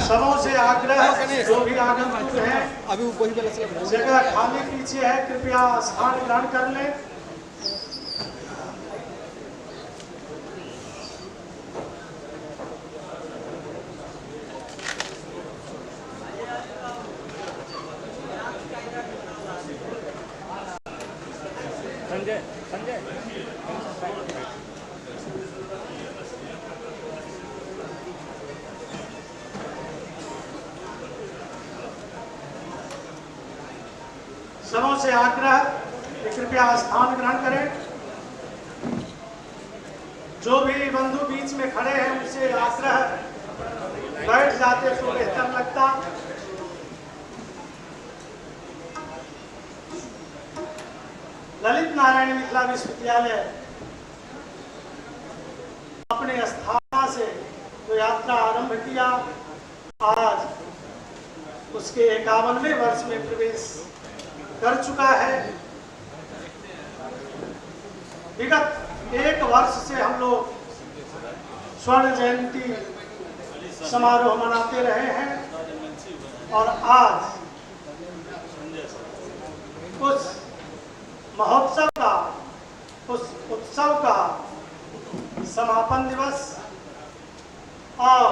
सबों से आग्रह, जो भी आगंतुक हैं, जगह खाली पीछे है, कृपया स्थान ग्रहण कर लें। संजय संजय सबों से आग्रह कि कृपया स्थान ग्रहण करें। जो भी बंधु बीच में खड़े हैं उनसे आग्रह, बैठ जाते तो बेहतर लगता। ललित नारायण मिथिला विश्वविद्यालय अपने स्थापना से जो यात्रा आरंभ किया, आज उसके 51वें वर्ष में प्रवेश कर चुका है। विगत एक वर्ष से हम लोग स्वर्ण जयंती समारोह मनाते रहे हैं और आज उस महोत्सव का, उस उत्सव का समापन दिवस और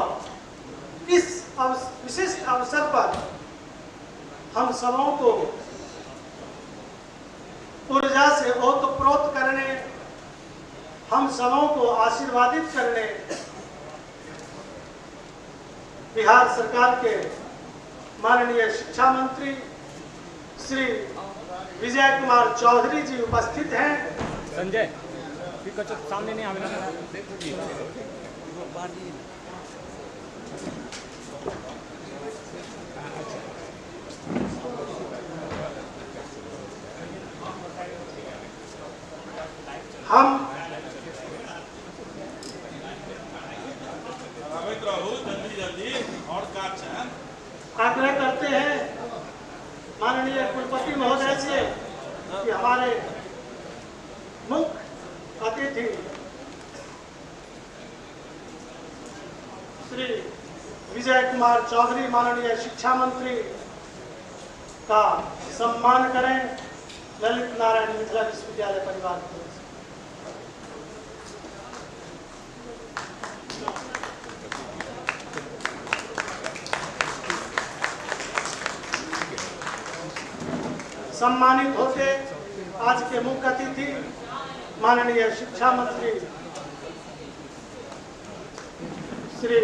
इस विशिष्ट अवसर पर हम सबों को ऊर्जा से ओतप्रोत करने, हम सबों को आशीर्वादित करने बिहार सरकार के माननीय शिक्षा मंत्री श्री विजय कुमार चौधरी जी उपस्थित हैं। संजय सामने नहीं आवे। हम आग्रह करते हैं माननीय कुलपति महोदय से कि हमारे मुख्य अतिथि श्री विजय कुमार चौधरी माननीय शिक्षा मंत्री का सम्मान करें ललित नारायण मिथिला विश्वविद्यालय परिवार की ओर से। सम्मानित होते आज के मुख्य अतिथि माननीय शिक्षा मंत्री श्री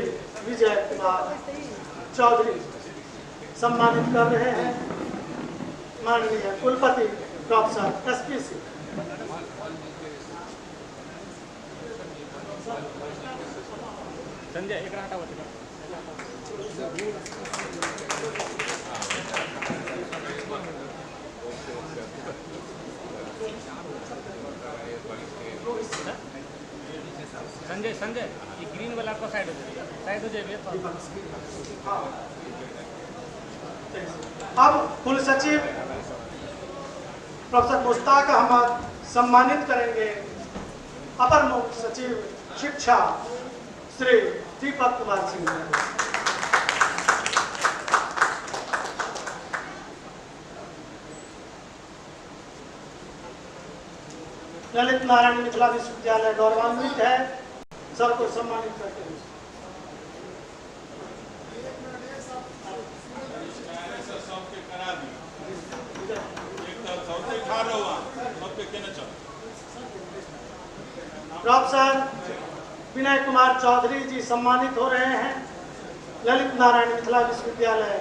विजय कुमार चौधरी सम्मानित कर रहे हैं माननीय कुलपति प्रोफेसर एसपी सिंह। संजय एक हटाओ। संजय संजय ये ग्रीन वाला आपका साइड हो जाएगा, साइड हो जाएगा। अब कुल सचिव प्रोफेसर मुश्ताक अहमद सम्मानित करेंगे अपर मुख्य सचिव शिक्षा श्री दीपक कुमार सिंह। ललित नारायण मिथिला विश्वविद्यालय गौरवान्वित है, सबको सम्मानित करते हैं। प्रोफेसर विनय कुमार चौधरी जी सम्मानित हो रहे हैं। ललित नारायण मिथिला विश्वविद्यालय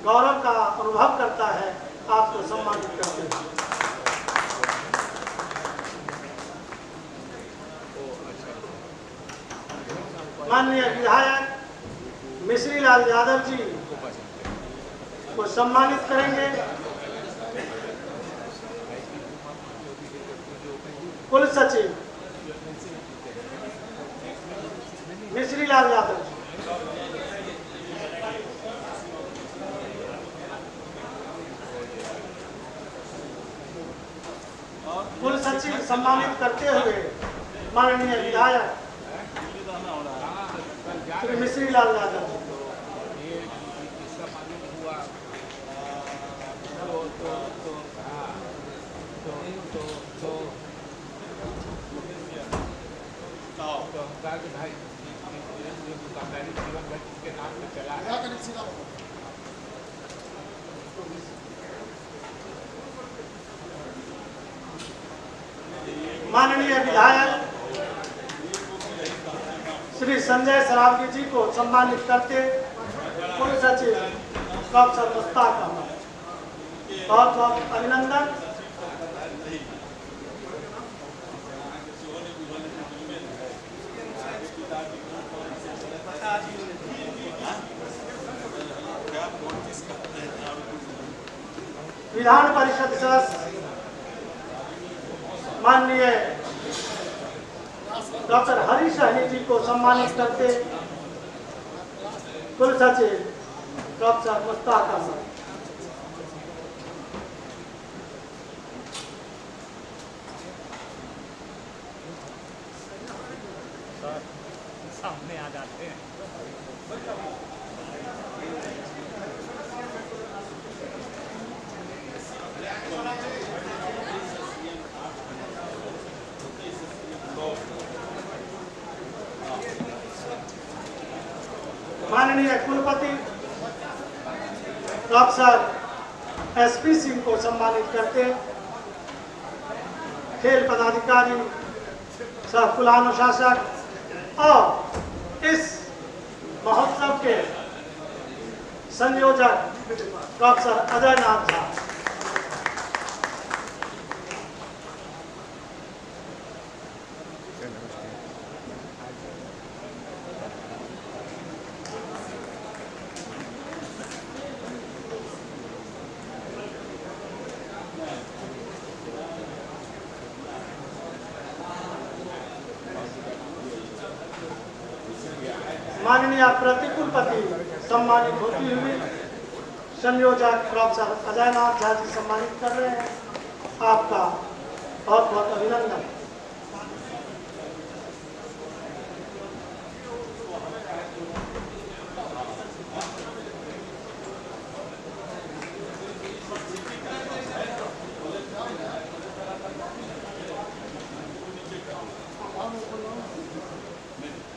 गौरव का अनुभव करता है, आपको सम्मानित करते हैं। माननीय विधायक मिश्री लाल यादव जी को सम्मानित करेंगे। कुल सचिव मिश्री लाल यादव जी। कुल सचिव सम्मानित करते हुए माननीय विधायक श्री मिश्री लाल यादव जी। माननीय विधायक श्री संजय सरावगी जी को सम्मानित करते कुल सचिव प्रोफेसर मुश्ताक अहमद, बहुत बहुत अभिनंदन। विधान परिषद सदस्य माननीय डॉक्टर हरि सहनी जी को सम्मानित करते कुल सचिव प्रोफेसर मुश्ताक अहमद। सामने आ जाते हैं। माननीय कुलपति प्रोफेसर एसपी सिंह को सम्मानित करते खेल पदाधिकारी सह कुलानुशासक और इस महोत्सव के संयोजक प्रोफेसर अजय नाथ झा। माननीय प्रतिकुलपति सम्मानित होती हुई संयोजक प्रोफेसर अजय नाथ झा जी सम्मानित कर रहे हैं। आपका बहुत बहुत अभिनंदन।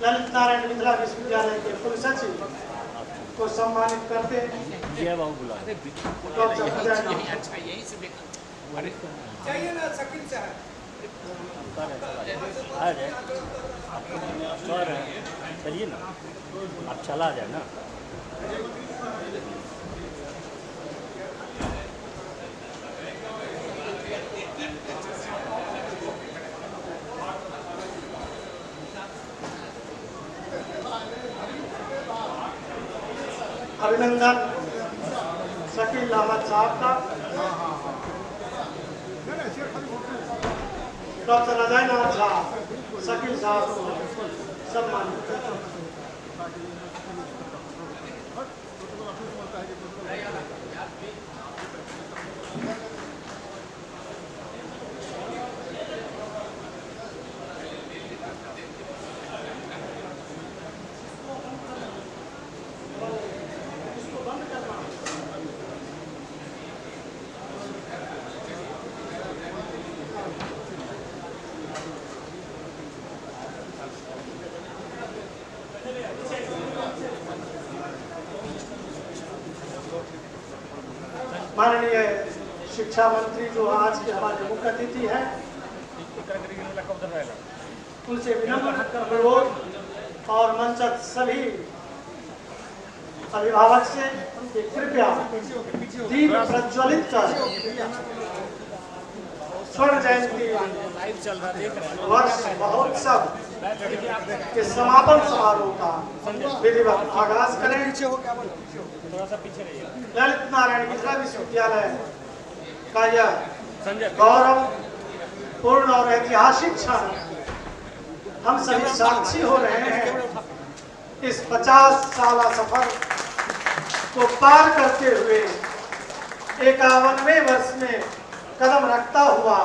ललित नारायण मिथिला विश्वविद्यालय के कुल सचिव को सम्मानित करते अच्छा यही से चाहिए ना शकील साहब आ जाए, चलिए ना, आप चला जाए ना। अभिनंदन शकील अहमद साहब का। डॉक्टर अजय नाथ झा शकील साहब को सम्मानित करते हैं। माननीय शिक्षा मंत्री जो आज के हमारे मुख्य अतिथि हैं, उनसे विनम्र अनुरोध और मंचस्थ सभी अभिभावक से कि कृपया दीप प्रज्वलित कर स्वर्ण जयंती वर्ष महोत्सव के समापन समारोह का विधिवत आगाज करें। ललित नारायण मिथिला विश्वविद्यालय का यह गौरव पूर्ण और ऐतिहासिक क्षण हम सभी साक्षी हो रहे हैं। इस 50 साल सफर को पार करते हुए 51वें वर्ष में कदम रखता हुआ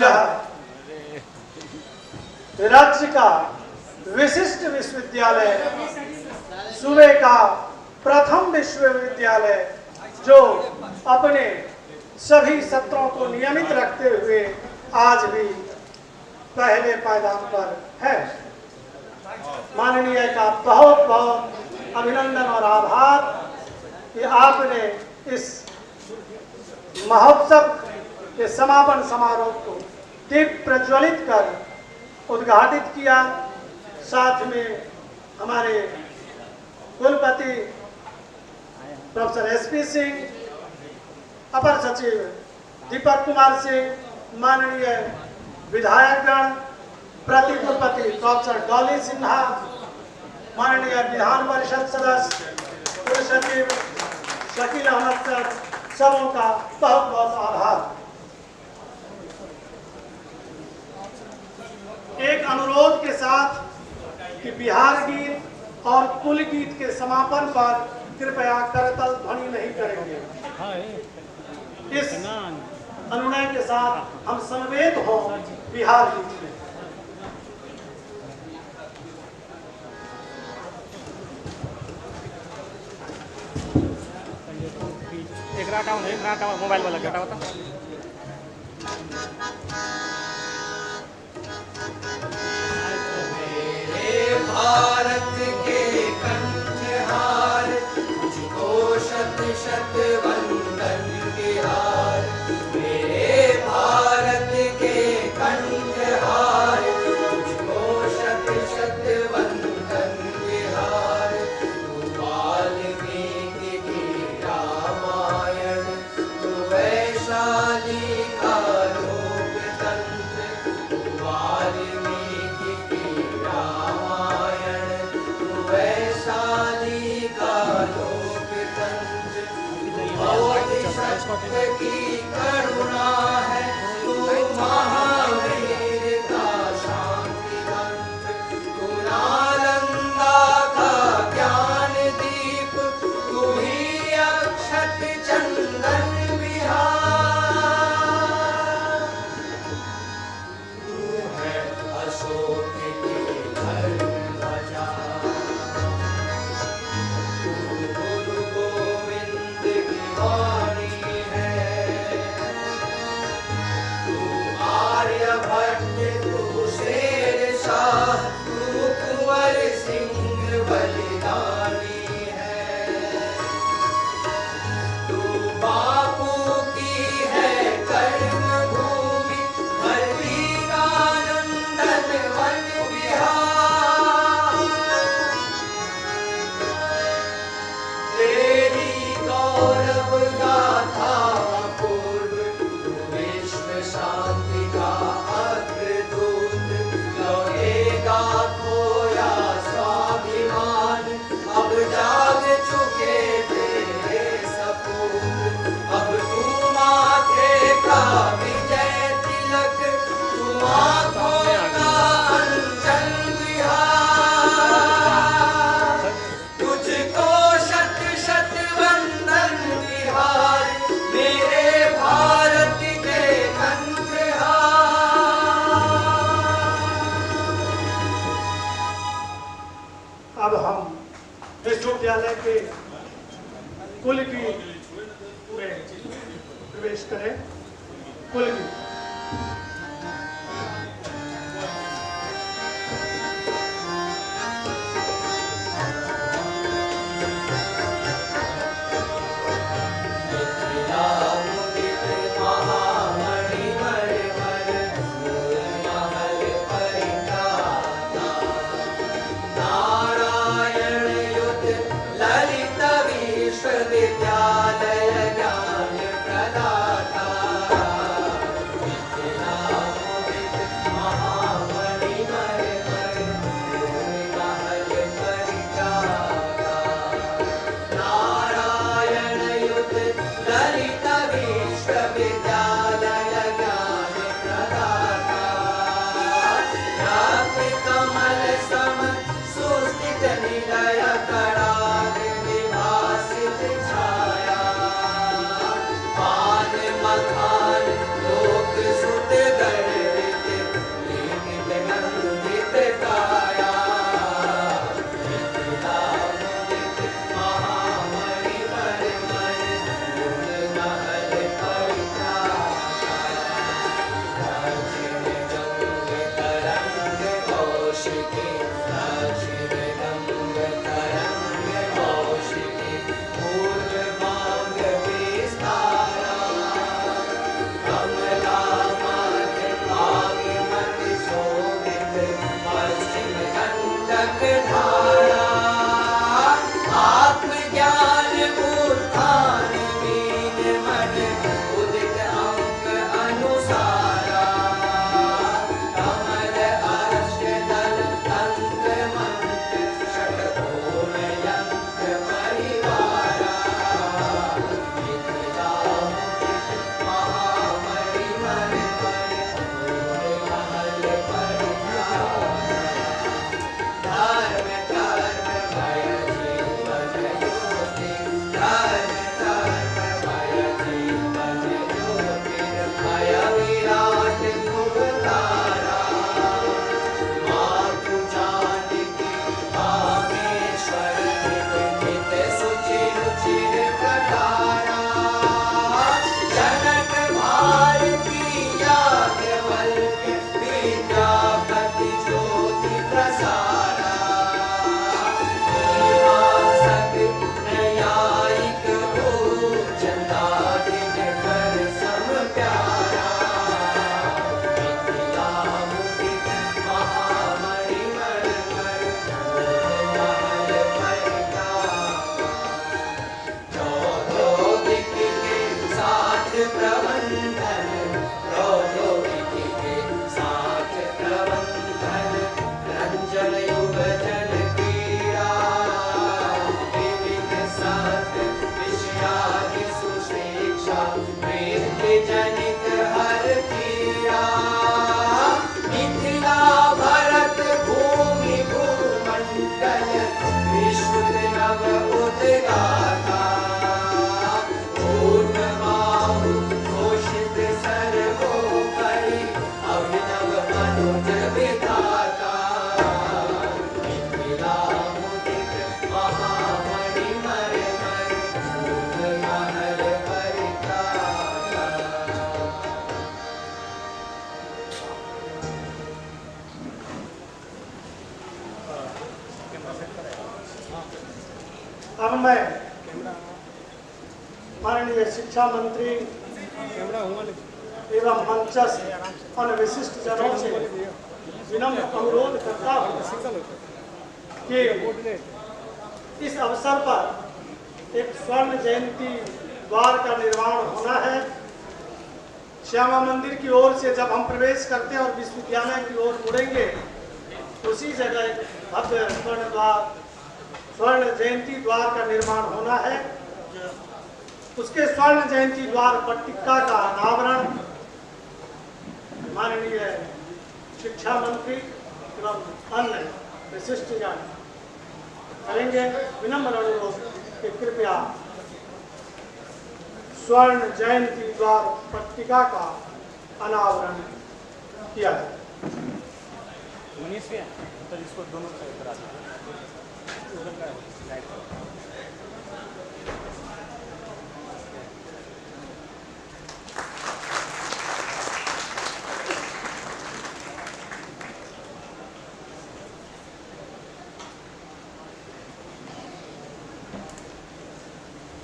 यह राज्य का विशिष्ट विश्वविद्यालय, सूबे का प्रथम विश्वविद्यालय जो अपने सभी सत्रों को नियमित रखते हुए आज भी पहले पायदान पर है। माननीय का बहुत बहुत अभिनंदन और आभार कि आपने इस महोत्सव के समापन समारोह को दीप प्रज्वलित कर उद्घाटित किया। साथ में हमारे कुलपति प्रोफेसर एसपी सिंह, अपर सचिव दीपक कुमार सिंह, माननीय विधायकगण, प्रति कुलपति प्रोफेसर डॉली सिन्हा, माननीय विधान परिषद सदस्य कुल सचिव शकील अहमद सर, सबों का बहुत बहुत आभार। एक अनुरोध के साथ कि बिहार गीत और कुल गीत के समापन पर कृपया करतल ध्वनि नहीं करेंगे। इस अनुनय के साथ हम समवेत हों बिहार गीत में। एक रात मोबाइल वाला घटा होता। मेरे भारत के कंठहार, तुझको शत शत वंदन बिहार। मेरे भारत के कंठहार, तुझको शत शत वंदन बिहार। तू वाल्मीकि की रामायण, तू वैशाली का लोकतंत्र। तू वाल्मीकि की रामायण, तू वैशाली का लोकतंत्र। बोधिसत्व की करुणा है, तू महावीर का शांति मंत्र। तू नालंदा का ज्ञान दीप, तू ही अक्षत चंदन बिहार। तू है अशोक की ध्वजा, तू गुरु गोविंद की वाणी है। तू आर्यभट्ट, तू शेर शाह, तू कुंवर सिंह बलिदानी है। तू बापू की है कर्म भूमि, धरती का नंदन वन विहार। तेरी गौरव गाथा अपूर्व, तू विश्व शांति का अग्रदूत। लौटेगा खोया स्वाभिमान, अब जाग चुके तेरे सपूत। अब तू माथे का विजय तिलक, तू आँखों का अंजन विहार। तुझको शत शत वंदन बिहार, मेरे भारत के कंठहार। अब हम विश्वविद्यालय के कुल गीत में प्रवेश करें। कुल गीत। मिथिला मुदित महामणि मरमर, फूल महल परित्राता। नारायण युत ललित विश्वविद्यालय ज्ञान प्रदाता। मिथिला मुदित महामणि मरमर, फूल महल परित्राता। नारायण युत ललित विश्वविद्यालय ज्ञान प्रदाता। रक्त कमल सम सुस्थित निलय कराग विभासित छाता। गाथा। ऊठ बाहु घोषित सर्वोपरि अभिनव मनुज विधाता। मिथिला मुदित महामणि मरमर ऊठ महल परित्राता। अब मैं माननीय शिक्षा मंत्री एवं मंचस्थ अन्य विशिष्ट जनों से विनम्र अनुरोध करता हूँ कि इस अवसर पर एक स्वर्ण जयंती द्वार का निर्माण होना है। श्यामा मंदिर की ओर से जब हम प्रवेश करते हैं और विश्वविद्यालय की ओर मुड़ेंगे, उसी जगह एक भव्य स्वर्ण द्वार, स्वर्ण जयंती द्वार का निर्माण होना है। उसके स्वर्ण जयंती द्वार पट्टिका का अनावरण माननीय शिक्षा मंत्री एवं अन्य विशिष्टजन करेंगे। विनम्र अनुरोध कि कृपया स्वर्ण जयंती द्वार पट्टिका का अनावरण किया जाए। मनीष भैया, तो इसको दोनों साइड करा दीजिए। उधर का राइट।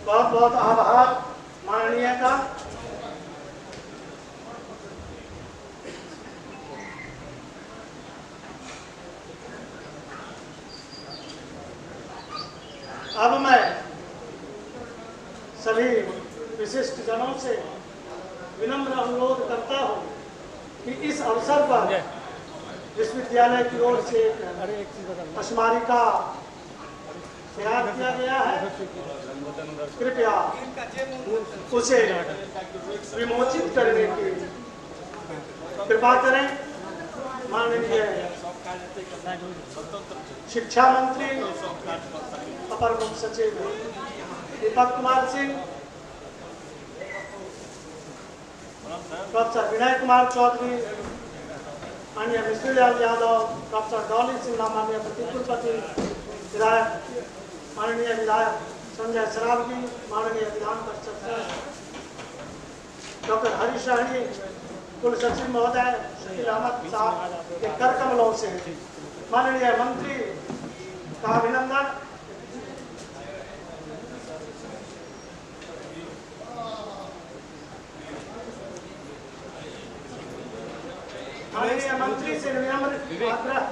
बहुत बहुत आभार माननीय का। अब मैं सभी विशिष्ट जनों से विनम्र अनुरोध करता हूं कि इस अवसर पर विश्वविद्यालय की ओर से एक स्मारिका तैयार किया गया है, कृपया उसे विमोचित करने की कृपा करें। माननीय शिक्षा मंत्री अपर मुख्य सचिव दीपक कुमार सिंह, प्रोफेसर विनय कुमार चौधरी, माननीय मिश्रीलाल यादव, प्रोफेसर डॉली सिन्हा, माननीय प्रतिकुलपति विधायक, माननीय विधायक संजय सरावगी, माननीय विधान परिषद सदस्य डॉक्टर हरीश सहनी, कुल सचिव महोदय शकील अहमद साहब के कर कमलों से माननीय मंत्री का अभिनंदन। माननीय मंत्री से विनम्र आग्रह।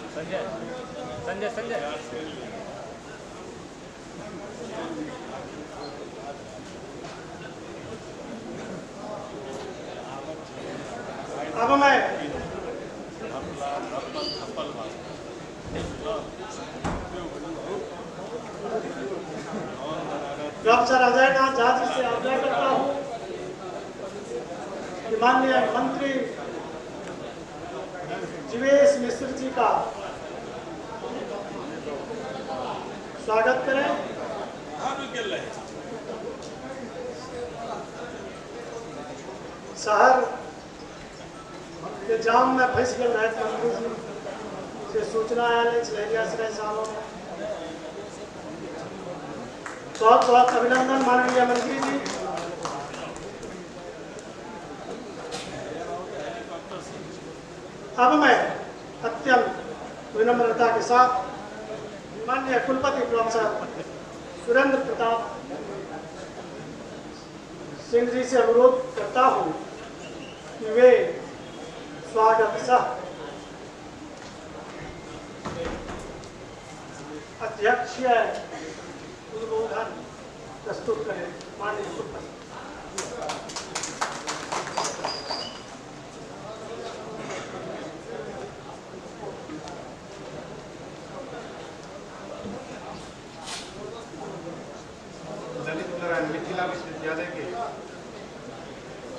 संजय संजय संजय अब मैं प्रोफेसर अजय नाथ झा जी से आग्रह करता हूं कि माननीय मंत्री जीवेश मिश्र जी का स्वागत करें। शहर के जाम में फंस गए रहे मंत्री जी से सूचना आयल लहेरियासराय सालों में। बहुत बहुत अभिनंदन माननीय मंत्री जी। अब मैं अत्यंत विनम्रता के साथ माननीय कुलपति प्रोफेसर सुरेंद्र प्रताप सिंह जी से अनुरोध करता हूं कि वे स्वागत सह अध्यक्षीय उद्बोधन प्रस्तुत करें। माननीय कुलपति। ललित नारायण मिथिला विश्वविद्यालय विश्वविद्यालय के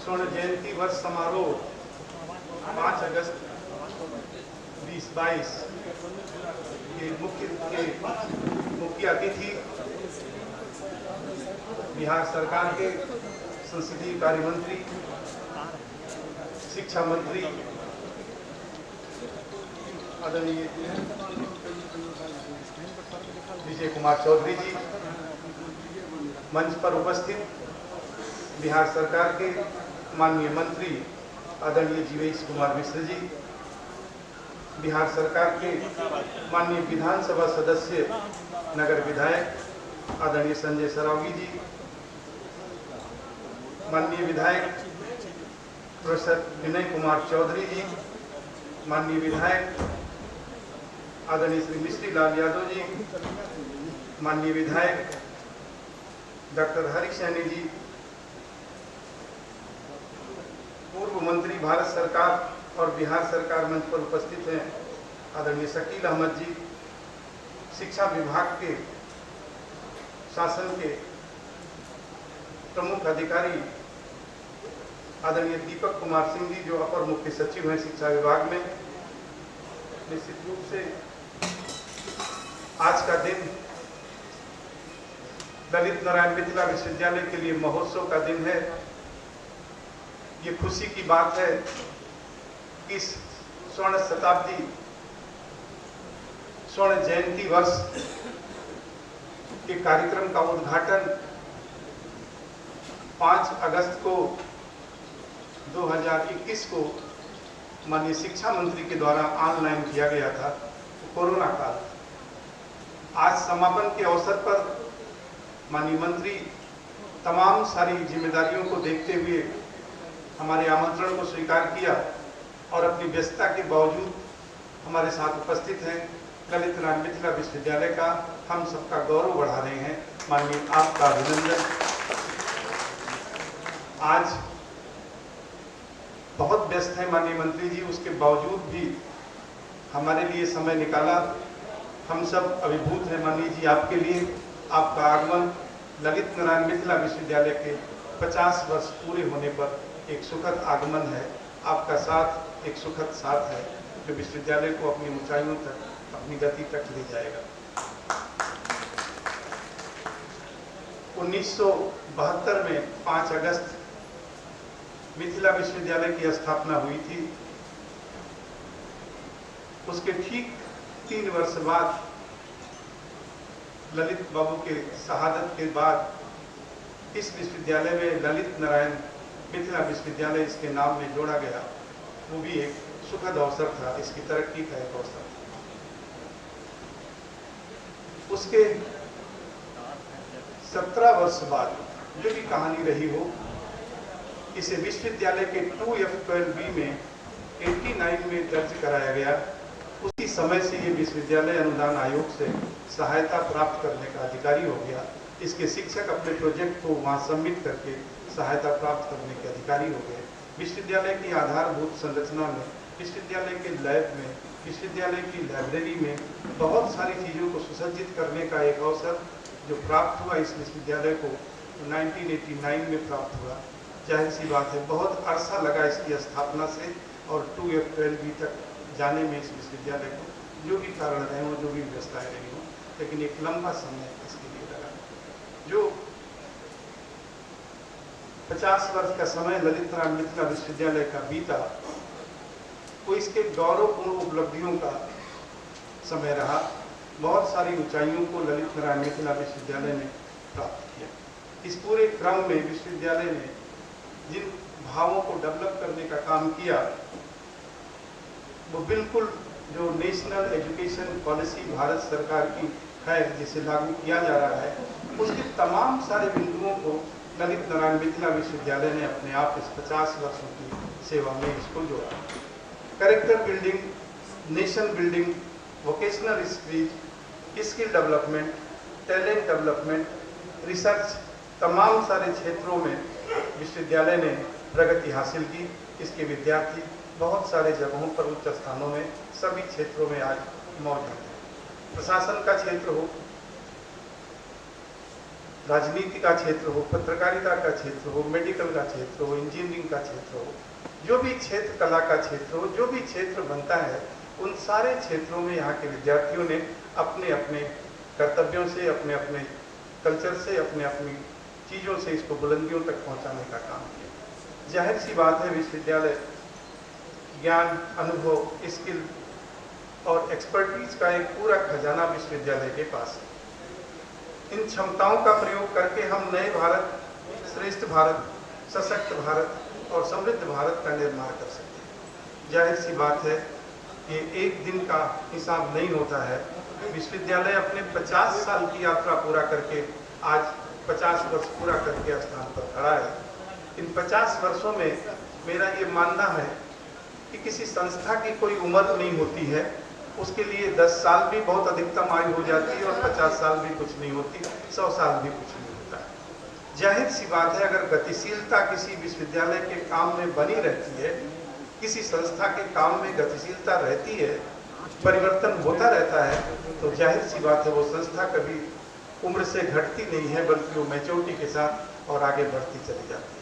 स्वर्ण जयंती वर्ष समारोह 5 अगस्त 2022 के मुख्य अतिथि बिहार सरकार के संसदीय कार्य मंत्री, शिक्षा मंत्री आदरणीय विजय कुमार चौधरी जी, मंच पर उपस्थित बिहार सरकार के माननीय मंत्री आदरणीय जीवेश कुमार मिश्र जी, बिहार सरकार के माननीय विधानसभा सदस्य नगर विधायक आदरणीय संजय सरावगी जी, माननीय विधायक प्रोफेसर विनय कुमार चौधरी जी, माननीय विधायक आदरणीय श्री मिश्री लाल यादव जी, माननीय विधायक डॉक्टर हरि सैनी जी, पूर्व मंत्री भारत सरकार और बिहार सरकार मंच पर उपस्थित हैं आदरणीय शकील अहमद जी, शिक्षा विभाग के शासन के प्रमुख अधिकारी आदरणीय दीपक कुमार सिंह जी जो अपर मुख्य सचिव हैं शिक्षा विभाग में। निश्चित रूप से आज का दिन ललित नारायण मिथिला विश्वविद्यालय के लिए महोत्सव का दिन है। ये खुशी की बात है कि इस स्वर्ण शताब्दी, स्वर्ण जयंती वर्ष के कार्यक्रम का उद्घाटन 5 अगस्त को 2021 को माननीय शिक्षा मंत्री के द्वारा ऑनलाइन किया गया था, कोरोना काल। आज समापन के अवसर पर माननीय मंत्री तमाम सारी जिम्मेदारियों को देखते हुए हमारे आमंत्रण को स्वीकार किया और अपनी व्यस्तता के बावजूद हमारे साथ उपस्थित हैं। ललित नारायण मिथिला विश्वविद्यालय का हम सबका गौरव बढ़ा रहे हैं। माननीय आपका अभिनंदन। आज बहुत व्यस्त हैं माननीय मंत्री जी, उसके बावजूद भी हमारे लिए समय निकाला। हम सब अभिभूत हैं माननीय जी आपके लिए। आपका आगमन ललित नारायण मिथिला विश्वविद्यालय के 50 वर्ष पूरे होने पर एक सुखद आगमन है। आपका साथ एक सुखद साथ है जो विश्वविद्यालय को अपनी ऊंचाइयों तक, अपनी गति तक ले जाएगा। 1972 में 5 अगस्त मिथिला विश्वविद्यालय की स्थापना हुई थी। उसके ठीक 3 वर्ष बाद ललित बाबू के शहादत के बाद इस विश्वविद्यालय में ललित नारायण मिथिला विश्वविद्यालय इसके नाम में जोड़ा गया। वो भी एक सुखद अवसर था, इसकी तरक्की का एक अवसर था। उसके 17 वर्ष बाद जो भी कहानी रही हो, इसे विश्वविद्यालय के 2F12B में 89 में दर्ज कराया गया। उसी समय से ये विश्वविद्यालय अनुदान आयोग से सहायता प्राप्त करने का अधिकारी हो गया। इसके शिक्षक अपने प्रोजेक्ट को वहाँ सबमिट करके सहायता प्राप्त करने के अधिकारी हो गए। विश्वविद्यालय की आधारभूत संरचना में, विश्वविद्यालय के लैब में, विश्वविद्यालय की लाइब्रेरी में बहुत सारी चीज़ों को सुसज्जित करने का एक अवसर जो प्राप्त हुआ इस विश्वविद्यालय को 1989 में प्राप्त हुआ। जाहिर सी बात है बहुत अरसा लगा इसकी स्थापना से और 2F12B तक जाने में इस विश्वविद्यालय को, जो भी कारण रहे हों, जो भी व्यवस्थाएँ रही हों, लेकिन एक लंबा समय इसके लिए लगा। जो 50 वर्ष का समय ललित नारायण मिथिला विश्वविद्यालय का बीता, वो इसके गौरवपूर्ण उपलब्धियों का समय रहा। बहुत सारी ऊंचाइयों को ललित नारायण मिथिला विश्वविद्यालय ने प्राप्त किया। इस पूरे क्रम में विश्वविद्यालय ने जिन भावों को डेवलप करने का काम किया, वो बिल्कुल जो नेशनल एजुकेशन पॉलिसी भारत सरकार की है, जिसे लागू किया जा रहा है, उसके तमाम सारे बिंदुओं को ललित नारायण मिथिला विश्वविद्यालय ने अपने आप इस 50 वर्षों की सेवा में इसको जोड़ा। Character building, nation building, vocational skills, skill development, talent development, research, तमाम सारे क्षेत्रों में विश्वविद्यालय ने प्रगति हासिल की। इसके विद्यार्थी बहुत सारे जगहों पर उच्च स्थानों में सभी क्षेत्रों में आज मौजूद हैं। प्रशासन का क्षेत्र हो, राजनीति का क्षेत्र हो, पत्रकारिता का क्षेत्र हो, मेडिकल का क्षेत्र हो, इंजीनियरिंग का क्षेत्र हो, जो भी क्षेत्र, कला का क्षेत्र हो, जो भी क्षेत्र बनता है, उन सारे क्षेत्रों में यहाँ के विद्यार्थियों ने अपने अपने कर्तव्यों से, अपने अपने कल्चर से, अपने अपनी चीज़ों से इसको बुलंदियों तक पहुँचाने का काम किया। जाहिर सी बात है, विश्वविद्यालय ज्ञान, अनुभव, स्किल और एक्सपर्टीज का एक पूरा खजाना विश्वविद्यालय के पास है। इन क्षमताओं का प्रयोग करके हम नए भारत, श्रेष्ठ भारत, सशक्त भारत और समृद्ध भारत का निर्माण कर सकते हैं। जाहिर सी बात है, ये एक दिन का हिसाब नहीं होता है। विश्वविद्यालय अपने 50 साल की यात्रा पूरा करके आज 50 वर्ष पूरा करके स्थान पर खड़ा है। इन 50 वर्षों में मेरा ये मानना है कि किसी संस्था की कोई उम्र नहीं होती है, उसके लिए 10 साल भी बहुत अधिकतम आयु हो जाती है और 50 साल भी कुछ नहीं होती, 100 साल भी कुछ नहीं होता। जाहिर सी बात है, अगर गतिशीलता किसी विश्वविद्यालय के काम में बनी रहती है, किसी संस्था के काम में गतिशीलता रहती है, परिवर्तन होता रहता है, तो जाहिर सी बात है वो संस्था कभी उम्र से घटती नहीं है, बल्कि वो मैच्योरिटी के साथ और आगे बढ़ती चली जाती है।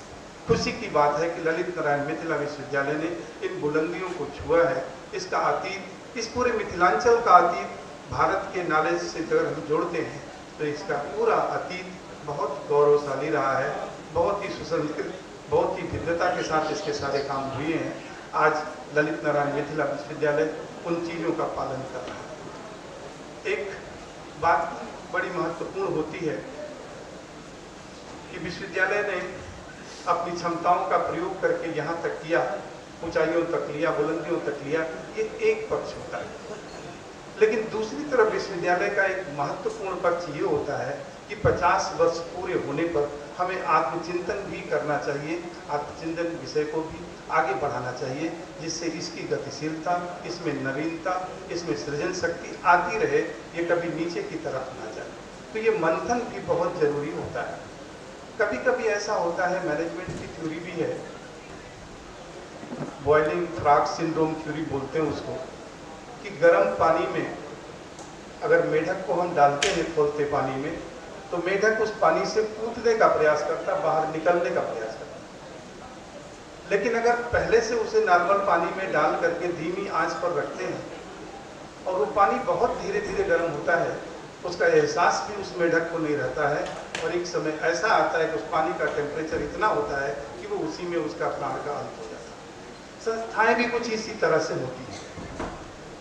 खुशी की बात है कि ललित नारायण मिथिला विश्वविद्यालय ने इन बुलंदियों को छुआ है। इसका अतीत, इस पूरे मिथिलांचल का अतीत भारत के नॉलेज से अगर हम जोड़ते हैं तो इसका पूरा अतीत बहुत गौरवशाली रहा है, बहुत ही सुसंस्कृत, बहुत ही भिन्नता के साथ इसके सारे काम हुए हैं। आज ललित नारायण मिथिला विश्वविद्यालय उन चीज़ों का पालन कर रहा है। एक बात बड़ी महत्वपूर्ण होती है कि विश्वविद्यालय ने अपनी क्षमताओं का प्रयोग करके यहाँ तक किया, ऊंचाइयों तक लिया, बुलंदियों तक लिया, ये एक पक्ष होता है। लेकिन दूसरी तरफ विश्वविद्यालय का एक महत्वपूर्ण पक्ष ये होता है कि 50 वर्ष पूरे होने पर हमें आत्मचिंतन भी करना चाहिए, आत्मचिंतन विषय को भी आगे बढ़ाना चाहिए, जिससे इसकी गतिशीलता, इसमें नवीनता, इसमें सृजन शक्ति आती रहे, ये कभी नीचे की तरफ ना जाए। तो ये मंथन भी बहुत ज़रूरी होता है। कभी कभी ऐसा होता है, मैनेजमेंट की थ्योरी भी है, बॉइलिंग फ्रॉग सिंड्रोम थ्योरी बोलते हैं उसको, कि गर्म पानी में अगर मेढक को हम डालते हैं खोलते पानी में, तो मेढक उस पानी से कूदने का प्रयास करता, बाहर निकलने का प्रयास करता। लेकिन अगर पहले से उसे नॉर्मल पानी में डाल करके धीमी आंच पर रखते हैं और वो पानी बहुत धीरे धीरे गर्म होता है, उसका एहसास भी उस मेढक को नहीं रहता है, और एक समय ऐसा आता है कि उस पानी का टेम्परेचर इतना होता है कि वो उसी में उसका प्राण का अंत हो जाता है। संस्थाएं भी कुछ इसी तरह से होती हैं।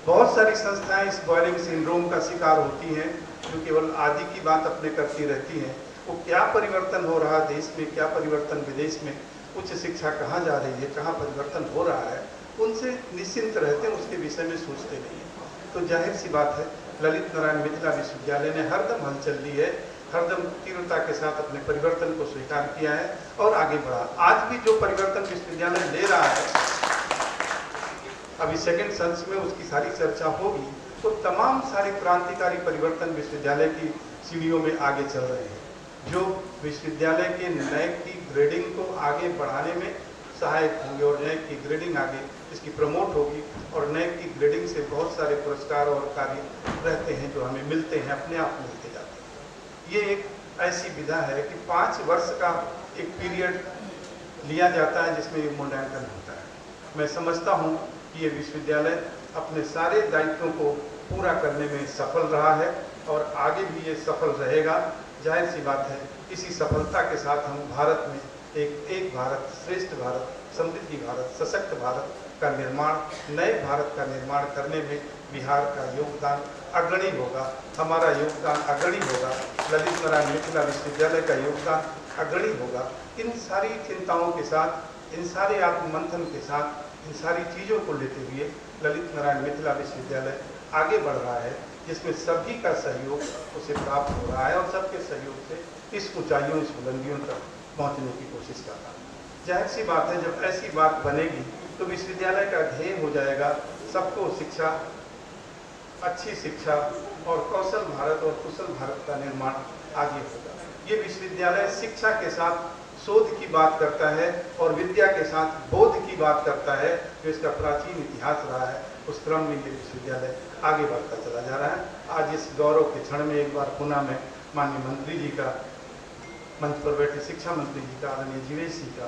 बहुत सारी संस्थाएं इस बॉयलिंग सिंड्रोम का शिकार होती हैं, जो केवल आदि की बात अपने करती रहती हैं। वो क्या परिवर्तन हो रहा है देश में, क्या परिवर्तन विदेश में, उच्च शिक्षा कहाँ जा रही है, कहाँ परिवर्तन हो रहा है, उनसे निश्चिंत रहते हैं, उसके विषय में सोचते नहीं हैं। तो जाहिर सी बात है, ललित नारायण मिथिला विश्वविद्यालय ने हरदम हलचल ली है, हरदम तीव्रता के साथ अपने परिवर्तन को स्वीकार किया है और आगे बढ़ा। आज भी जो परिवर्तन विश्वविद्यालय ले रहा है, अभी सेकेंड सेंस में उसकी सारी चर्चा होगी, तो तमाम सारे क्रांतिकारी परिवर्तन विश्वविद्यालय की सीढ़ियों में आगे चल रहे हैं, जो विश्वविद्यालय के नैक की ग्रेडिंग को आगे बढ़ाने में सहायक होंगे, और नैक की ग्रेडिंग आगे इसकी प्रमोट होगी, और नैक की ग्रेडिंग से बहुत सारे पुरस्कार और कार्य रहते हैं जो हमें मिलते हैं, अपने आप मिलते जाते हैं। ये एक ऐसी विधा है कि 5 वर्ष का एक पीरियड लिया जाता है जिसमें ये मूल्यांकन होता है। मैं समझता हूँ कि ये विश्वविद्यालय अपने सारे दायित्वों को पूरा करने में सफल रहा है और आगे भी ये सफल रहेगा। जाहिर सी बात है, इसी सफलता के साथ हम भारत में एक भारत, श्रेष्ठ भारत, समृद्धि भारत, सशक्त भारत का निर्माण, नए भारत का निर्माण करने में बिहार का योगदान अग्रणी होगा, हमारा योगदान अग्रणी होगा, ललित नारायण मिथिला विश्वविद्यालय का योगदान अग्रणी होगा। इन सारी चिंताओं के साथ, इन सारे आत्ममंथन के साथ, इन सारी चीज़ों को लेते हुए ललित नारायण मिथिला विश्वविद्यालय आगे बढ़ रहा है, जिसमें सभी का सहयोग उसे प्राप्त हो रहा है और सबके सहयोग से इस ऊंचाइयों, इस बुलंदियों तक पहुंचने की कोशिश कर रहा है। जाहिर सी बात है, जब ऐसी बात बनेगी तो विश्वविद्यालय का ध्येय हो जाएगा सबको शिक्षा, अच्छी शिक्षा और कौशल भारत और कुशल भारत का निर्माण आगे होगा। ये विश्वविद्यालय शिक्षा के साथ शोध की बात करता है और विद्या के साथ बोध की बात करता है, जो इसका प्राचीन इतिहास रहा है। उस क्रम में ये विश्वविद्यालय आगे बढ़ता चला जा रहा है। आज इस गौरव के क्षण में एक बार पुनः मैं माननीय मंत्री जी का मंच पर बैठे शिक्षा मंत्री जी का, आदरणीय जीवेश जी का,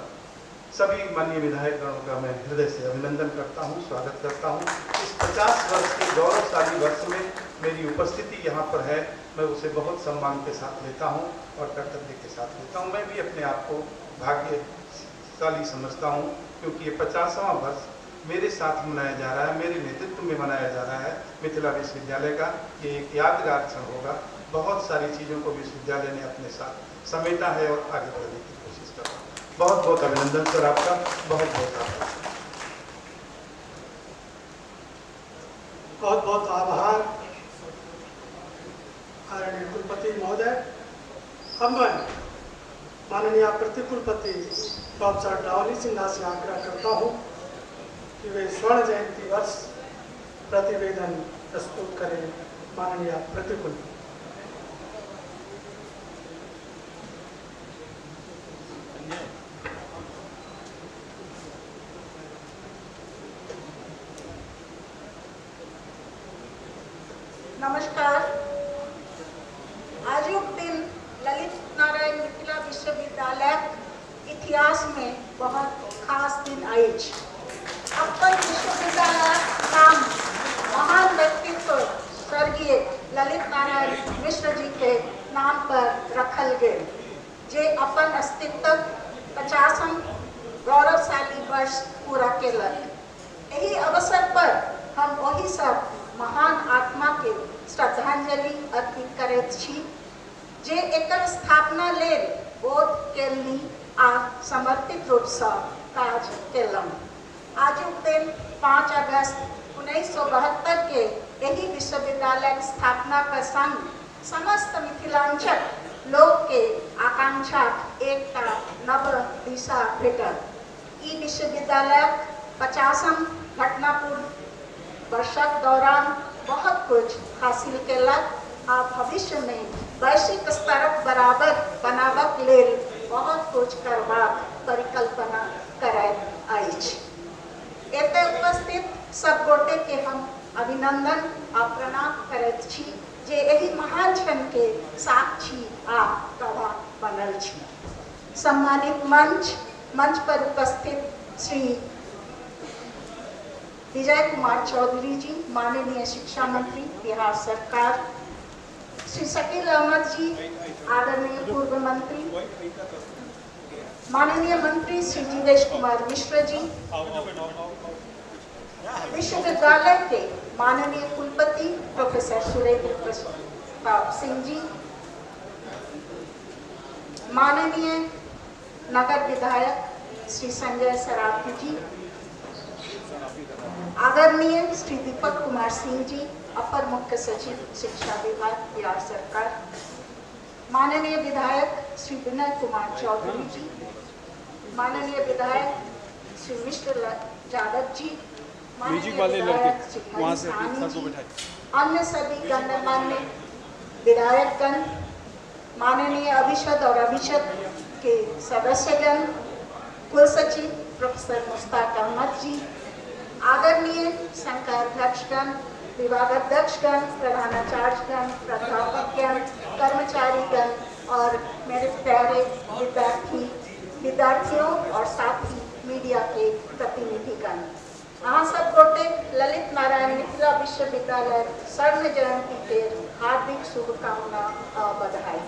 सभी माननीय विधायकगणों का मैं हृदय से अभिनंदन करता हूँ, स्वागत करता हूँ। इस 50 वर्ष के गौरवशाली वर्ष में मेरी उपस्थिति यहाँ पर है, मैं उसे बहुत सम्मान के साथ लेता हूँ और कर्तव्य के साथ लेता हूँ। मैं भी अपने आप को भाग्यशाली समझता हूँ, क्योंकि ये 50वां वर्ष मेरे साथ मनाया जा रहा है, मेरे नेतृत्व में मनाया जा रहा है। मिथिला विश्वविद्यालय का ये एक यादगार क्षण होगा। बहुत सारी चीज़ों को विश्वविद्यालय ने अपने साथ समेटा है और आगे बढ़ने की कोशिश कर रहा है। बहुत बहुत अभिनंदन सर आपका, बहुत बहुत आभार। बहुत बहुत आभार आदरणीय कुलपति महोदय। अब मैं माननीय प्रतिकुलपति प्रोफेसर लावली सिन्हा से आग्रह करता हूँ कि वे स्वर्ण जयंती वर्ष प्रतिवेदन प्रस्तुत करें। माननीय प्रतिकुलपति। नमस्कार। आजुक दिन ललित नारायण मिथिला विश्वविद्यालय इतिहास में बहुत खास दिन अछि। अपन विश्वविद्यालय नाम महान व्यक्तित्व स्वर्गीय ललित नारायण मिश्र जी के नाम पर रखल गेल, जे अपन अस्तित्व 50वां गौरवशाली वर्ष पूरा केलक। एहि अवसर पर हम ओहि सब महान आत्मा के श्रद्धांजलि अर्पित करैत छी जे एकर स्थापना लेल बोध केलनि आ समर्पित रूपसँ काज केलनि। आजुक दिन 5 अगस्त 1972 के एहि विश्वविद्यालय स्थापना के संग समस्त मिथिलांचल लोक के आकांक्षा एकटा नव दिशा भेटल। ई विश्वविद्यालय 50वां घटनापूर्ण वर्षक दौरान बहुत कुछ हासिल केलक आ भविष्य में वैश्विक स्तरक बराबर बनाबक लेल बहुत कुछ करबाक परिकल्पना करैत अछि। एतय उपस्थित सब गोटे के हम अभिनंदन आ प्रणाम करैत छी जे एहि महान क्षण के साक्षी आ गवाह बनल छी। सम्मानित मंच पर उपस्थित श्री विजय कुमार चौधरी जी, माननीय शिक्षा मंत्री बिहार सरकार, श्री शकील अहमद जी, आदरणीय पूर्व मंत्री, माननीय मंत्री श्री जीवेश कुमार मिश्र जी, विश्वविद्यालय के माननीय कुलपति प्रोफेसर सुरेंद्र प्रताप सिंह जी, माननीय नगर विधायक श्री संजय सराफ जी, आदरणीय श्री दीपक कुमार सिंह जी, अपर मुख्य सचिव शिक्षा विभाग बिहार सरकार, माननीय विधायक श्री विनय कुमार चौधरी जी, माननीय विधायक श्री मिश्र यादव जी, माननीय विधायक श्री हरीश साहनी जी, अन्य सभी गणमान्य विधायकगण, माननीय अभिषद और अभिषद के सदस्यगण, कुलसचिव प्रोफेसर मुश्ताक अहमद जी, आदरणीय संकाध्यक्षगण, विभागाध्यक्षगण, प्रधानाचार्यगण, प्राध्यापकगण, कर्मचारीगण और मेरे प्यारे विद्यार्थियों और साथी मीडिया के प्रतिनिधिगण, अहाँ सब गोटे ललित नारायण मिथिला विश्वविद्यालय स्वर्ण जयंती के हार्दिक शुभकामना और बधाई।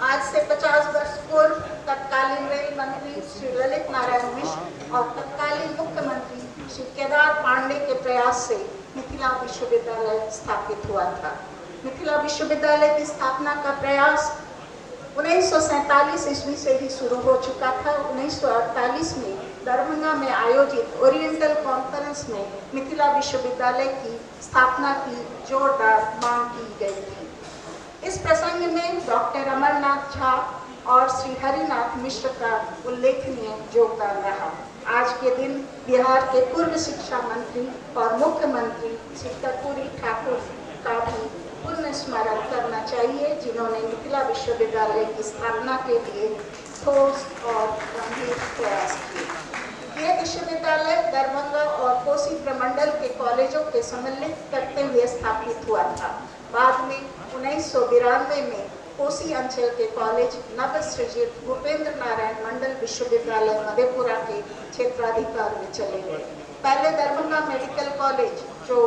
आज से 50 वर्ष पूर्व तत्कालीन रेल मंत्री श्री ललित नारायण मिश्र और तत्कालीन मुख्यमंत्री श्री केदार पांडे के प्रयास से मिथिला विश्वविद्यालय स्थापित हुआ था। मिथिला विश्वविद्यालय की स्थापना का प्रयास 1947 ईस्वी से ही शुरू हो चुका था। 1948 में दरभंगा में आयोजित ओरिएंटल कॉन्फ्रेंस में मिथिला विश्वविद्यालय की स्थापना की जोरदार मांग की गई थी। इस प्रसंग में डॉक्टर अमरनाथ झा और श्री हरिनाथ मिश्र का उल्लेखनीय योगदान रहा। आज के दिन बिहार के पूर्व शिक्षा मंत्री और मुख्यमंत्री श्री कर्पूरी ठाकुर का भी पुण्य स्मरण करना चाहिए, जिन्होंने मिथिला विश्वविद्यालय की स्थापना के लिए ठोस और गंभीर प्रयास किए। यह विश्वविद्यालय दरभंगा और कोसी प्रमंडल के कॉलेजों के सम्मिलित करते हुए स्थापित हुआ था। बाद में 1992 में कोसी अंचल के कॉलेज नवसृजित भूपेंद्र नारायण मंडल विश्वविद्यालय मधेपुरा के क्षेत्राधिकार में चले गए। पहले दरभंगा मेडिकल कॉलेज, जो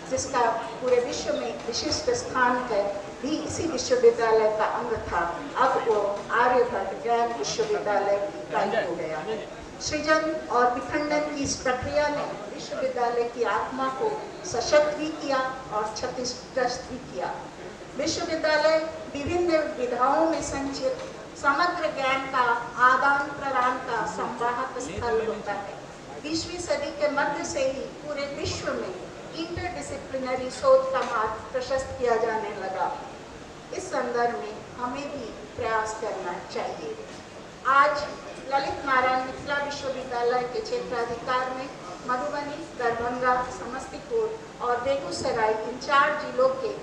जिसका पूरे विश्व में विशिष्ट स्थान है, भी इसी विश्वविद्यालय का अंग था। अब वो आर्यभट्ट जैन विश्वविद्यालय की इकाई हो गया। सृजन और विखंडन की इस प्रक्रिया ने विश्वविद्यालय की आत्मा को सशक्त भी किया और क्षतिग्रस्त भी किया। विश्वविद्यालय विभिन्न विधाओं में संचित समग्र ज्ञान का आदान प्रदान का संवाहक स्थल होता है। 20वीं सदी के मध्य से ही पूरे विश्व में इंटरडिसिप्लिनरी शोध का मार्ग प्रशस्त किया जाने लगा। इस संदर्भ में हमें भी प्रयास करना चाहिए। आज ललित नारायण मिथिला विश्वविद्यालय के क्षेत्राधिकार में मधुबनी, दरभंगा, समस्तीपुर और बेगूसराय इन 4 जिलों के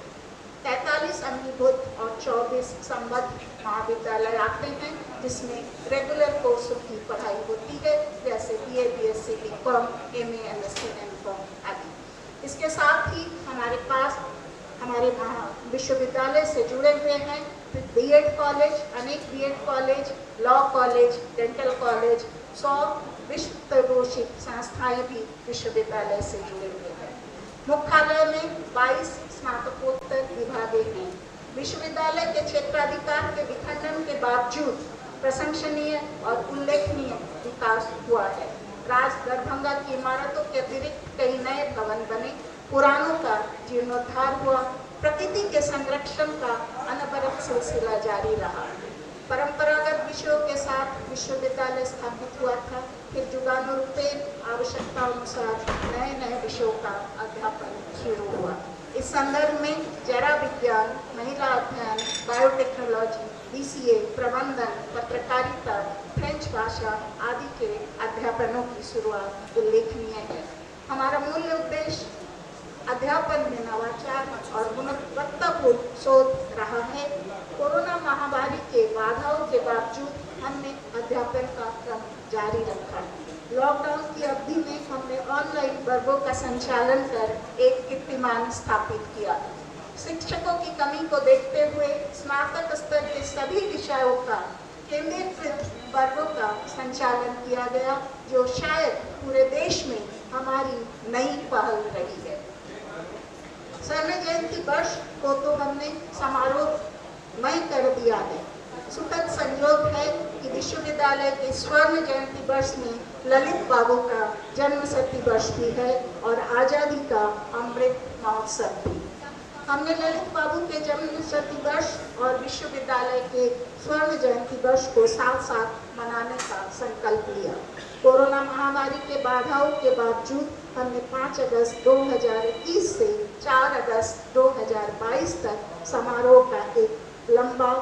43 अंगीभूत और 24 संबद्ध महाविद्यालय आते हैं, जिसमें रेगुलर कोर्सों की पढ़ाई होती है, जैसे BA, BSc, BCom, MA, MSc, MCom आदि। इसके साथ ही हमारे पास हमारे विश्वविद्यालय से जुड़े हुए हैं बीएड कॉलेज, अनेक BEd college, law college, dental college, 100 विश्व संस्थाएं भी विश्वविद्यालय से जुड़े हुए हैं। मुख्यालय में 22 स्नातकोत्तर विभागें हैं। विश्वविद्यालय के क्षेत्राधिकार के विखंडन के बावजूद प्रशंसनीय और उल्लेखनीय विकास हुआ है। राज दरभंगा की इमारतों के अतिरिक्त कई नए भवन बने, पुरानों का जीर्णोद्धार हुआ, प्रकृति के संरक्षण का अनवरत सिलसिला जारी रहा। परंपरागत विषयों के साथ विश्वविद्यालय स्थापित हुआ था, फिर युगानुरूप आवश्यकता अनुसार नए नए विषयों का अध्यापन शुरू हुआ। इस संदर्भ में जरा विज्ञान, महिला अध्ययन, बायोटेक्नोलॉजी, BCA, प्रबंधन, पत्रकारिता, फ्रेंच भाषा आदि के अध्यापनों की शुरुआत उल्लेखनीय है। हमारा मूल उद्देश्य अध्यापन में नवाचार और गुणवत्तापूर्ण शोध रहा है। कोरोना महामारी के बाधाओं के बावजूद हमने अध्यापन का क्रम जारी रखा। लॉकडाउन की अवधि में हमने ऑनलाइन वर्गों का संचालन कर एक कीर्तिमान स्थापित किया। शिक्षकों की कमी को देखते हुए स्नातक स्तर के सभी विषयों का केंद्रीकृत वर्गों का संचालन किया गया, जो शायद पूरे देश में हमारी नई पहल रही है। स्वर्ण जयंती वर्ष को तो हमने समारोहमय कर दिया है। सुखद संयोग है कि विश्वविद्यालय के स्वर्ण जयंती वर्ष में ललित बाबू का जन्मशती वर्ष भी है और आज़ादी का अमृत महोत्सव भी। हमने ललित बाबू के जन्मशती वर्ष और विश्वविद्यालय के स्वर्ण जयंती वर्ष को साथ साथ मनाने का संकल्प लिया। कोरोना महामारी के बाधाओं के बावजूद हमने 5 अगस्त 2021 से 4 अगस्त 2022 तक समारोह का एक लंबा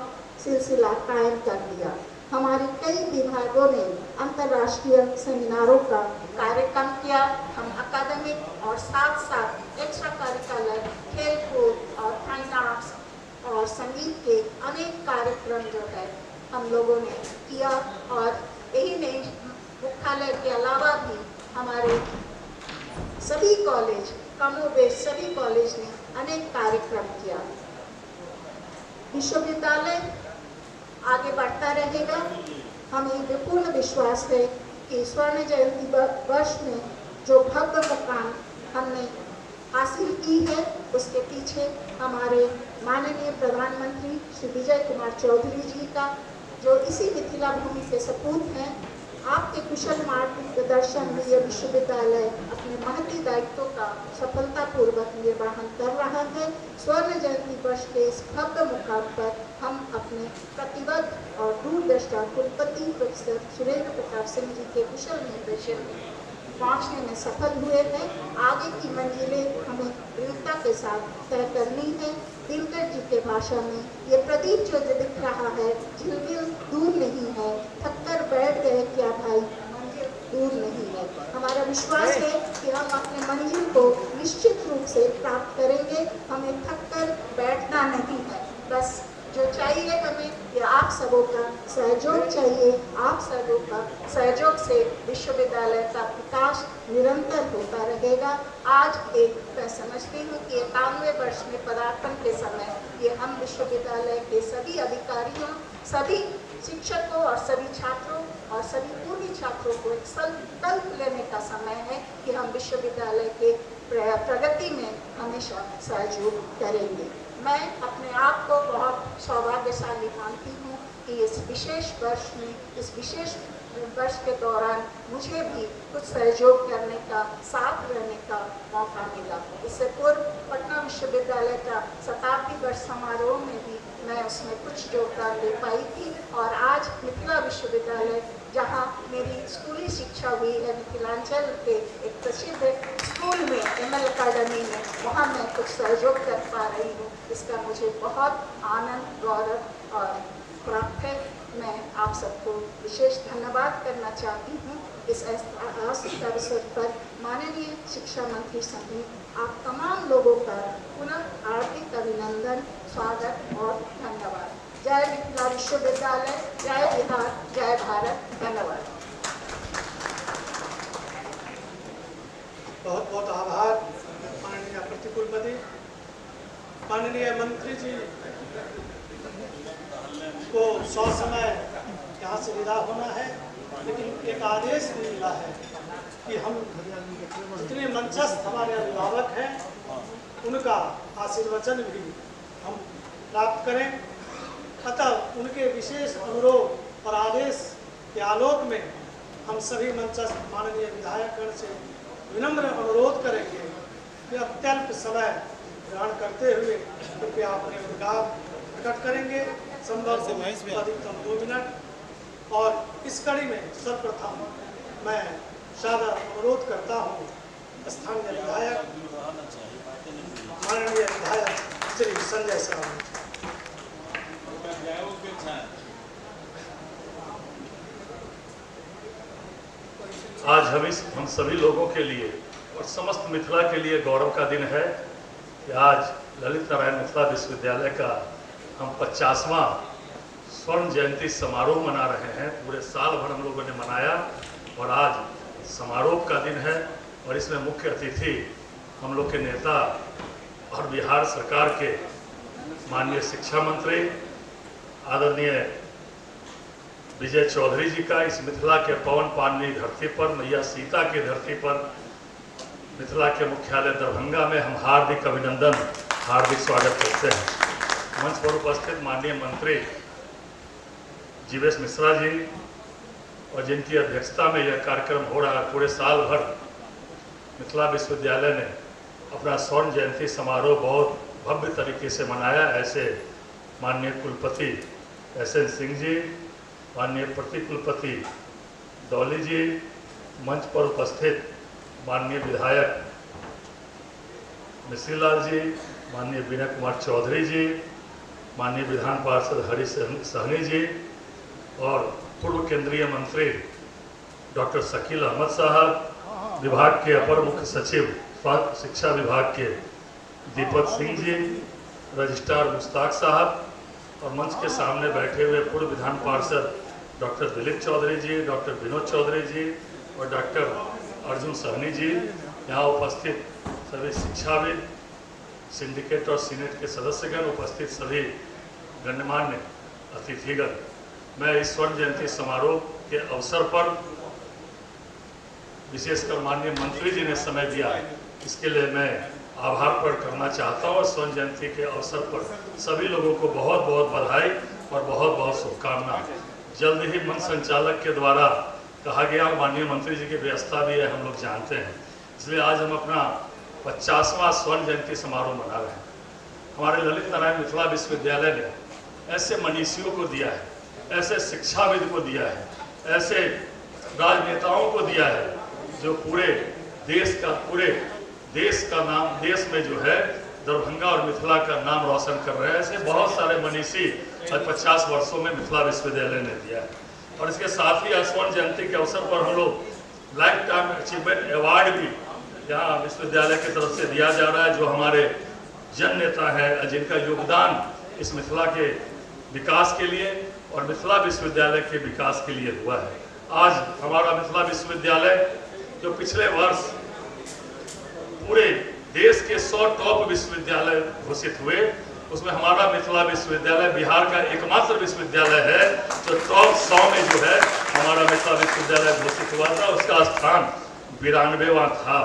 सिलसिला कायम कर दिया। हमारे कई विभागों ने अंतर्राष्ट्रीय सेमिनारों का कार्यक्रम किया। हम अकादमिक और साथ साथ एक्स्ट्रा करिकुलर, खेलकूद और फाइन आर्ट्स और संगीत के अनेक कार्यक्रम जो है हम लोगों ने किया। और यही नहीं, मुख्यालय के अलावा भी हमारे सभी कॉलेज, कमोबेश सभी कॉलेज ने अनेक कार्यक्रम किया। विश्वविद्यालय आगे बढ़ता रहेगा। हमें पूर्ण विश्वास है कि स्वर्ण जयंती वर्ष में जो भव्य मुकाम हमने हासिल की है, उसके पीछे हमारे माननीय प्रधानमंत्री श्री विजय कुमार चौधरी जी का, जो इसी मिथिला भूमि के सपूत हैं, आपके कुशल मार्गदर्शन में यह विश्वविद्यालय अपने महती दायित्वों का सफलतापूर्वक निर्वहन कर रहा है। स्वर्ण जयंती वर्ष के इस भव्य मुकाम पर हम अपने प्रतिबद्ध और दूरदृष्टा कुलपति प्रोफेसर सुरेंद्र प्रताप सिंह जी के कुशल निर्देशन में पहुँचने में सफल हुए हैं। आगे की मंजिलें हमें दृढ़ता के साथ तय करनी है। दिनकर जी के भाषा में ये प्रदीप जो दिख रहा है, झिलमिल दूर नहीं है, थककर बैठ गए क्या भाई, मंजिल दूर नहीं है। हमारा विश्वास है कि हम अपने मंजिल को निश्चित रूप से प्राप्त करेंगे। हमें थककर बैठना नहीं है, बस जो चाहिए हमें ये आप सबों का सहयोग चाहिए। आप सबों का सहयोग से विश्वविद्यालय का विकास निरंतर होता रहेगा। आज एक मैं समझती हूँ कि 91 वर्ष में पदार्पण के समय ये हम विश्वविद्यालय के सभी अधिकारियों, सभी शिक्षकों और सभी छात्रों और सभी पूर्वी छात्रों को एक संकल्प लेने का समय है कि हम विश्वविद्यालय के प्रगति में हमेशा सहयोग करेंगे। मैं अपने आप को बहुत सौभाग्यशाली मानती हूँ कि इस विशेष वर्ष में, इस विशेष वर्ष के दौरान मुझे भी कुछ सहयोग करने का, साथ रहने का मौका मिला। इससे पूर्व पटना विश्वविद्यालय का शताब्दी वर्ष समारोह में भी मैं उसमें कुछ योगदान दे पाई थी और आज मिथिला विश्वविद्यालय, जहां मेरी स्कूली शिक्षा हुई है, मिथिलांचल के एक प्रसिद्ध स्कूल में, एमएल अकादमी में, वहां मैं कुछ सहयोग कर पा रही हूँ। इसका मुझे बहुत आनंद, गौरव और प्राप्त है। मैं आप सबको विशेष धन्यवाद करना चाहती हूँ इस ऐतिहासिक अवसर पर। माननीय शिक्षा मंत्री समेत आप तमाम लोगों का पुनः हार्दिक अभिनंदन, स्वागत और धन्यवाद। जय मिथिला विश्वविद्यालय, जय बिहार, जय भारत। धन्यवाद। बहुत बहुत आभार माननीय प्रतिकुलपति, माननीय मंत्री जी को सौ समय यहाँ से विदा होना है, लेकिन एक आदेश भी मिला है कि हम जितने मंचस्थ हमारे अभिभावक हैं उनका आशीर्वचन भी हम प्राप्त करें। अतः उनके विशेष अनुरोध और आदेश के आलोक में हम सभी मंचस्थ माननीय विधायकगण से विनम्र अनुरोध करेंगे कि अत्यल्प समय ग्रहण करते हुए कृपया अपने उद्गार प्रकट करेंगे, संभव अधिकतम 2 मिनट। और इस कड़ी में सर्वप्रथम मैं सादर अनुरोध करता हूँ स्थानीय विधायक माननीय विधायक श्री संजय साहब। आज हम सभी लोगों के लिए और समस्त मिथिला के लिए गौरव का दिन है कि आज ललित नारायण मिथिला विश्वविद्यालय का हम 50वां स्वर्ण जयंती समारोह मना रहे हैं। पूरे साल भर हम लोगों ने मनाया और आज समारोह का दिन है और इसमें मुख्य अतिथि हम लोग के नेता और बिहार सरकार के माननीय शिक्षा मंत्री आदरणीय विजय चौधरी जी का इस मिथिला के पवन पावनी धरती पर, मैया सीता की धरती पर, मिथिला के मुख्यालय दरभंगा में हम हार्दिक अभिनंदन, हार्दिक स्वागत करते हैं। मंच पर उपस्थित माननीय मंत्री जीवेश मिश्रा जी और जिनकी अध्यक्षता में यह कार्यक्रम हो रहा है, पूरे साल भर मिथिला विश्वविद्यालय ने अपना स्वर्ण जयंती समारोह बहुत भव्य तरीके से मनाया। ऐसे माननीय कुलपति एस.एन. सिंह जी, माननीय प्रतिकुलपति दौली जी, मंच पर उपस्थित माननीय विधायक मिश्रीलाल जी, माननीय विनय कुमार चौधरी जी, माननीय विधान पार्षद हरि सहनी जी और पूर्व केंद्रीय मंत्री डॉक्टर शकील अहमद साहब, विभाग के अपर मुख्य सचिव स्वास्थ्य शिक्षा विभाग के दीपक सिंह जी, रजिस्ट्रार मुश्ताक साहब और मंच के सामने बैठे हुए पूर्व विधान पार्षद डॉक्टर दिलीप चौधरी जी, डॉक्टर विनोद चौधरी जी और डॉक्टर अर्जुन सहनी जी, यहाँ उपस्थित सभी शिक्षाविद, सिंडिकेट और सीनेट के सदस्यगण, उपस्थित सभी गण्यमान्य अतिथिगण, मैं इस स्वर्ण जयंती समारोह के अवसर पर विशेषकर माननीय मंत्री जी ने समय दिया, इसके लिए मैं आभार प्रकट करना चाहता हूँ और स्वर्ण जयंती के अवसर पर सभी लोगों को बहुत बहुत बधाई और बहुत बहुत शुभकामना। जल्द ही मंच संचालक के द्वारा कहा गया, माननीय मंत्री जी की व्यवस्था भी है, हम लोग जानते हैं, इसलिए आज हम अपना 50वां स्वर्ण जयंती समारोह मना रहे हैं। हमारे ललित नारायण मिथिला विश्वविद्यालय ने ऐसे मनीषियों को दिया है, ऐसे शिक्षाविद को दिया है, ऐसे राजनेताओं को दिया है जो पूरे देश का नाम, देश में जो है दरभंगा और मिथिला का नाम रोशन कर रहे हैं। ऐसे बहुत सारे मनीषी आज 50 वर्षों में मिथिला विश्वविद्यालय ने दिया है। और इसके साथ ही स्वर्ण जयंती के अवसर पर हम लोग लाइफ टाइम अचीवमेंट अवार्ड भी यहाँ विश्वविद्यालय की तरफ से दिया जा रहा है, जो हमारे जन नेता हैं, जिनका योगदान इस मिथिला के विकास के लिए और मिथिला विश्वविद्यालय के विकास के लिए हुआ है। आज हमारा मिथिला विश्वविद्यालय जो पिछले वर्ष पूरे देश के 100 टॉप विश्वविद्यालय घोषित हुए, उसमें हमारा मिथिला विश्वविद्यालय बिहार का एकमात्र विश्वविद्यालय है जो टॉप 100 में जो है हमारा मिथिला विश्वविद्यालय घोषित हुआ था। उसका स्थान 92वां था।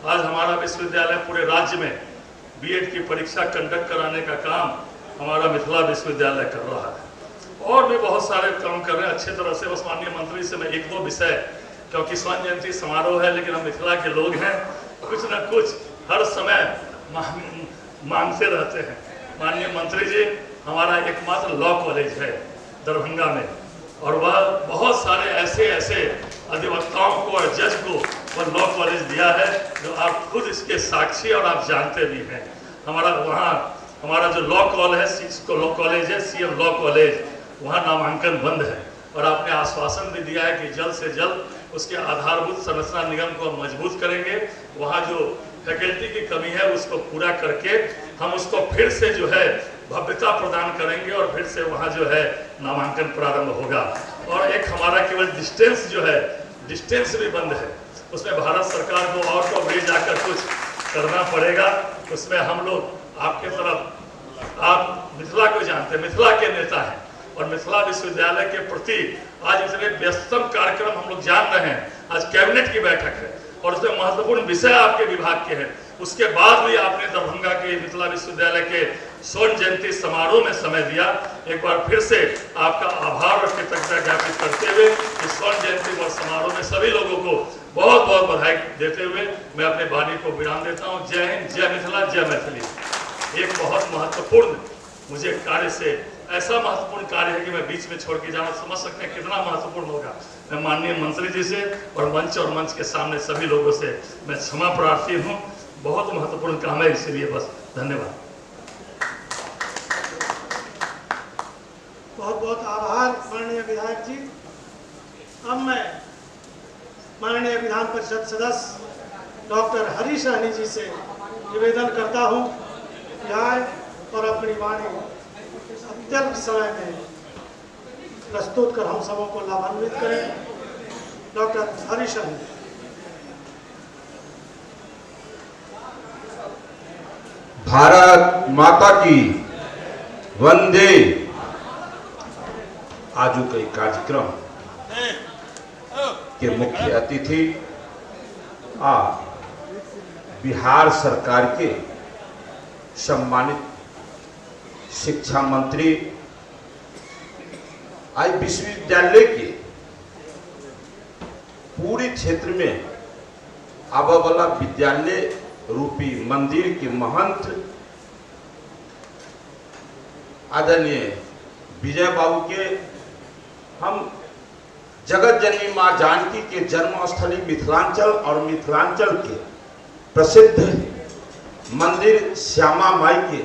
आज हमारा विश्वविद्यालय पूरे राज्य में बीएड की परीक्षा कंडक्ट कराने का काम हमारा मिथिला विश्वविद्यालय कर रहा है और भी बहुत सारे काम कर रहे हैं अच्छे तरह से। बस माननीय मंत्री से मैं एक दो विषय, क्योंकि स्वर्ण जयंती समारोह है लेकिन हम मिथिला के लोग हैं, कुछ न कुछ हर समय मांगते रहते हैं। माननीय मंत्री जी, हमारा एकमात्र लॉ कॉलेज है दरभंगा में और वह बहुत सारे ऐसे ऐसे अधिवक्ताओं को और जज को वह लॉ कॉलेज दिया है जो आप खुद इसके साक्षी और आप जानते भी हैं। हमारा वहाँ हमारा जो लॉ कॉलेज है, लॉ कॉलेज है, सीएम लॉ कॉलेज, वहाँ नामांकन बंद है और आपने आश्वासन भी दिया है कि जल्द से जल्द उसके आधारभूत संरचना निगम को हम मजबूत करेंगे। वहाँ जो फैकल्टी की कमी है उसको पूरा करके हम उसको फिर से जो है भव्यता प्रदान करेंगे और फिर से वहाँ जो है नामांकन प्रारंभ होगा। और एक हमारा केवल डिस्टेंस जो है, डिस्टेंस भी बंद है, उसमें भारत सरकार को आउट ऑफ वे जाकर कुछ करना पड़ेगा। उसमें हम लोग आपके तरफ, आप मिथिला को जानते हैं, मिथिला के नेता हैं और मिथिला विश्वविद्यालय के प्रति आज इतने व्यस्तम कार्यक्रम हम लोग जान रहे हैं। आज कैबिनेट की बैठक है और उसमें महत्वपूर्ण विषय आपके विभाग के हैं, उसके बाद भी आपने दरभंगा के मिथिला विश्वविद्यालय के स्वर्ण जयंती समारोह में समय दिया। एक बार फिर से आपका आभार और कृतज्ञता ज्ञापित करते हुए इस स्वर्ण जयंती वर्ष समारोह में सभी लोगों को बहुत बहुत बधाई देते हुए मैं अपने वाणी को विराम देता हूँ। जय हिंद, जय मिथिला, जय मैथिली। एक बहुत महत्वपूर्ण मुझे कार्य से, ऐसा महत्वपूर्ण कार्य है कि मैं बीच में छोड़ के जाना, समझ सकते हैं कितना महत्वपूर्ण होगा। मैं माननीय मंत्री जी से और मंच के सामने सभी लोगों से मैं क्षमा प्रार्थी हूँ। बहुत महत्वपूर्ण काम है, इसलिए बस धन्यवाद। बहुत बहुत आभार माननीय विधायक जी। अब मैं माननीय विधान परिषद सदस्य डॉक्टर हरीश सहनी जी से निवेदन करता हूँ कि आए और अपनी वाणी अत्यल्प समय में प्रस्तुत कर हम सबों को लाभान्वित करें। डॉक्टर हरीश सहनी। भारत माता की वंदे। आजू के कार्यक्रम के मुख्य अतिथि आ बिहार सरकार के सम्मानित शिक्षा मंत्री, आई विश्वविद्यालय के पूरे क्षेत्र में आबऽ वाला विद्यालय रूपी मंदिर के महंत आदरणीय विजय बाबू के हम जगत जननी माँ जानकी के जन्मस्थली मिथिलांचल और मिथिलांचल के प्रसिद्ध मंदिर श्यामा माई के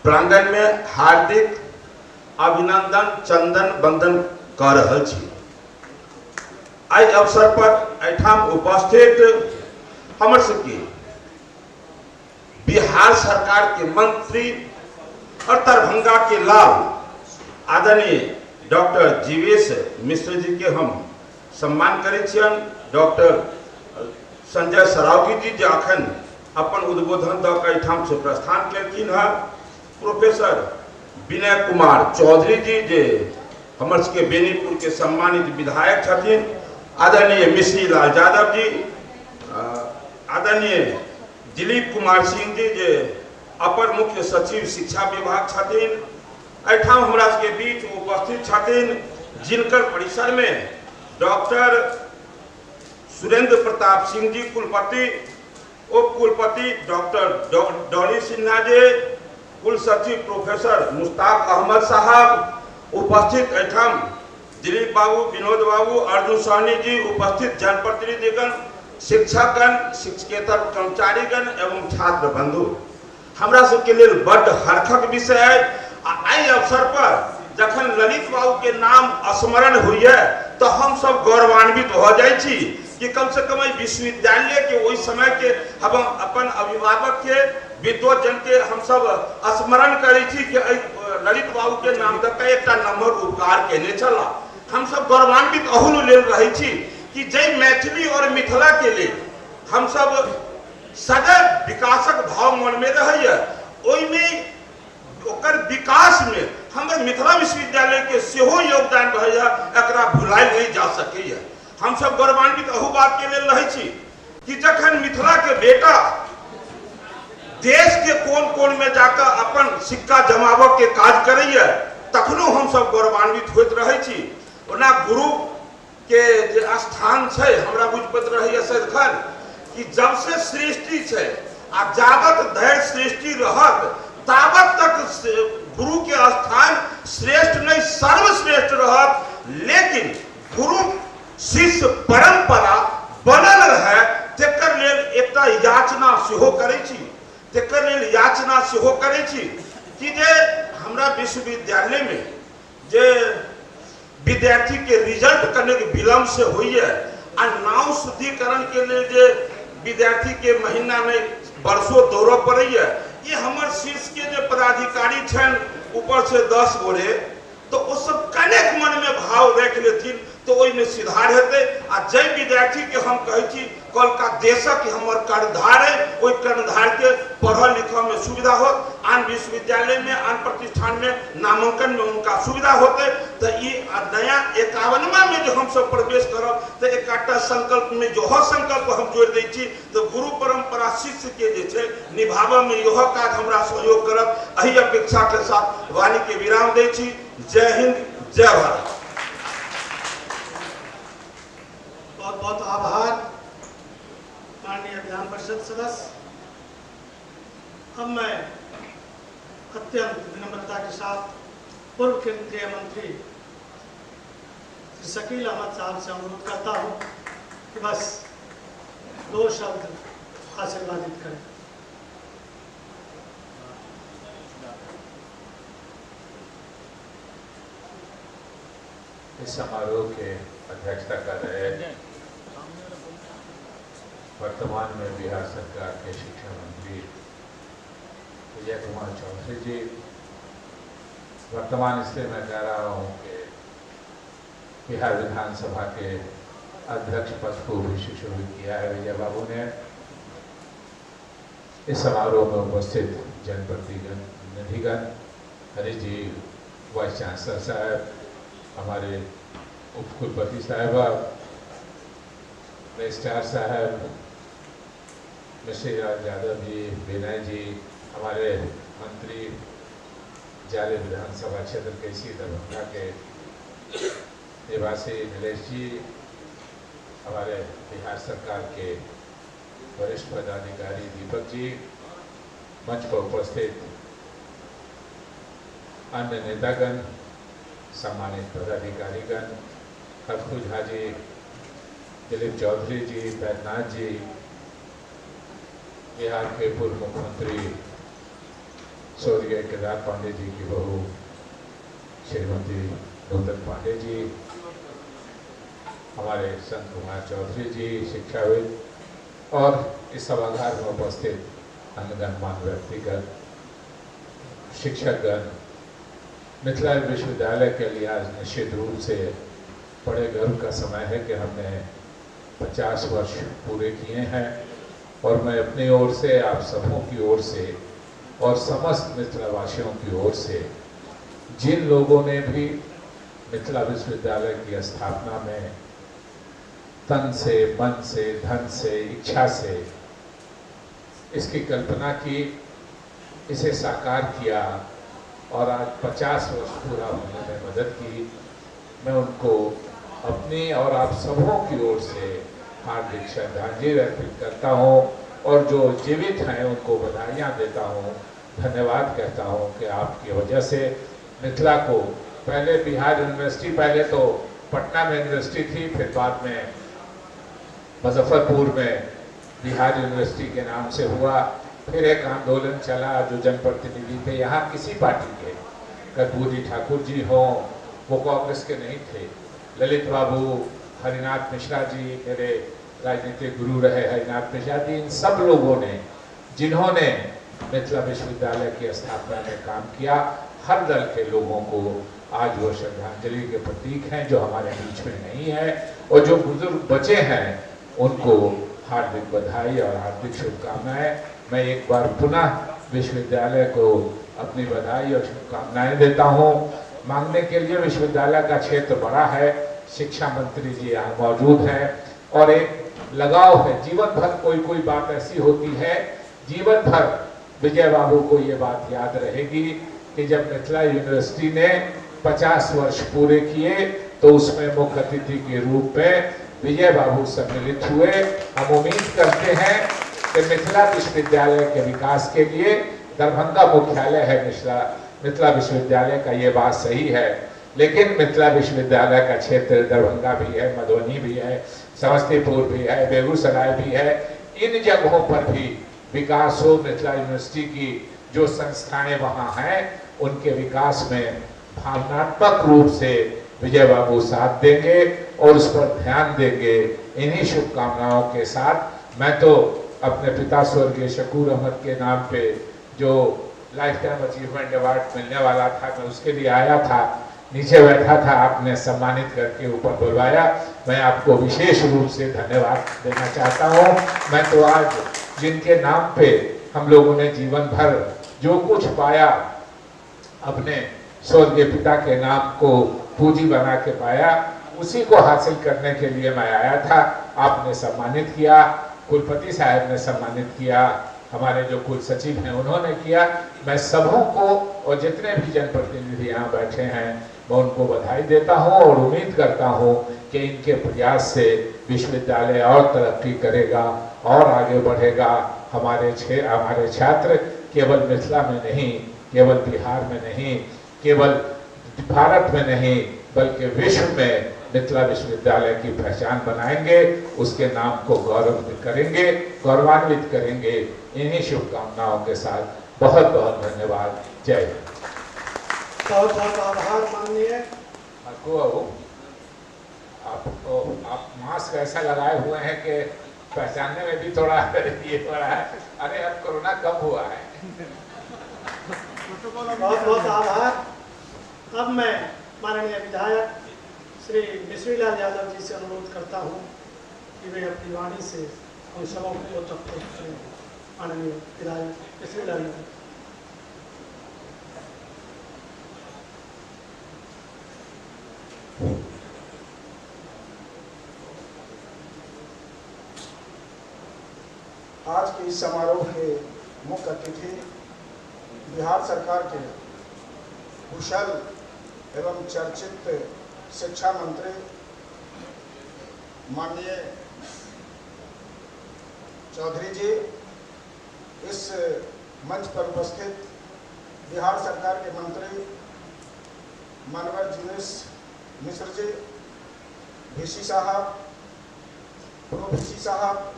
प्रांगण में हार्दिक अभिनंदन चंदन बंदन कर रहल छी। एहि अवसर पर एहिठाम उपस्थित हमर सबके बिहार सरकार के मंत्री और दरभंगा के लाल आदरणीय डॉक्टर जीवेश मिश्र जी के हम सम्मान करै छियनि। डॉक्टर संजय सरावगी जी जे अखन अपन उद्बोधन दऽ के एहिठाम से प्रस्थान केलखिन हँ, प्रोफेसर विनय कुमार चौधरी जी जे हमर सबके बेनीपुर के सम्मानित विधायक छथिन, आदरणीय मिश्री लाल यादव जी, आदरणीय दिलीप कुमार सिंह जी जे अपर मुख्य सचिव शिक्षा विभाग छथिन, एहिठाम हमरा सबके बीच उपस्थित छथिन जिनकर परिसर में डॉक्टर सुरेंद्र प्रताप सिंह जी कुलपति, उप कुलपति डॉक्टर डॉली सिन्हा जी, कुल सचिव प्रोफेसर मुश्ताक अहमद साहब उपस्थित, एहिठाम दिलीप बाबू, विनोद बाबू, अर्जुन सहनी जी उपस्थित, जनप्रतिनिधिगण, शिक्षकगण, शिक्षकेतर कर्मचारीगण एवं छात्र बंधु, हमरा सबके लेल बड्ड हर्खक विषय है। आ एहि अवसर पर जखन ललित बाबू के नाम स्मरण होइए तो हम सब गौरवान्वित भऽ जाइ छी कि कम से कम एहि विश्वविद्यालय के ओहि समय के हम अपन अभिभावक के विद्वजन के हम सब स्मरण करै छी कि एहि ललित बाबू के नाम दऽ कऽ एकटा नम्बर उपकार केने छलाह। हमसब गौरवान्वित अहू लेल रहै छी कि जाहि मैथिली और मिथिला के लेल हमसब सदैव विकासक भाव मनमे रहैए, ओहिमे ओकर विकासमे हमर मिथिला विश्वविद्यालयके सेहो योगदान रहैए, एकरा भुलायल नहि जा सकैए। हमसब गौरवान्वित अहू बातके लेल रहै छी कि जखन मिथिलाके बेटा देशके कोन कोनमे जाकऽ अपन सिक्का जमाबऽके काज करैए तखनो हमसब गौरवान्वित होइत रहै छी। ओना गुरु के जे स्थान छै हमरा बुझि पड़ैत रहैए सदिखन कि जब से सृष्टि छै आ जाबत धरि सृष्टि रहत ताबत तक गुरु के स्थान श्रेष्ठ नहि सर्वश्रेष्ठ रहत। लेकिन गुरु शिष्य परंपरा बनल रहे तेकर लेल एकटा याचना सेहो करै छी, तेकर लेल याचना सेहो करै छी कि जे हमरा विश्वविद्यालय में जे विद्यार्थी के रिजल्ट कनेक विलम्ब से होइए आ नाव शुद्धिकरण के लेल जे विद्यार्थी के महीना नहीं वर्षों दौड़ऽ पड़ैए, ये हमर शीर्ष के जे पदाधिकारी छनि ऊपर से 10 गोरे तो ओ सब कनेक मन में भाव राखि लेथिन तो ओहिमे सुधार हेतै। आ जाहि विद्यार्थी के हम कहै छी कलका देशक हमर कर्णधार है, ओहि कर्णधार के पढ़ऽ लिखऽ में सुविधा होत, आन विश्वविद्यालय में आन प्रतिष्ठान में नामांकन में उनका सुविधा होतै। तो ई नया 51वां में जो हमसब प्रवेश करब तो एकटा संकल्प में इहो संकल्प हम जोड़ि दै छी तो गुरु परंपरा शिष्य के जे छै निभाबऽ में इहो काज हमरा सहयोग करत। एहि अपेक्षा के साथ वाणी के विराम दै छी। जय हिंद, जय भारत। बहुत बहुत आभार माननीय विधान परिषद सदस्य। अब मैं अत्यंत विनम्रता के साथ पूर्व केंद्रीय मंत्री श्री शकील अहमद साहब से अनुरोध करता हूं कि बस 2 शब्द आशीर्वादित करें। इस समारोह के अध्यक्षता कर रहे वर्तमान में बिहार सरकार के शिक्षा मंत्री विजय कुमार चौधरी जी, वर्तमान इसलिए मैं कह रहा हूं कि बिहार विधानसभा के अध्यक्ष पद को भी सुशोभित किया है विजय बाबू ने। इस समारोह में उपस्थित जनप्रतिनिधिगण, हरीश जी वाइस चांसलर साहब, हमारे उपकुलपति साहबा, रजिस्ट्रार साहब, मिश्रीलाल यादव जी, विनय जी, हमारे मंत्री जाले विधानसभा क्षेत्र के इसी दरभंगा के निवासी नीलेश जी, हमारे बिहार सरकार के वरिष्ठ पदाधिकारी दीपक जी, मंच पर उपस्थित अन्य नेतागण, सम्मानित पदाधिकारीगण, हरखू झा जी, दिलीप चौधरी जी, बैद्यनाथ जी, बिहार के पूर्व मुख्यमंत्री स्वर्गीय केदार पांडे जी की बहू श्रीमती नूतन पांडे जी, हमारे संत कुमार चौधरी जी शिक्षाविद, और इस सभागार में उपस्थित अन्य गणमान्य व्यक्तिगण, शिक्षकगण, मिथिला विश्वविद्यालय के लिए आज निश्चित रूप से बड़े गर्व का समय है कि हमने 50 वर्ष पूरे किए हैं और मैं अपनी ओर से, आप सबों की ओर से और समस्त मिथिलावासियों की ओर से, जिन लोगों ने भी मिथिला विश्वविद्यालय की स्थापना में तन से, मन से, धन से, इच्छा से इसकी कल्पना की, इसे साकार किया और आज 50 वर्ष पूरा होने में मदद की, मैं उनको अपनी और आप सबों की ओर से हार्दिक श्रद्धांजलि अर्पित करता हूँ और जो जीवित हैं उनको बधाइयाँ देता हूँ, धन्यवाद कहता हूँ कि आपकी वजह से मिथिला को पहले बिहार यूनिवर्सिटी, पहले तो पटना में यूनिवर्सिटी थी, फिर बाद में मुजफ्फरपुर में बिहार यूनिवर्सिटी के नाम से हुआ। फिर एक आंदोलन चला, जो जनप्रतिनिधि थे यहाँ किसी पार्टी के, कर्पूरी ठाकुर जी हों, वो कांग्रेस के नहीं थे, ललित बाबू, हरिनाथ मिश्रा जी मेरे राजनीतिक गुरु रहे हरिनाथ मिश्रा जी, इन सब लोगों ने जिन्होंने मिथिला विश्वविद्यालय की स्थापना में काम किया, हर दल के लोगों को आज वो श्रद्धांजलि के प्रतीक हैं जो हमारे बीच में नहीं है, और जो बुजुर्ग बचे हैं उनको हार्दिक बधाई और हार्दिक शुभकामनाएं। मैं एक बार पुनः विश्वविद्यालय को अपनी बधाई और शुभकामनाएं देता हूं। मांगने के लिए विश्वविद्यालय का क्षेत्र बड़ा है, शिक्षा मंत्री जी यहाँ मौजूद हैं और एक लगाव है। जीवन भर कोई कोई बात ऐसी होती है, जीवन भर विजय बाबू को ये बात याद रहेगी कि जब मिथिला यूनिवर्सिटी ने 50 वर्ष पूरे किए तो उसमें मुख्य अतिथि के रूप में विजय बाबू सम्मिलित हुए। हम उम्मीद करते हैं कि मिथिला विश्वविद्यालय के विकास के लिए दरभंगा मुख्यालय है मिथिला विश्वविद्यालय का, ये बात सही है, लेकिन मिथिला विश्वविद्यालय का क्षेत्र दरभंगा भी है, मधुबनी भी है, समस्तीपुर भी है, बेगूसराय भी है। इन जगहों पर भी विकास हो। मिथिला यूनिवर्सिटी की जो संस्थाएं वहाँ हैं उनके विकास में भावनात्मक रूप से विजय बाबू साथ देंगे और उस पर ध्यान देंगे। इन्हीं शुभकामनाओं के साथ मैं तो अपने पिता स्वर्गीय शकूर अहमद के नाम पे जो लाइफ टाइम अचीवमेंट अवार्ड मिलने वाला था, मैं उसके लिए आया था, नीचे बैठा था, आपने सम्मानित करके ऊपर बुलवाया। मैं आपको विशेष रूप से धन्यवाद देना चाहता हूँ। मैं तो आज जिनके नाम पे हम लोगों ने जीवन भर जो कुछ पाया, अपने स्वर्गीय पिता के नाम को पूंजी बना के पाया, उसी को हासिल करने के लिए मैं आया था। आपने सम्मानित किया, कुलपति साहब ने सम्मानित किया, हमारे जो कुल सचिव हैं उन्होंने किया। मैं सबों को और जितने भी जनप्रतिनिधि यहाँ बैठे हैं मैं उनको बधाई देता हूँ और उम्मीद करता हूँ कि इनके प्रयास से विश्वविद्यालय और तरक्की करेगा और आगे बढ़ेगा। हमारे छात्र केवल मिथिला में नहीं, केवल बिहार में नहीं, केवल भारत में नहीं, बल्कि विश्व में मिथिला विश्वविद्यालय की पहचान बनाएंगे, उसके नाम को गौरव करेंगे, गौरवान्वित करेंगे। इन्हीं शुभकामनाओं के साथ बहुत बहुत धन्यवाद। जय हिंद। बहुत बहुत आभार माननीय। आपको आप मास्क ऐसा लगाए हुए हैं कि पहचानने में भी थोड़ा ये हो रहा है। अरे अब कोरोना कम हुआ है। बहुत बहुत आभार। अब मैं माननीय विधायक श्री मिश्रीलाल यादव जी से अनुरोध करता हूँ कि वे अपनी वाणी से हम सबों को ओतप्रोत करें। माननीय विधायक मिश्रीलाल यादव। आज के इस समारोह के मुख्य अतिथि बिहार सरकार के कुशल एवं चर्चित शिक्षा मंत्री माननीय चौधरी जी, इस मंच पर उपस्थित बिहार सरकार के मंत्री मानवर जीवेश मिश्र जी, वीसी साहब, प्रो वीसी साहब,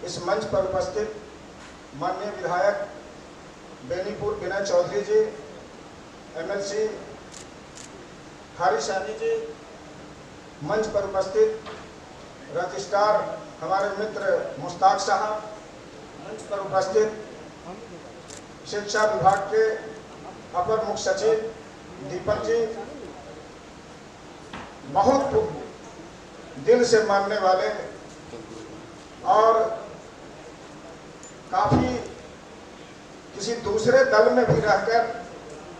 इस मंच पर उपस्थित माननीय विधायक बेनीपुर विनय चौधरी जी, एमएलसी हरी सैनी जी, मंच पर उपस्थित रजिस्ट्रार हमारे मित्र मुश्ताक साहब, मंच पर उपस्थित शिक्षा विभाग के अपर मुख्य सचिव दीपक जी, बहुत दिल से मानने वाले और काफ़ी किसी दूसरे दल में भी रहकर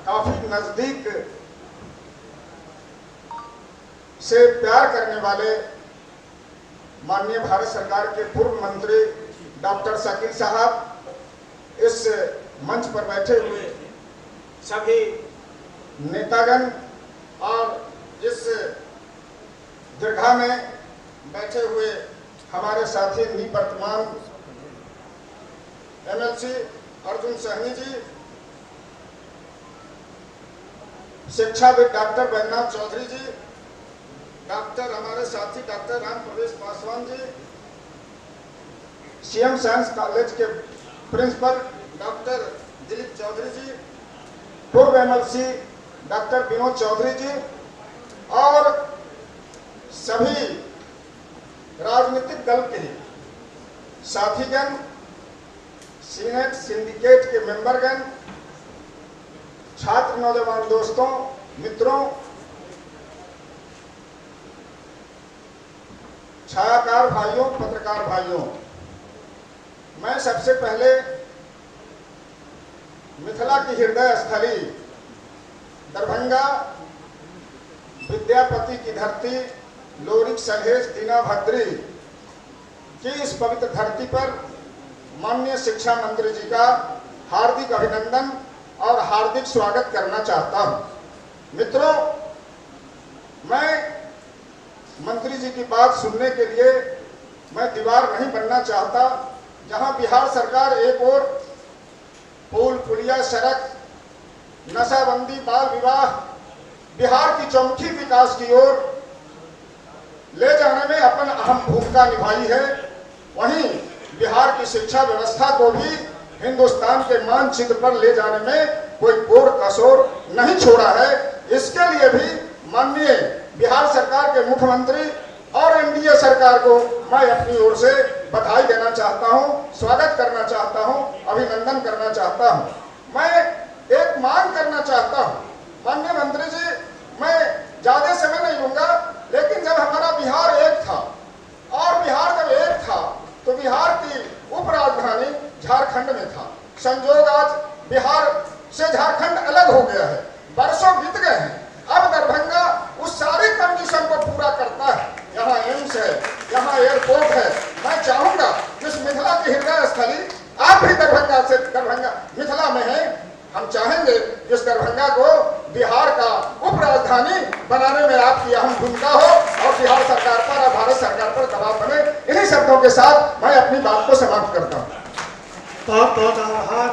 काफ़ी नज़दीक से प्यार करने वाले माननीय भारत सरकार के पूर्व मंत्री डॉक्टर शकील साहब, इस मंच पर बैठे हुए सभी नेतागण और इस दीर्घा में बैठे हुए हमारे साथी निवर्तमान एमएलसी अर्जुन सहनी जी, शिक्षाविद डॉक्टर बैजनाथ चौधरी जी, डॉक्टर हमारे साथी doctor Ram Pravesh Paswan ji, CM science college के प्रिंसिपल डॉक्टर दिलीप चौधरी जी, पूर्व एमएलसी डॉक्टर विनोद चौधरी जी और सभी राजनीतिक दल के साथीगण, सीनेट सिंडिकेट के मेंबरगण, छात्र नौजवान दोस्तों, मित्रों, छायाकार भाइयों, पत्रकार भाइयों, मैं सबसे पहले मिथिला की हृदय स्थली दरभंगा, विद्यापति की धरती, लोरिक सलहेश दीनाभद्री की इस पवित्र धरती पर माननीय शिक्षा मंत्री जी का हार्दिक अभिनंदन और हार्दिक स्वागत करना चाहता हूं। मित्रों, मैं मंत्री जी की बात सुनने के लिए मैं दीवार नहीं बनना चाहता। जहां बिहार सरकार एक ओर पुल, पुलिया, सड़क, नशाबंदी, बाल विवाह, बिहार की चौमुखी विकास की ओर ले जाने में अपन अहम भूमिका निभाई है, वहीं बिहार की शिक्षा व्यवस्था को भी हिंदुस्तान के मानचित्र पर ले जाने में कोई कोर कसर नहीं छोड़ा है। इसके लिए भी माननीय बिहार सरकार के मुख्यमंत्री और एनडीए सरकार को मैं अपनी ओर से बधाई देना चाहता हूं, स्वागत करना चाहता हूं, अभिनंदन करना चाहता हूं। मैं एक मांग करना चाहता हूं माननीय मंत्री जी, मैं ज्यादा समय नहीं लूंगा, लेकिन जब हमारा बिहार एक था और बिहार जब एक था तो बिहार की उपराजधानी झारखंड में था। संजोग आज बिहार से झारखंड अलग हो गया है, बरसों बीत गए हैं। अब दरभंगा उस सारे कंडीशन को पूरा करता है। यहाँ एम्स है, यहाँ एयरपोर्ट है। मैं चाहूंगा जिस मिथिला की हृदय स्थली आप भी दरभंगा से, दरभंगा मिथिला में है, हम चाहेंगे इस दरभंगा को बिहार का उपराजधानी बनाने में आपकी अहम भूमिका हो और बिहार सरकार पर और भारत सरकार पर दबाव बने। इन्हीं शब्दों के साथ मैं अपनी बात को समाप्त करता हूँ। बहुत बहुत आभार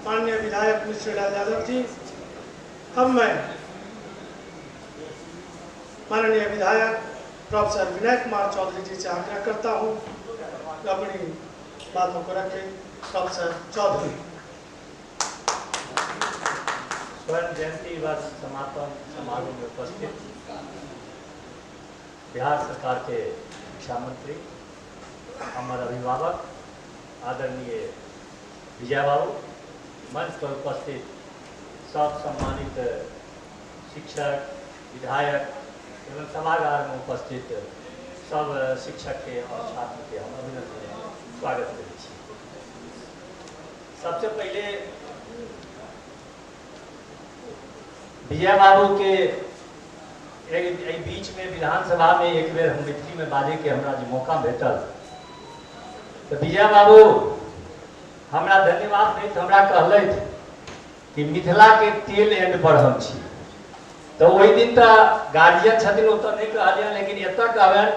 माननीय विधायक मिश्रीलाल यादव जी। अब मैं माननीय विधायक प्रोफेसर विनय कुमार चौधरी जी से आग्रह करता हूँ अपनी बातों को रखें। प्रोफेसर चौधरी। स्वर्ण जयंती वर्ष समापन समारोह में उपस्थित बिहार सरकार के शिक्षा मंत्री, हमारे अभिभावक आदरणीय विजय बाबू, मंच पर उपस्थित सब सम्मानित शिक्षक, विधायक एवं सभागार में उपस्थित सब शिक्षक के और छात्र के हम अभिनंदन स्वागत करै छी। सबसे पहले विजय बाबू के एक बीच में विधानसभा में एक बेर हम मैथिली में बाजे के हमरा जे मौका भेटल तो विजय बाबू हमरा धन्यवाद दैत हमरा कहलथि कि मिथिला के टेल एंड पर हम छी। तो ओहि दिन तो गार्जियन छथिन ओतऽ नहि कहलियनि, लेकिन एतऽ कहबनि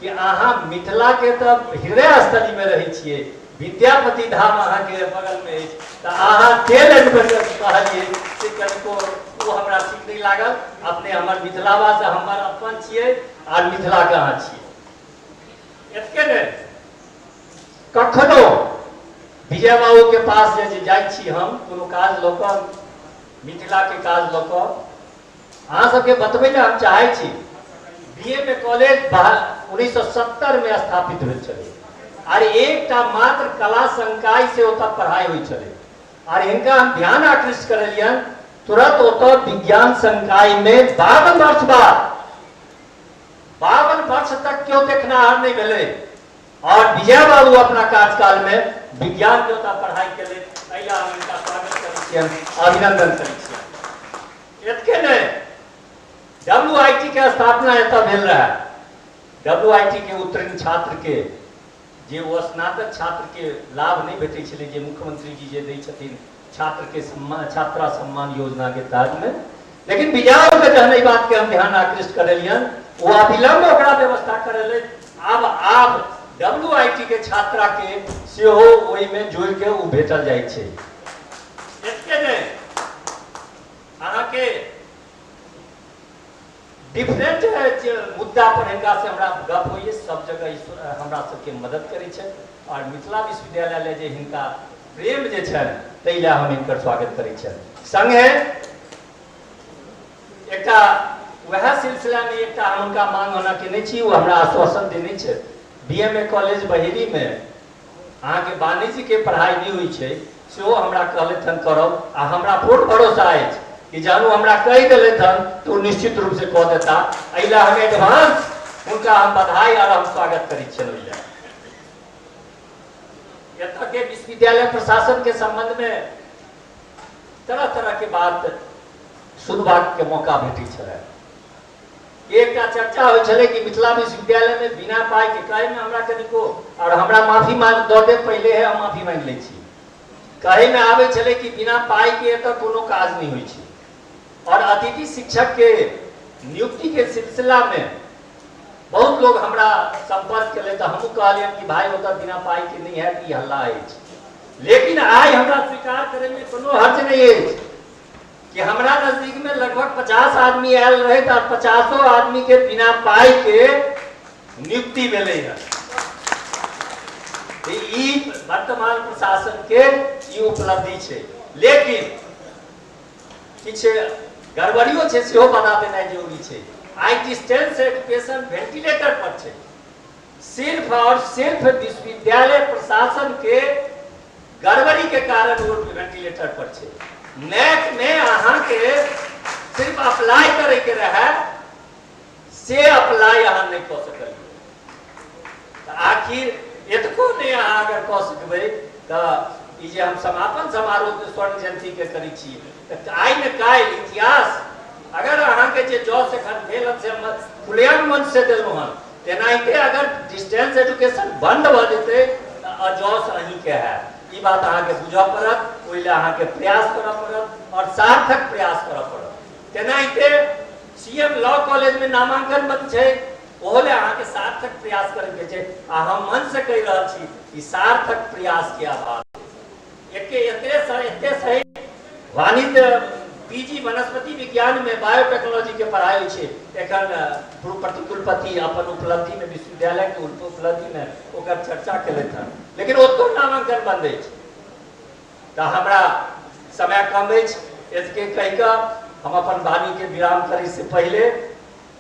कि अहाँ मिथिला के तऽ हृदय स्थली में रहै छियै, विद्यापति धाम अहाँके बगलमे अछि, तऽ अहाँ टेल एंड पर कहलियै से कनिको ओ हमरा ठीक नहि लागल। अपने हमर मिथिलावास हमर अपन छियै आर मिथिलाके अहाँ छियै। एतके नहि, कखनो विजय बाबू के पास जे जाइ छी हम कोनो काज लऽ कऽ, मिथिलाके काज लऽ कऽ, अहाँ सबके बतबै लए हम चाहै छी, बी एम ए कॉलेज 1970 में स्थापित भेल छलै आर एकटा मात्र कला संकाय से ओतऽ पढ़ाई होइ छलै। आर हिनका हम ध्यान आकृष्ट करेलियनि, तुरंत ओतऽ विज्ञान संकाय में 52 वर्ष बाद 52 वर्ष तक क्यों देखनाहार नहीं भेलै और विजय बाबू अपना कार्यकाल में विज्ञान के ओतऽ पढ़ाई केलै। एहि लए हम हिनका स्वागत करै छियनि, अभिनंदन करै छियनि। एतके नहि, WIT के स्थापना एतऽ भेल रहै। WIT के उत्तीर्ण छात्र के जे ओ स्नातक छात्र के लाभ नहीं भेटै छलै जे मुख्यमंत्री जी जे दै छथिन छात्र के सम्मान, छात्रा सम्मान योजना के तहत में, लेकिन विजय बाबू के जहन एहि बात के हम ध्यान आकृष्ट करेलियन ओ अविलंब ओकरा व्यवस्था करेलै। आब आब WIT के छात्रा के सेहो ओहिमे जोड़ि के ओ भेटल जाइ छै। एतके नहि, अहाँके डिफरेंट मुद्दा पर हिनका से हमरा गप होइए, सब जगह हमरा सबके मदद करै छथि और मिथिला विश्वविद्यालय लए जे हिनका प्रेम जे छनि ताहि लए हम हिनकर स्वागत करै छियनि। संगे एकटा वएह सिलसिलामे एकटा हम हुनका मांग ओना केने छी, ओ हमरा आश्वासन देने छथि। BMA college Baheri में अहाँके वाणिज्यके पढ़ाइ नहि होइ छै, सेहो हमरा कहलथि हन करब आ हमरा पूर्ण भरोसा अछि कि जानू हमरा कहि देलथि हन तऽ ओ निश्चित रूप से कऽ देता। एहि लए हम एडवांस हुनका हम बधाई और हम स्वागत करै छियनि। ओहि लए एतऽ के विश्वविद्यालय प्रशासन के संबंध में तरह तरह के बात सुनबाक के मौका भेटै छलै। एकटा चर्चा होइ छलै कि मिथिला विश्वविद्यालय में बिना पाई के, कहे में हमरा कनिको और हमरा माफी मांग दऽ देब पहिले है, हम माफी मांगि लै छी। कहे में आबै छलै कि बिना पाई के एतऽ कोनो काज नहि होइ छै। और अतिथि शिक्षक के नियुक्ति के सिलसिला में बहुत लोग हमरा संपर्क केलथि, तऽ हमहूँ कहलियनि कि भाई ओतऽ बिना पाई के नहि हैत, ई हल्ला अछि। लेकिन आइ हमरा स्वीकार करे में कोनो हर्ज नहीं अछि कि हमरा नजदीक में लगभग 50 आदमी आयल रहे, तऽ 50 आदमी के बिना पाई के नियुक्ति भेलै हन। ई वर्तमान प्रशासन के ई उपलब्धि छै। लेकिन किछु गड़बड़ियो छै, सेहो बता देनाइ जरूरी छै। आइ डिस्टेंस एजुकेशन वेंटिलेटर पर छै, सिर्फ और सिर्फ विश्वविद्यालय प्रशासन के गड़बड़ी के कारण वो वेंटिलेटर पर छै। नैक में अहाँ के सिर्फ अप्लाई करे के रहे, से अप्लाई अहाँ नहीं कऽ सकलियै। तऽ आखिर एतको नहि अहाँ अगर कऽ सकबै तऽ ई जे हम समापन समारोह के स्वर्ण जयंती के करै छी, तऽ आइ ने काल्हि इतिहास अगर अहाँके जे जस एखन भेल हन से हम खुलेआम मंच से देलहुँ हन, तेनाहिते अगर डिस्टेंस एजुकेशन बंद भऽ जेतै तऽ अजस अहीँके हैत। ई बात अहाँके बुझऽ पड़त, ओहि लए अहाँके प्रयास करऽ पड़त और सार्थक प्रयास करऽ पड़त। तेनाहिते सीएम लॉ कॉलेज में नामांकन बंद छै, ओहो लए अहाँके सार्थक प्रयास करैके छै। आ हम मन से कहि रहल छी कि सार्थक प्रयास के अभाव एके एते सही वाणिज्य पीजी वनस्पति विज्ञान में बायोटेक्नोलॉजी के पढ़ाई होइ छै। एखन प्रतिकुलपति अपन उपलब्धि में, विश्वविद्यालय के उपलब्धि में ओकर चर्चा केलथि हन, लेकिन ओतौ नामांकन बंद अछि। तऽ हमरा समय कम अछि, एतके कहि कऽ हम अपन वाणी के विराम करै से पहिले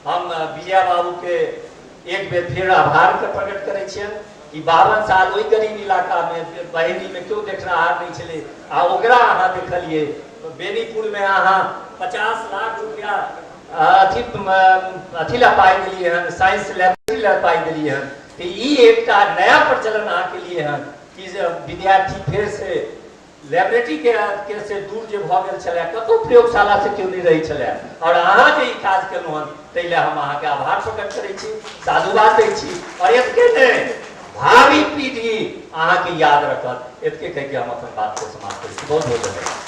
हम विजय बाबू के एक बेर फेर आभार के प्रकट करै छियनि कि 52 साल ओहि गरीब इलाका में बहेड़ी में केओ देखनिहार नहि छलै आ ओकरा अहाँ देखलियै। बेनीपुर में अहाँ 50 लाख रुपया अथी लए पाइ देलियै हन, साइंस लैबोरेटरी लए पाइ देलियै हन। तऽ ई एकटा नया प्रचलन अहाँके लिए हन कि जे विद्यार्थी फेर से लैबोरेटरी के से दूर जे भऽ गेल छलै, कतहु प्रयोगशाला से केओ नहि रहै छलै, और अहाँ जे ई काज केलहुँ हन ताहि लए हम अहाँके आभार प्रकट करै छी, साधुवाद दै छी। और एतके नहि, भावी पीढ़ी अहाँके याद रखत। एतके कहिके हम अपन बात के समाप्त करै छी। बहुत बहुत धन्यवाद।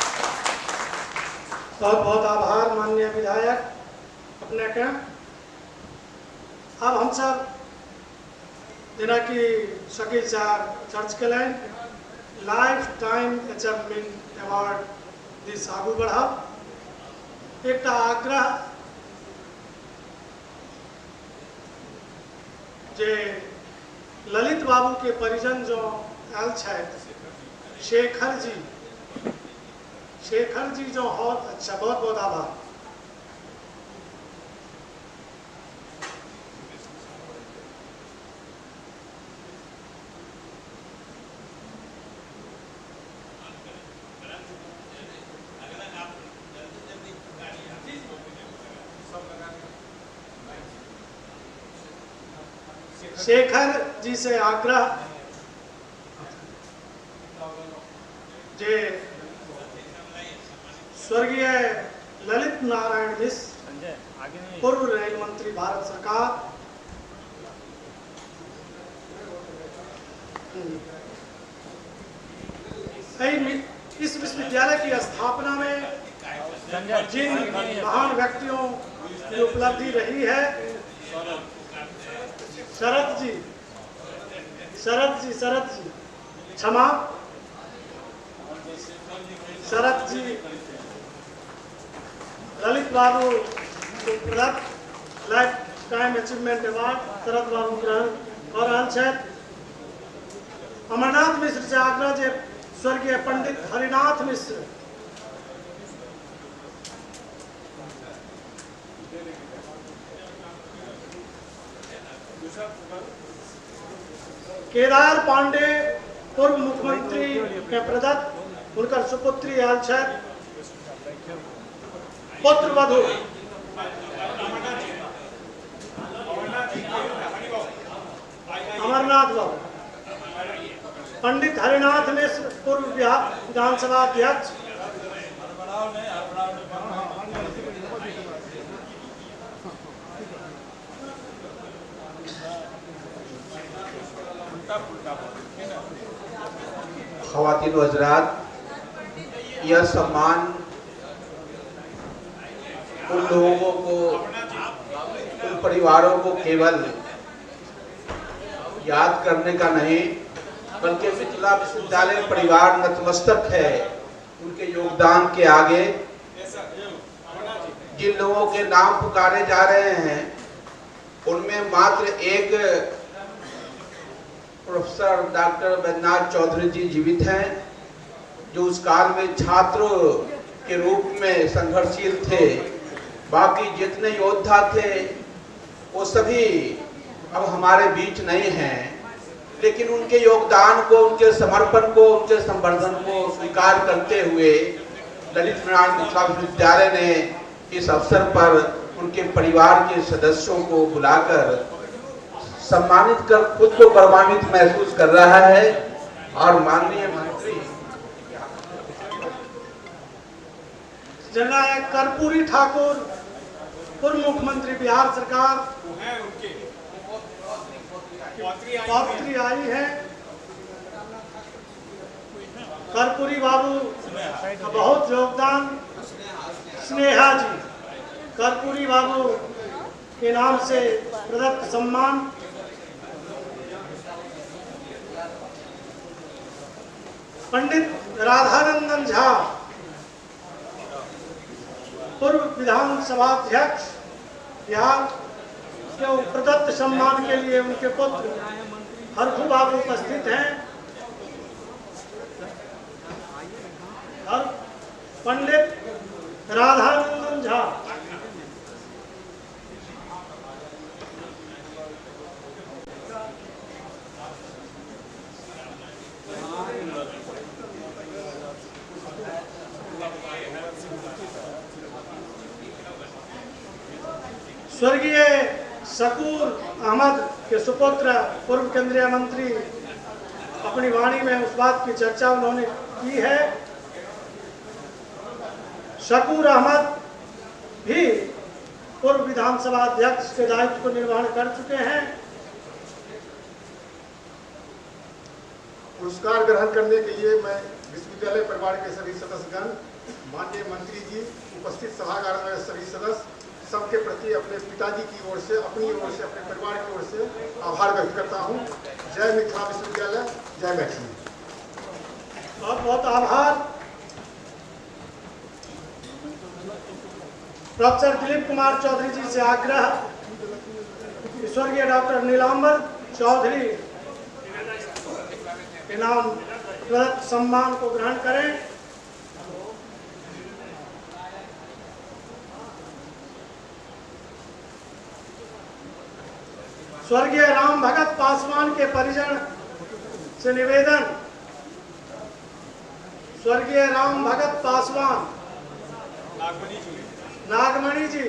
बहुत बहुत आभार माननीय विधायक अपने के। अब हम सब जेना कि शकील साहब चर्च केलनि, लाइफ टाइम अचीवमेंट अवार्ड दिस आगू बढ़ब। एकटा आग्रह जे ललित बाबू के परिजन जो आयल छथि, शेखर जी जो हॉल, अच्छा बहुत बहुत आभार। शेखर जी से आग्रह जे स्वर्गीय ललित नारायण मिश्र, पूर्व रेल मंत्री भारत सरकार, इस विश्वविद्यालय की स्थापना में जिन महान व्यक्तियों की उपलब्धि रही है, शरद जी क्षमा, शरद जी, ललित बाबू को प्रदत्त लाइफ टाइम अचीवमेंट अवार्ड शरद बाबू ग्रहण कऽ रहल छथि। अमरनाथ मिश्र से आग्रह जे स्वर्गीय पंडित हरिनाथ मिश्र केदार पांडे पूर्व मुख्यमंत्री के प्रदत्त हुनकर सुपुत्री आयल छथि। पुत्र वधु अमरनाथ बाबू, पंडित हरिनाथ मिश्र पूर्व विधानसभा अध्यक्ष, ख़वातीन व हज़रात, यह सम्मान उन लोगों को, उन परिवारों को केवल याद करने का नहीं, बल्कि मिथिला विश्वविद्यालय परिवार नतमस्तक है उनके योगदान के आगे। जिन लोगों के नाम पुकारे जा रहे हैं उनमें मात्र एक प्रोफेसर डॉक्टर बैद्यनाथ चौधरी जी जीवित हैं, जो उस काल में छात्र के रूप में संघर्षशील थे। बाकी जितने योद्धा थे वो सभी अब हमारे बीच नहीं हैं, लेकिन उनके योगदान को, उनके समर्पण को, उनके संवर्धन को स्वीकार करते हुए ललित नारायण मिथिला विश्वविद्यालय ने इस अवसर पर उनके परिवार के सदस्यों को बुलाकर सम्मानित कर खुद को गौरवान्वित महसूस कर रहा है। और माननीय मंत्री जननायक कर्पूरी ठाकुर पूर्व मुख्यमंत्री बिहार सरकार पौत्री आई है। कर्पूरी बाबू का बहुत योगदान। स्नेहा जी कर्पूरी बाबू के नाम से प्रदत्त सम्मान। पंडित राधानंदन झा पूर्व विधानसभा अध्यक्ष बिहार के प्रदत्त सम्मान के लिए उनके पुत्र हरखू बाबू उपस्थित हैं। और पंडित राधानंदन झा स्वर्गीय शकूर अहमद के सुपुत्र पूर्व केंद्रीय मंत्री अपनी वाणी में उस बात की चर्चा उन्होंने की है। शकूर अहमद भी पूर्व विधानसभा अध्यक्ष के दायित्व को निर्वहन कर चुके हैं। पुरस्कार ग्रहण करने के लिए मैं विश्वविद्यालय परिवार के सभी सदस्यगण, माननीय मंत्री जी, उपस्थित सभागार में सभी सदस्य, सबके प्रति अपने पिताजी की ओर से, अपनी ओर से, अपने परिवार की ओर से आभार व्यक्त करता हूं। जय मिथिला विश्वविद्यालय, जय मैथिली। बहुत बहुत आभार। प्रोफेसर दिलीप कुमार चौधरी जी से आग्रह कि स्वर्गीय डॉक्टर नीलांबर चौधरी के नाम प्रदत्त सम्मान को ग्रहण करें। स्वर्गीय राम भगत पासवान के परिजन से निवेदन, स्वर्गीय राम भगत पासवान नागमणि जी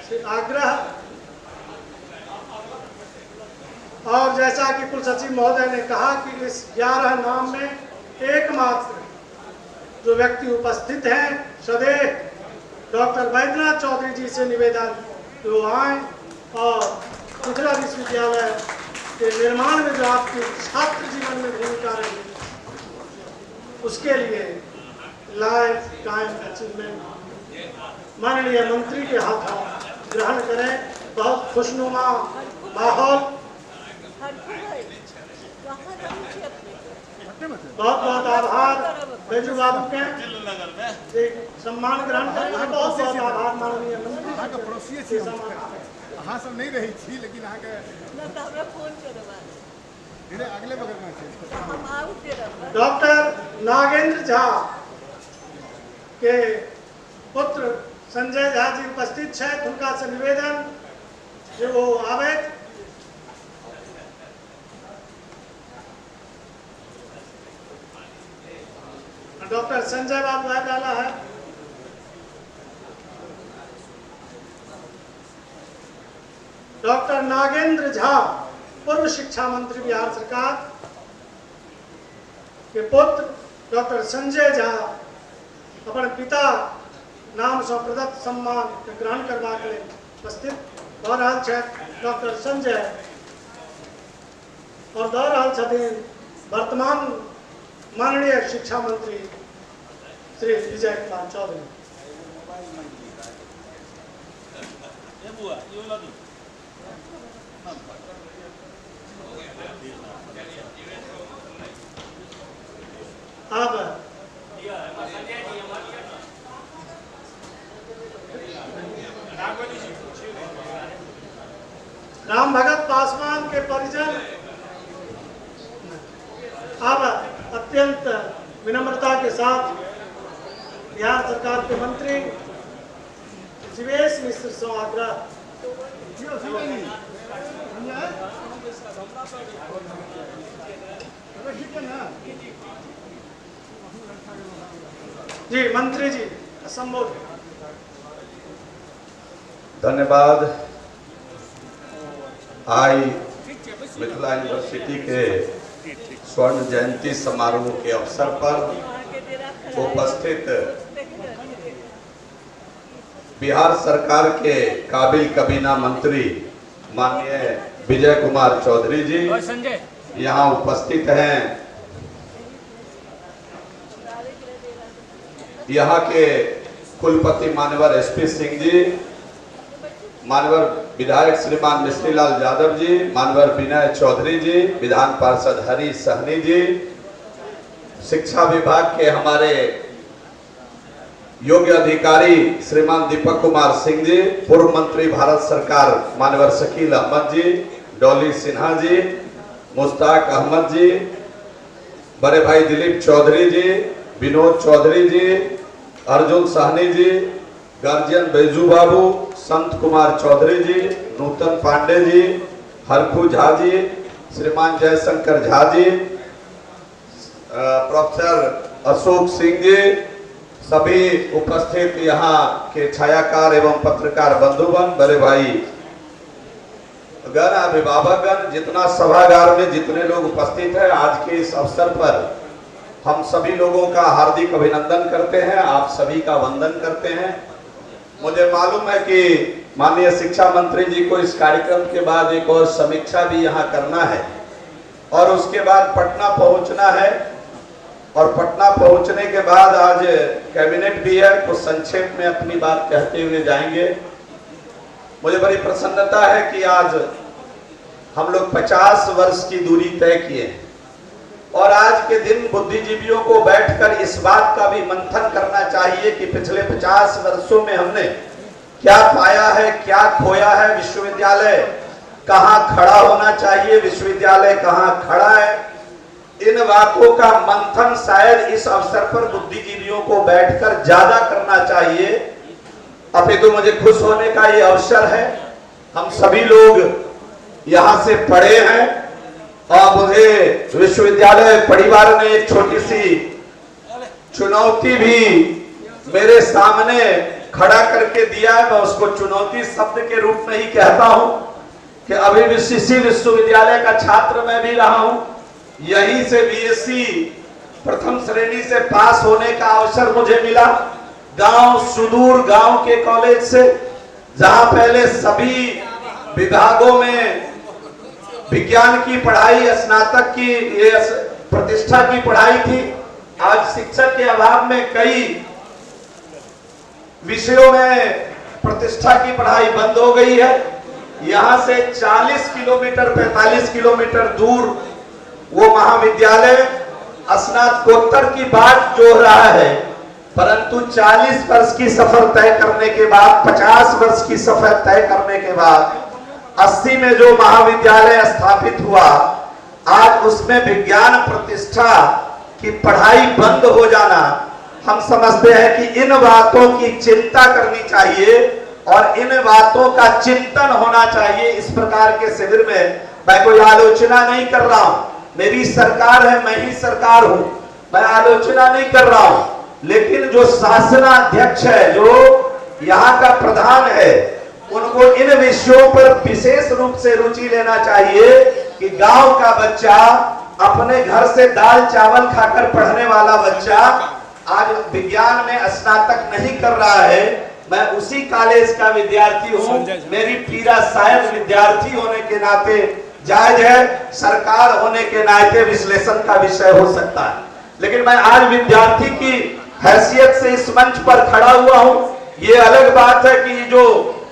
से आग्रह। और जैसा कि कुल सचिव महोदय ने कहा कि इस 11 नाम में एकमात्र जो व्यक्ति उपस्थित हैं सदैव डॉक्टर बैद्यनाथ चौधरी जी से निवेदन कि वो आए और मिथिला विश्वविद्यालय के निर्माण में जो आपकी छात्र जीवन में भूमिका रही उसके लिए लाइफ टाइम अचीवमेंट माननीय मंत्री के हाथों ग्रहण करें। बहुत खुशनुमा माहौल। बहुत बहुत आभार बैजू बाबू के सम्मान ग्रहण करें। बहुत बहुत आभार माननीय मंत्री। अहाँ सब नहीं रही छी, लेकिन अहाँ के अगले बगल में डॉक्टर नागेंद्र झा के पुत्र संजय झा जी उपस्थित छथि, हुनका से निवेदन जे वो आबथि। डॉक्टर संजय बाबू आबि रहला है। डॉक्टर नागेंद्र झा, पूर्व शिक्षा मंत्री बिहार सरकार के पुत्र डॉक्टर संजय झा अपन पिता नाम से प्रदत्त सम्मान के ग्रहण करबाक लेल उपस्थित भऽ रहल छथि डॉक्टर संजय और दऽ रहल छथिन वर्तमान माननीय शिक्षा मंत्री श्री विजय कुमार चौधरी। अब राम भगत पासवान के परिजन अब अत्यंत विनम्रता के साथ बिहार सरकार के मंत्री जीवेश मिश्र से आग्रह। जी मंत्री जी संबोधन। धन्यवाद। आई मिथिला यूनिवर्सिटी के स्वर्ण जयंती समारोह के अवसर पर उपस्थित बिहार सरकार के काबिल कबीना मंत्री माननीय विजय कुमार चौधरी जी यहाँ उपस्थित हैं। यहाँ के कुलपति मानवर एसपी सिंह जी, मानवर विधायक श्रीमान मिश्रीलाल यादव जी, मानवर विनय चौधरी जी, विधान पार्षद हरि सहनी जी, शिक्षा विभाग के हमारे योग्य अधिकारी श्रीमान दीपक कुमार सिंह जी, पूर्व मंत्री भारत सरकार मानवर शकील अहमद जी, डॉली सिन्हा जी, मुश्ताक अहमद जी, बड़े भाई दिलीप चौधरी जी, विनोद चौधरी जी, अर्जुन सहनी जी, गार्जियन बैजू बाबू, संत कुमार चौधरी जी, नूतन पांडे जी, हरखू झा जी, श्रीमान जयशंकर झा जी, प्रोफेसर अशोक सिंह जी, सभी उपस्थित यहाँ के छायाकार एवं पत्रकार बंधुगण, बड़े भाई गण, अभिभावकगण, जितना सभागार में जितने लोग उपस्थित हैं, आज के इस अवसर पर हम सभी लोगों का हार्दिक अभिनंदन करते हैं, आप सभी का वंदन करते हैं। मुझे मालूम है कि माननीय शिक्षा मंत्री जी को इस कार्यक्रम के बाद एक और समीक्षा भी यहाँ करना है और उसके बाद पटना पहुँचना है और पटना पहुँचने के बाद आज कैबिनेट भी है, कुछ संक्षेप में अपनी बात कहते हुए जाएंगे। मुझे बड़ी प्रसन्नता है कि आज हम लोग 50 वर्ष की दूरी तय किए हैं और आज के दिन बुद्धिजीवियों को बैठकर इस बात का भी मंथन करना चाहिए कि पिछले 50 वर्षों में हमने क्या पाया है, क्या खोया है, विश्वविद्यालय कहाँ खड़ा होना चाहिए, विश्वविद्यालय कहाँ खड़ा है, इन बातों का मंथन शायद इस अवसर पर बुद्धिजीवियों को बैठकर ज्यादा करना चाहिए। अपितु मुझे खुश होने का ये अवसर है, हम सभी लोग यहाँ से पढ़े हैं और मुझे विश्वविद्यालय परिवार ने एक छोटी सी चुनौती भी मेरे सामने खड़ा करके दिया है। मैं उसको चुनौती शब्द के रूप में ही कहता हूं कि अभी भी इसी विश्वविद्यालय का छात्र मैं भी रहा हूं, यहीं से बीएससी प्रथम श्रेणी से पास होने का अवसर मुझे मिला, गांव सुदूर गांव के कॉलेज से, जहां पहले सभी विभागों में विज्ञान की पढ़ाई, स्नातक की ये प्रतिष्ठा की पढ़ाई थी। आज शिक्षक के अभाव में कई विषयों में प्रतिष्ठा की पढ़ाई बंद हो गई है। यहां से 40 किलोमीटर 45 किलोमीटर दूर वो महाविद्यालय स्नातकोत्तर की बात जो रहा है, परंतु 40 वर्ष की सफर तय करने के बाद, 50 वर्ष की सफर तय करने के बाद 80 में जो महाविद्यालय स्थापित हुआ, आज उसमें विज्ञान प्रतिष्ठा की पढ़ाई बंद हो जाना, हम समझते हैं कि इन बातों की चिंता करनी चाहिए और इन बातों का चिंतन होना चाहिए। इस प्रकार के शिविर में मैं कोई आलोचना नहीं कर रहा हूं, मेरी सरकार है, मैं ही सरकार हूं, मैं आलोचना नहीं कर रहा हूं, लेकिन जो शासनाध्यक्ष है, जो यहाँ का प्रधान है, उनको इन विषयों पर विशेष रूप से रुचि लेना चाहिए कि गांव का बच्चा, अपने घर से दाल चावल खाकर पढ़ने वाला बच्चा आज विज्ञान में स्नातक नहीं कर रहा है। मैं उसी कॉलेज का विद्यार्थी हूं, मेरी पीड़ा शायद विद्यार्थी होने के नाते जायज है, सरकार होने के नाते विश्लेषण का विषय हो सकता है, लेकिन मैं आज विद्यार्थी की हैसियत से इस मंच पर खड़ा हुआ हूं। ये अलग बात है कि जो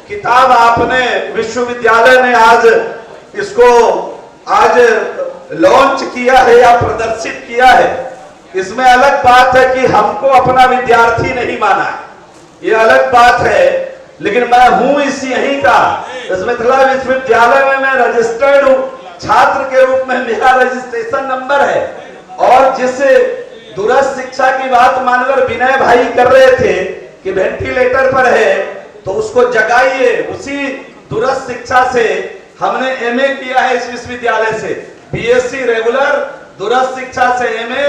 किताब आपने विश्वविद्यालय ने आज इसको आज लॉन्च किया है या प्रदर्शित किया है, इसमें अलग बात है कि हमको अपना विद्यार्थी नहीं माना है, ये अलग बात है, लेकिन मैं हूं इस यहीं का, इस मिथिला विश्वविद्यालय में मैं रजिस्टर्ड हूं, छात्र के रूप में मेरा रजिस्ट्रेशन नंबर है। और जिस दूरस्थ शिक्षा की बात मानवर विनय भाई कर रहे थे कि वेंटिलेटर पर है तो उसको जगाइए, उसी दूरस्थ शिक्षा से हमने एमए किया है इस विश्वविद्यालय से, बीएससी रेगुलर दूरस्थ शिक्षा से एमए।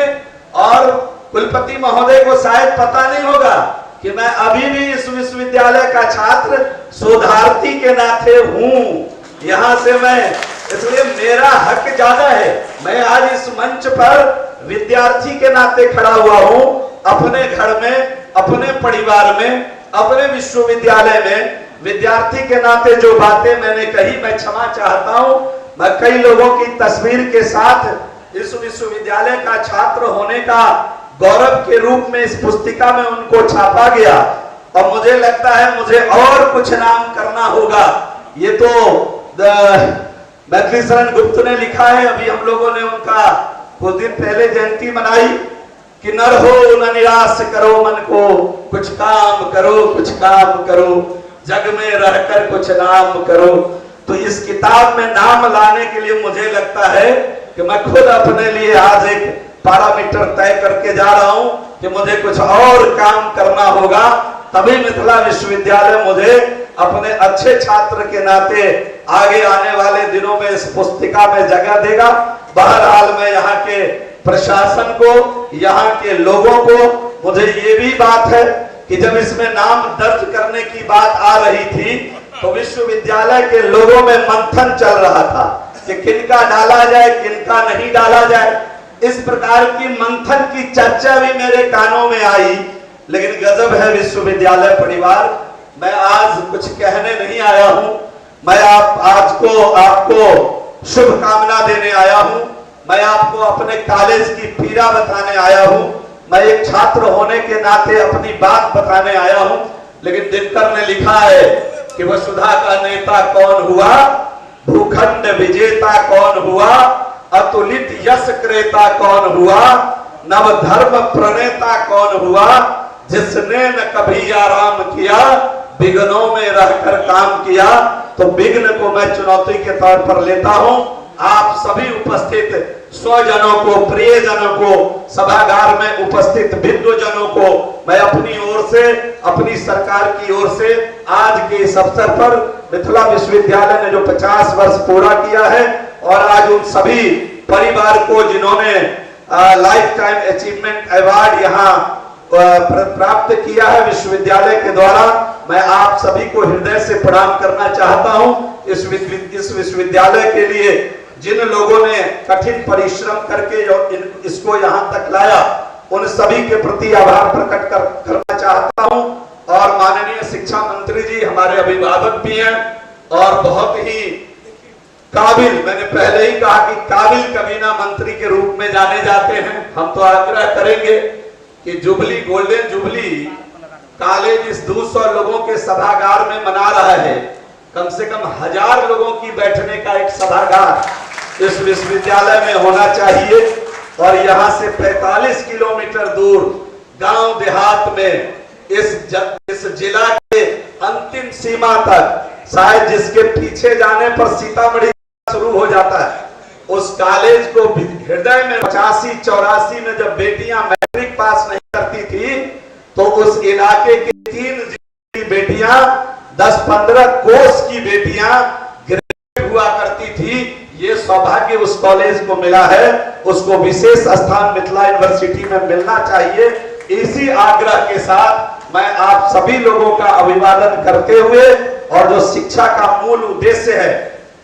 और कुलपति महोदय को शायद पता नहीं होगा कि मैं अभी भी इस विश्वविद्यालय का छात्र शोधार्थी के नाते हूं, यहां से मैं, इसलिए मेरा हक ज्यादा है। मैं आज इस मंच पर विद्यार्थी के नाते खड़ा हुआ हूं, अपने घर में, अपने परिवार में, अपने विश्वविद्यालय में विद्यार्थी के नाते जो बातें मैंने कही, मैं क्षमा चाहता हूं। मैं कई लोगों की तस्वीर के साथ इस विश्वविद्यालय का छात्र होने का गौरव के रूप में इस पुस्तिका में उनको छापा गया, और मुझे लगता है मुझे और कुछ नाम करना होगा। ये तो मैथिली शरण गुप्त ने लिखा है, अभी हम लोगों ने उनका कुछ दिन पहले जयंती मनाई कि नर हो न निराश करो मन को, कुछ काम करो, कुछ काम करो, जग में रहकर कुछ नाम करो। तो इस किताब में नाम लाने के लिए मुझे लगता है कि मैं खुद अपने लिए आज एक पैरामीटर तय करके जा रहा हूं कि मुझे कुछ और काम करना होगा, तभी मिथिला विश्वविद्यालय मुझे अपने अच्छे छात्र के नाते आगे आने वाले दिनों में इस पुस्तिका में जगह देगा। बहरहाल मैं यहाँ के प्रशासन को, यहाँ के लोगों को, मुझे ये भी बात है कि जब इसमें नाम दर्ज करने की बात आ रही थी तो विश्वविद्यालय के लोगों में मंथन चल रहा था कि किनका डाला जाए, किनका नहीं डाला जाए। इस प्रकार की मंथन की चर्चा भी मेरे कानों में आई, लेकिन गजब है विश्वविद्यालय परिवार। मैं आज कुछ कहने नहीं आया हूं, मैं आज को आपको शुभकामना देने आया हूं, मैं आपको अपने कॉलेज की पीड़ा बताने आया हूं, मैं एक छात्र होने के नाते अपनी बात बताने आया हूं। लेकिन दिनकर ने लिखा है कि वसुधा का नेता कौन हुआ, भूखंड विजेता कौन हुआ, अतुलित यश क्रेता कौन हुआ, नवधर्म प्रणेता कौन हुआ, जिसने न कभी आराम किया, विघ्नों में रहकर काम किया। तो विघ्न को मैं चुनौती के तौर पर लेता हूं। आप सभी उपस्थित स्वजनों को, प्रियजनों को, सभागार में उपस्थित विद्वजनों को मैं अपनी ओर से, अपनी सरकार की ओर से आज के इस अवसर पर मिथिला विश्वविद्यालय ने जो 50 वर्ष पूरा किया है और आज उन सभी परिवार को जिन्होंने लाइफ टाइम अचीवमेंट अवार्ड यहाँ प्राप्त किया है विश्वविद्यालय के द्वारा, मैं आप सभी को हृदय से प्रणाम करना चाहता हूं। इस विश्वविद्यालय के लिए जिन लोगों ने कठिन परिश्रम करके इसको यहाँ तक लाया, उन सभी के प्रति आभार प्रकट करना चाहता हूं। और माननीय शिक्षा मंत्री जी हमारे अभिभावक भी हैं और बहुत ही काबिल, मैंने पहले ही कहा कि काबिल कबीना मंत्री के रूप में जाने जाते हैं। हम तो आग्रह करेंगे कि जुबली, गोल्डन जुबली कॉलेज इस 200 लोगों के सभागार में मना रहा है, कम से कम 1000 लोगों की बैठने का एक सभागार इस विश्वविद्यालय में होना चाहिए। और यहाँ से 45 किलोमीटर दूर गांव देहात में इस जिला के अंतिम सीमा तक, शायद जिसके पीछे जाने पर सीतामढ़ी शुरू हो जाता है, उस कॉलेज को हृदय में 85-84 में जब बेटियां मैट्रिक पास नहीं करती थी तो उस इलाके के 3 जिले की बेटियां, 10-15 कोर्स की बेटियां ग्रेजुएट हुआ करती थी। ये सौभाग्य उस कॉलेज को मिला है, उसको विशेष स्थान मिथिला यूनिवर्सिटी में मिलना चाहिए। इसी आग्रह के साथ मैं आप सभी लोगों का अभिवादन करते हुए और जो शिक्षा का मूल उद्देश्य है,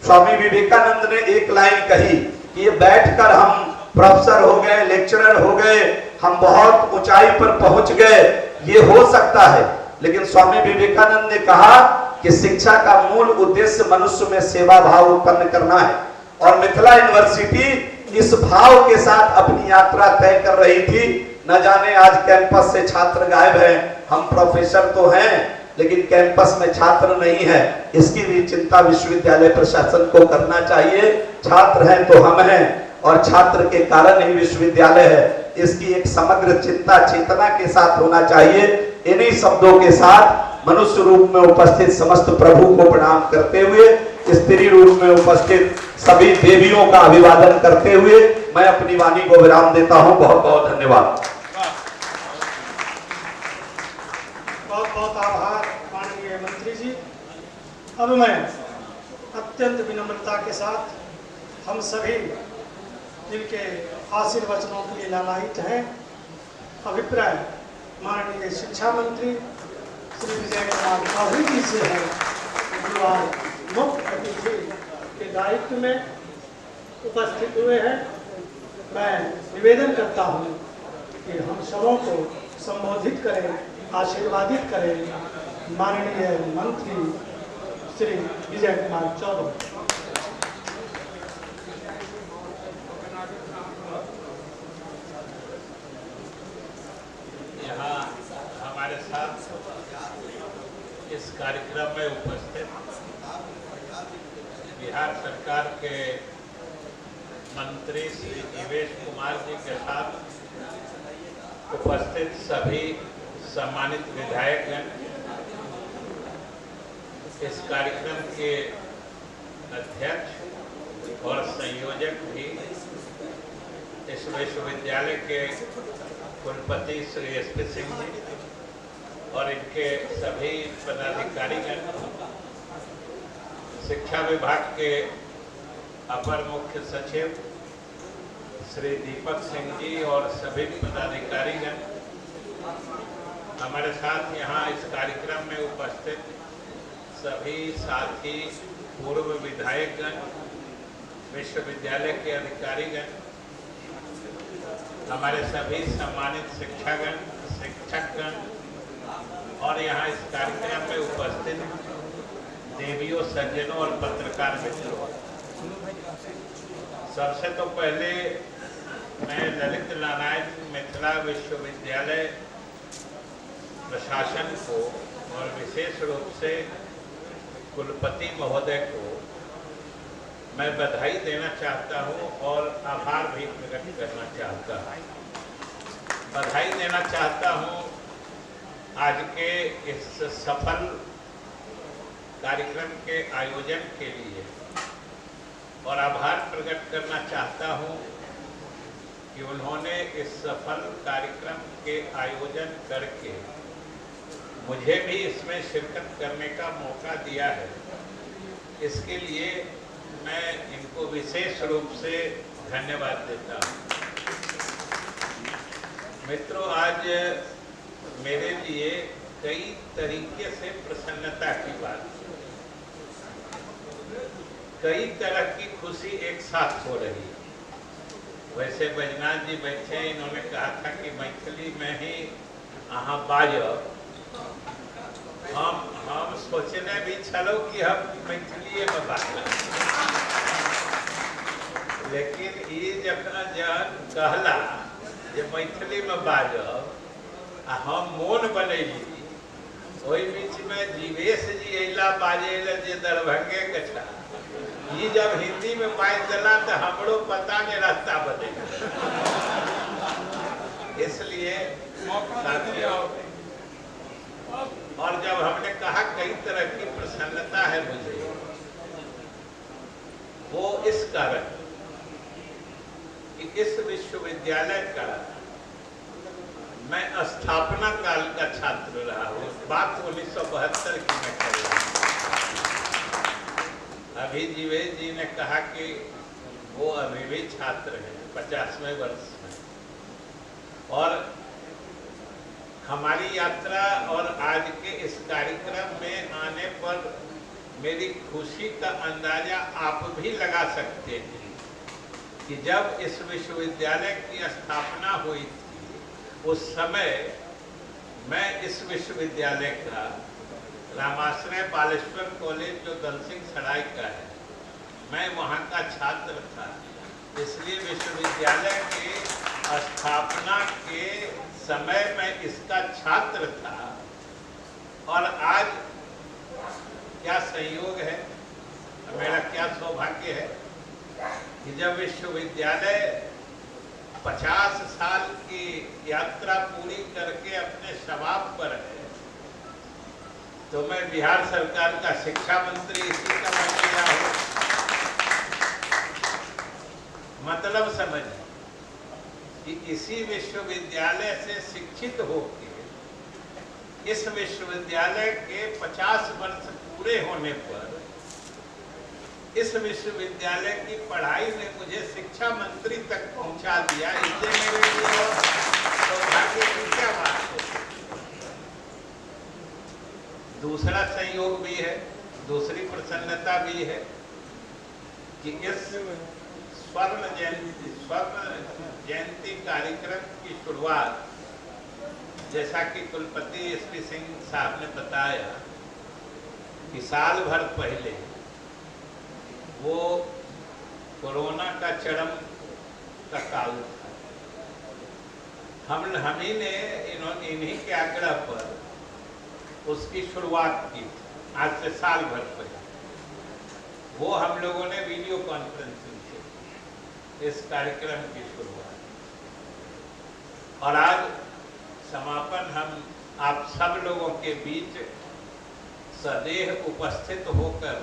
स्वामी विवेकानंद ने एक लाइन कही कि ये बैठकर हम प्रोफेसर हो गए, लेक्चरर हो गए, हम बहुत ऊंचाई पर पहुंच गए, ये हो सकता है, लेकिन स्वामी विवेकानंद ने कहा कि शिक्षा का मूल उद्देश्य मनुष्य में सेवा भाव उत्पन्न करना है। और मिथिला यूनिवर्सिटी इस भाव के साथ अपनी यात्रा तय कर रही थी। न जाने आज कैंपस से छात्र गायब हैं, हम प्रोफेसर तो हैं लेकिन कैंपस में छात्र नहीं है। इसकी भी चिंता विश्वविद्यालय प्रशासन को करना चाहिए। छात्र हैं तो हम हैं और छात्र के कारण ही विश्वविद्यालय है, इसकी एक समग्र चिंता चेतना के साथ होना चाहिए। इन्हीं शब्दों के साथ मनुष्य रूप में उपस्थित समस्त प्रभु को प्रणाम करते हुए, स्त्री रूप में उपस्थित सभी देवियों का अभिवादन करते हुए मैं अपनी वाणी को विराम देता हूं। बहुत बहुत धन्यवाद। बहुत बहुत आभार माननीय मंत्री जी। अब मैं अत्यंत विनम्रता के साथ हम सभी जिनके आशीर्वचनों के लिए लालायित हैं, अभिप्राय माननीय शिक्षा मंत्री श्री विजय कुमार चौधरी जी से है, जो आज मुख्य अतिथि के दायित्व में उपस्थित हुए हैं। मैं निवेदन करता हूं कि हम सबों को संबोधित करें, आशीर्वादित करें माननीय मंत्री श्री विजय कुमार चौधरी। यहाँ हमारे साथ इस कार्यक्रम में उपस्थित बिहार सरकार के मंत्री श्री जीवेश कुमार जी के साथ उपस्थित सभी सम्मानित विधायकगण, इस कार्यक्रम के अध्यक्ष और संयोजक भी इस विश्वविद्यालय के कुलपति श्री एस पी सिंह जी और इनके सभी पदाधिकारीगण, शिक्षा विभाग के अपर मुख्य सचिव श्री दीपक सिंह जी और सभी पदाधिकारीगण, हमारे साथ यहाँ इस कार्यक्रम में उपस्थित सभी साथी पूर्व विधायकगण, विश्वविद्यालय के अधिकारीगण, हमारे सभी सम्मानित शिक्षागण, शिक्षकगण और यहाँ इस कार्यक्रम में उपस्थित देवियों, सज्जनों और पत्रकार मित्रों, सबसे तो पहले मैं ललित नारायण मिथिला विश्वविद्यालय प्रशासन को और विशेष रूप से कुलपति महोदय को मैं बधाई देना चाहता हूं और आभार भी प्रकट करना चाहता हूं। बधाई देना चाहता हूं आज के इस सफल कार्यक्रम के आयोजन के लिए और आभार प्रकट करना चाहता हूं कि उन्होंने इस सफल कार्यक्रम के आयोजन करके मुझे भी इसमें शिरकत करने का मौका दिया है। इसके लिए मैं इनको विशेष रूप से धन्यवाद देता हूँ। मित्रों, आज मेरे लिए कई तरीके से प्रसन्नता की बात है, कई तरह की खुशी एक साथ हो रही है। वैसे बैजनाथ जी बैठे, इन्होंने कहा था कि मैथिली में ही अहाँ बाजब। हम सोचने भी छलो कि हम मैथिली में बाजब, लेकिन ये जखन जहन कहला जे मैथिली में बाजब आ हम मोन बनैली, ओहि बीच में जीवेश जी अला बाजै लए जे दरभंगे के छा, ये जब हिंदी में बाजि देला तो हमरो पता नहीं रास्ता बदल। इसलिए साथियों, और जब हमने कहा कई तरह की प्रसन्नता है मुझे, वो इस कारण कि इस विश्वविद्यालय का मैं स्थापना काल का छात्र रहा हूँ। बात 1972 की मैं कर रहा हूँ। अभी जीवेश जी ने कहा कि वो अभी भी छात्र हैं, 50वें वर्ष में, और हमारी यात्रा और आज के इस कार्यक्रम में आने पर मेरी खुशी का अंदाज़ा आप भी लगा सकते हैं कि जब इस विश्वविद्यालय की स्थापना हुई थी उस समय मैं इस विश्वविद्यालय का रामाश्रय बालेश्वर कॉलेज जो दलसिंह सराय का है, मैं वहाँ का छात्र था। इसलिए विश्वविद्यालय के स्थापना के समय मैं इसका छात्र था। और आज क्या संयोग है, मेरा क्या सौभाग्य है कि जब विश्वविद्यालय 50 साल की यात्रा पूरी करके अपने शबाब पर है, तो मैं बिहार सरकार का शिक्षा मंत्री इसी का बन गया हूँ। मतलब समझ कि इसी विश्वविद्यालय से शिक्षित होके इस विश्वविद्यालय के 50 वर्ष पूरे होने पर इस विश्वविद्यालय की पढ़ाई ने मुझे शिक्षा मंत्री तक पहुंचा दिया। इससे मेरे लिए सौभाग्य की क्या बात है। दूसरा संयोग भी है, दूसरी प्रसन्नता भी है कि इस स्वर्ण जयंती कार्यक्रम की शुरुआत, जैसा कि कुलपति एसपी सिंह साहब ने बताया कि साल भर पहले वो कोरोना का चरम का काल था, हम ही ने इन्हीं के आग्रह पर उसकी शुरुआत की थी आज से साल भर पहले। वो हम लोगों ने वीडियो कॉन्फ्रेंसिंग से इस कार्यक्रम की शुरुआत, और आज समापन हम आप सब लोगों के बीच सदेह उपस्थित होकर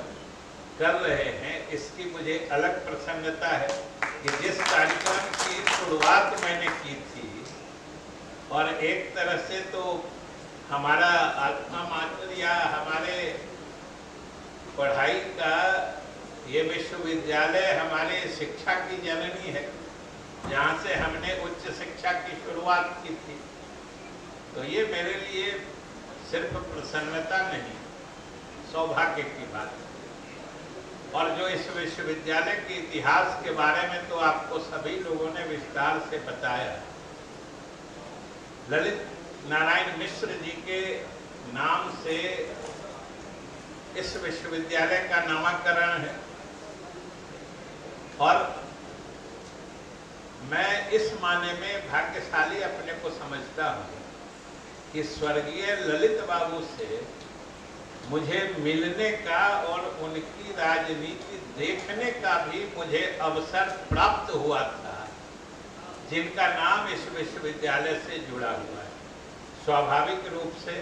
कर रहे हैं। इसकी मुझे अलग प्रसन्नता है कि जिस कार्यक्रम की शुरुआत मैंने की थी, और एक तरह से तो हमारा आत्मा मात्र या हमारे पढ़ाई का ये विश्वविद्यालय हमारे शिक्षा की जननी है, जहाँ से हमने उच्च शिक्षा की शुरुआत की थी। तो ये मेरे लिए सिर्फ प्रसन्नता नहीं, सौभाग्य की बात है। और जो इस विश्वविद्यालय के इतिहास के बारे में तो आपको सभी लोगों ने विस्तार से बताया। ललित नारायण मिश्र जी के नाम से इस विश्वविद्यालय का नामकरण है, और मैं इस माने में भाग्यशाली अपने को समझता हूँ कि स्वर्गीय ललित बाबू से मुझे मिलने का और उनकी राजनीति देखने का भी मुझे अवसर प्राप्त हुआ था, जिनका नाम इस विश्वविद्यालय से जुड़ा हुआ है। स्वाभाविक रूप से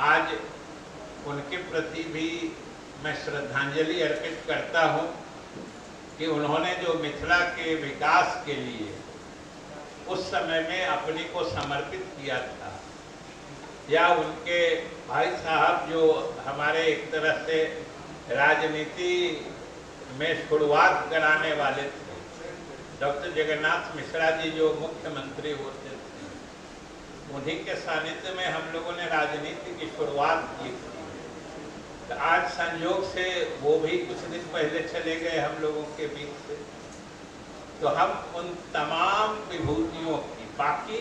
आज उनके प्रति भी मैं श्रद्धांजलि अर्पित करता हूँ कि उन्होंने जो मिथिला के विकास के लिए उस समय में अपने को समर्पित किया था, या उनके भाई साहब जो हमारे एक तरह से राजनीति में शुरुआत कराने वाले थे, डॉक्टर जगन्नाथ मिश्रा जी जो मुख्यमंत्री होते थे, उन्हीं के सानिध्य में हम लोगों ने राजनीति की शुरुआत की थी। तो आज संयोग से वो भी कुछ दिन पहले चले गए हम लोगों के बीच से। तो हम उन तमाम विभूतियों की, बाकी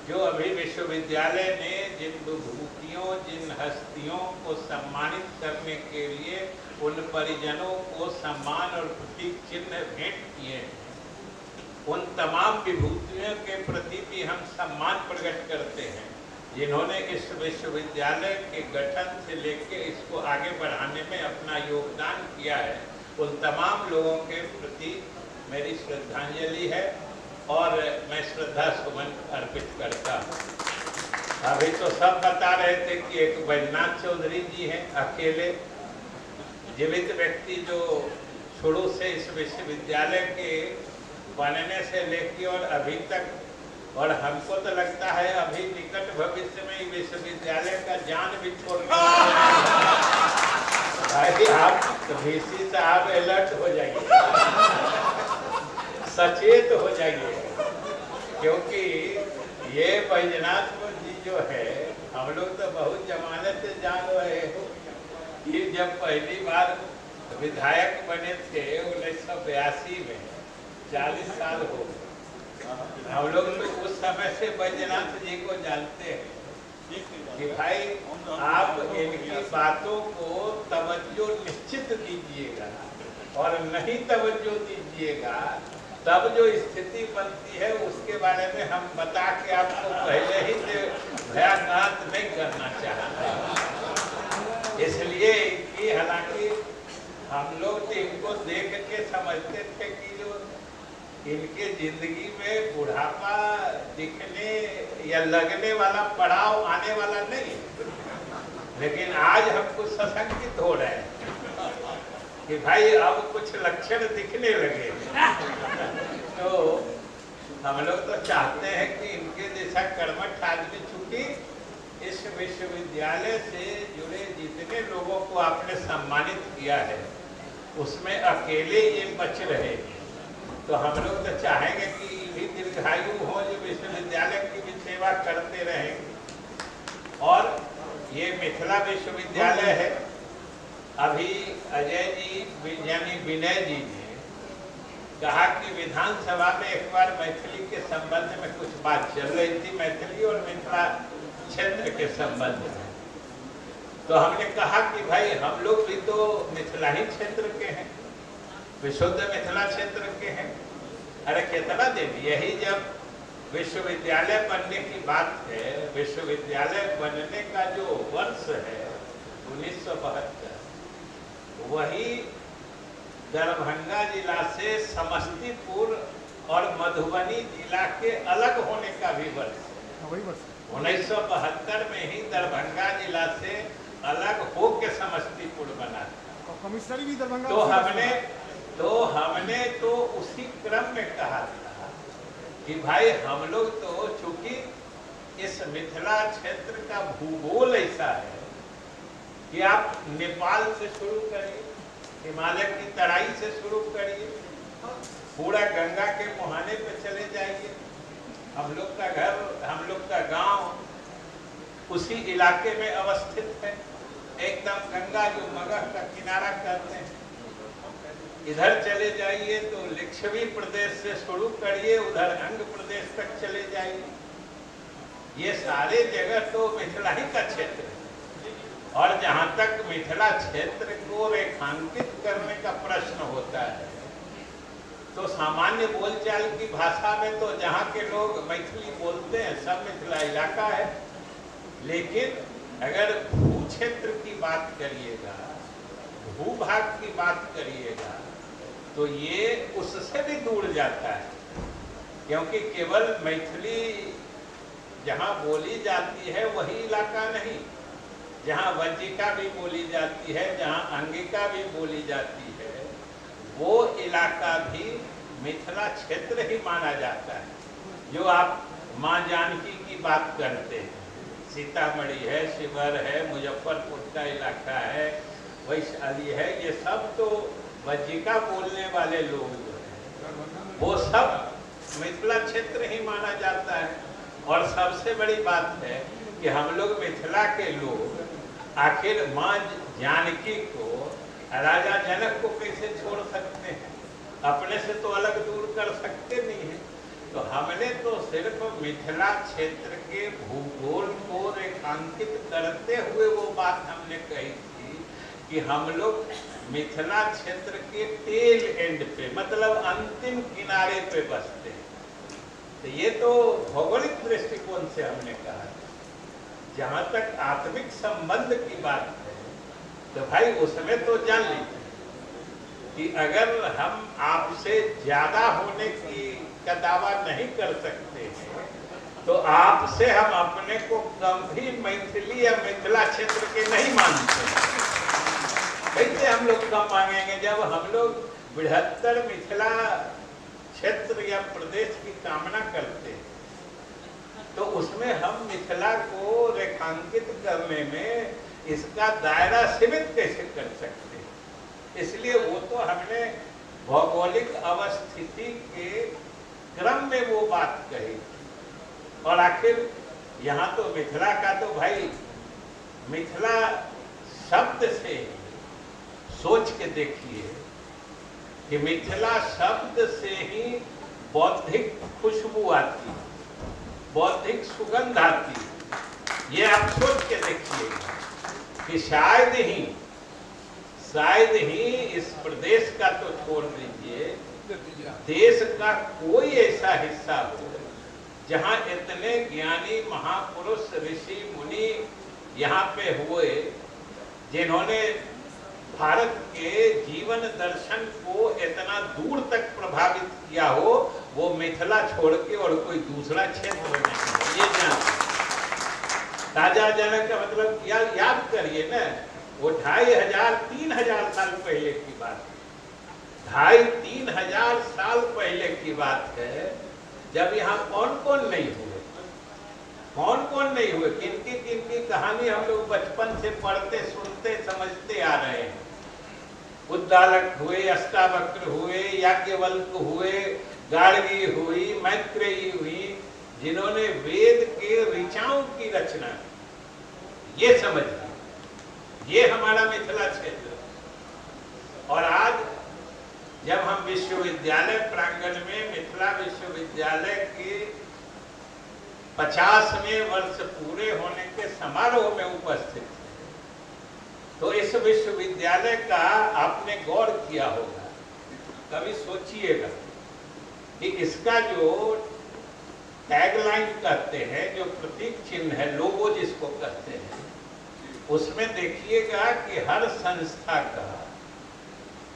जो अभी विश्वविद्यालय ने जिन विभूतियों, जिन हस्तियों को सम्मानित करने के लिए उन परिजनों को सम्मान और प्रतीक चिन्ह भेंट किए हैं, उन तमाम विभूतियों के प्रति भी हम सम्मान प्रकट करते हैं, जिन्होंने इस विश्वविद्यालय के गठन से लेके इसको आगे बढ़ाने में अपना योगदान किया है। उन तमाम लोगों के प्रति मेरी श्रद्धांजलि है और मैं श्रद्धा सुमन अर्पित करता हूँ। अभी तो सब बता रहे थे कि एक बैजनाथ चौधरी जी हैं अकेले जीवित व्यक्ति जो शुरू से इस विश्वविद्यालय के बनने से लेकर और अभी तक, और हमको तो लगता है अभी निकट भविष्य में विश्वविद्यालय का जान भी छोड़ने भाई आप वीसी साहब अलर्ट हो जाइए, सचेत हो जाइए, क्योंकि ये बैजनाथ जी जो है हम लोग तो बहुत जमाने से जान रहे हो, ये जब पहली बार विधायक बने थे 1982 में, 40 साल हो गए। हम लोग तो उस समय से बैजनाथ जी को जानते हैं कि भाई आप इनकी बातों को तवज्जो निश्चित दीजिएगा और नहीं तवज्जो दीजिएगा तब जो स्थिति बनती है उसके बारे में हम बता के आपको पहले ही से भयानात नहीं करना चाहते। इसलिए कि हालांकि हम लोग तो इनको देख के समझते थे कि जो इनके जिंदगी में बुढ़ापा दिखने या लगने वाला पड़ाव आने वाला नहीं, लेकिन आज हम कुछ सशंकित हो रहे हैं कि भाई अब कुछ लक्षण दिखने लगे। तो हम लोग तो चाहते हैं कि इनके जैसा कर्मठ आदमी, चूंकि इस विश्वविद्यालय से जुड़े जितने लोगों को आपने सम्मानित किया है उसमें अकेले ये बच रहे हैं, तो हम लोग तो चाहेंगे कि भी दीर्घायु हो, जो विश्वविद्यालय की भी सेवा करते रहेंगे। और ये मिथिला विश्वविद्यालय है। अभी अजय जी यानी विनय जी ने कहा कि विधानसभा में एक बार मैथिली के संबंध में कुछ बात चल रही थी, मैथिली और मिथिला क्षेत्र के संबंध में। तो हमने कहा कि भाई हम लोग भी तो मिथिला ही क्षेत्र के हैं, विशुद्ध मिथिला क्षेत्र के हैं। अरे कितना दिन, यही जब विश्वविद्यालय बनने की बात है, विश्वविद्यालय बनने का जो वर्ष है 1972, वही दरभंगा जिला से समस्तीपुर और मधुबनी जिला के अलग होने का भी वर्ष है। 1972 में ही दरभंगा जिला से अलग हो के समस्तीपुर बना था। कमिश्नरी भी दरभंगा। तो हमने तो उसी क्रम में कहा था कि भाई हम लोग तो चूंकि इस मिथिला क्षेत्र का भूगोल ऐसा है कि आप नेपाल से शुरू करिए, हिमालय की तराई से शुरू करिए, पूरा गंगा के मुहाने पे चले जाइए। हम लोग का घर, हम लोग का गांव उसी इलाके में अवस्थित है, एकदम गंगा जो मगह का किनारा करते हैं। इधर चले जाइए तो लिच्छवी प्रदेश से शुरू करिए, उधर अंग प्रदेश तक चले जाइए। ये सारे जगह तो मिथिला ही का क्षेत्र है। और जहाँ तक मिथिला क्षेत्र को रेखांकित करने का प्रश्न होता है तो सामान्य बोलचाल की भाषा में तो जहाँ के लोग मैथिली बोलते हैं सब मिथिला इलाका है, लेकिन अगर भू क्षेत्र की बात करिएगा, भूभाग की बात करिएगा तो ये उससे भी दूर जाता है, क्योंकि केवल मैथिली जहाँ बोली जाती है वही इलाका नहीं, जहाँ वज्जिका भी बोली जाती है, जहाँ अंगिका भी बोली जाती है, वो इलाका भी मिथिला क्षेत्र ही माना जाता है। जो आप माँ जानकी की बात करते हैं, सीतामढ़ी है, शिवहर है, मुजफ्फरपुर का इलाका है, वैशाली है, ये सब तो वज्जिका बोलने वाले लोग जो हैं वो सब मिथिला क्षेत्र ही माना जाता है। और सबसे बड़ी बात है कि हम लोग मिथिला के लोग आखिर माँ जानकी को, राजा जनक को कैसे छोड़ सकते हैं? अपने से तो अलग दूर कर सकते नहीं हैं। तो हमने तो सिर्फ मिथिला क्षेत्र के भूगोल को रेखांकित करते हुए वो बात हमने कही थी कि हम लोग मिथिला क्षेत्र के टेल एंड पे, मतलब अंतिम किनारे पे बसते हैं। तो ये तो भौगोलिक दृष्टिकोण से हमने कहा। जहाँ तक आत्मिक संबंध की बात है तो भाई उसमें तो जान लीजिए कि अगर हम आपसे ज़्यादा होने की का दावा नहीं कर सकते हैं तो आपसे हम अपने को कम भी मैथिली या मिथिला क्षेत्र के नहीं मानते। कैसे हम लोग कम मांगेंगे जब हम लोग बृहत्तर मिथिला क्षेत्र या प्रदेश की कामना करते हैं, तो उसमें हम मिथिला को रेखांकित करने में इसका दायरा सीमित कैसे कर सकते हैं? इसलिए वो तो हमने भौगोलिक अवस्थिति के क्रम में वो बात कही। और आखिर यहाँ तो मिथिला का तो भाई मिथिला शब्द से सोच के देखिए कि मिथिला शब्द से ही बौद्धिक खुशबू आती है, बौद्धिक सुगंध आती है। ये आप सोच के देखिए कि शायद ही इस प्रदेश का तो छोड़ दीजिए, देश का कोई ऐसा हिस्सा हो जहां इतने ज्ञानी महापुरुष ऋषि मुनि यहाँ पे हुए जिन्होंने भारत के जीवन दर्शन को इतना दूर तक प्रभावित किया हो, वो मिथिला छोड़ के और कोई दूसरा क्षेत्र नहीं। ये जान राजा जनक का मतलब याद करिए ना, वो 2500 3000 साल पहले की बात है, 2500 3000 साल पहले की बात है, जब यहाँ कौन कौन नहीं हुए, कौन कौन नहीं हुए, किनकी किनकी कहानी हम लोग बचपन से पढ़ते सुनते समझते आ रहे हैं। उद्दालक हुए, अष्टावक्र हुए, याज्ञवल्क्य हुए, गार्गी हुई, मैत्रेयी हुई, जिन्होंने वेद के ऋचाओं की रचना की। ये समझिए, ये हमारा मिथिला क्षेत्र। और आज जब हम विश्वविद्यालय प्रांगण में मिथिला विश्वविद्यालय के 50वें वर्ष पूरे होने के समारोह में उपस्थित हैं, तो इस विश्वविद्यालय का आपने गौर किया होगा, कभी सोचिएगा कि इसका जो टैगलाइन कहते हैं, जो प्रतीक चिन्ह है, लोगो जिसको कहते हैं, उसमें देखिएगा कि हर संस्था का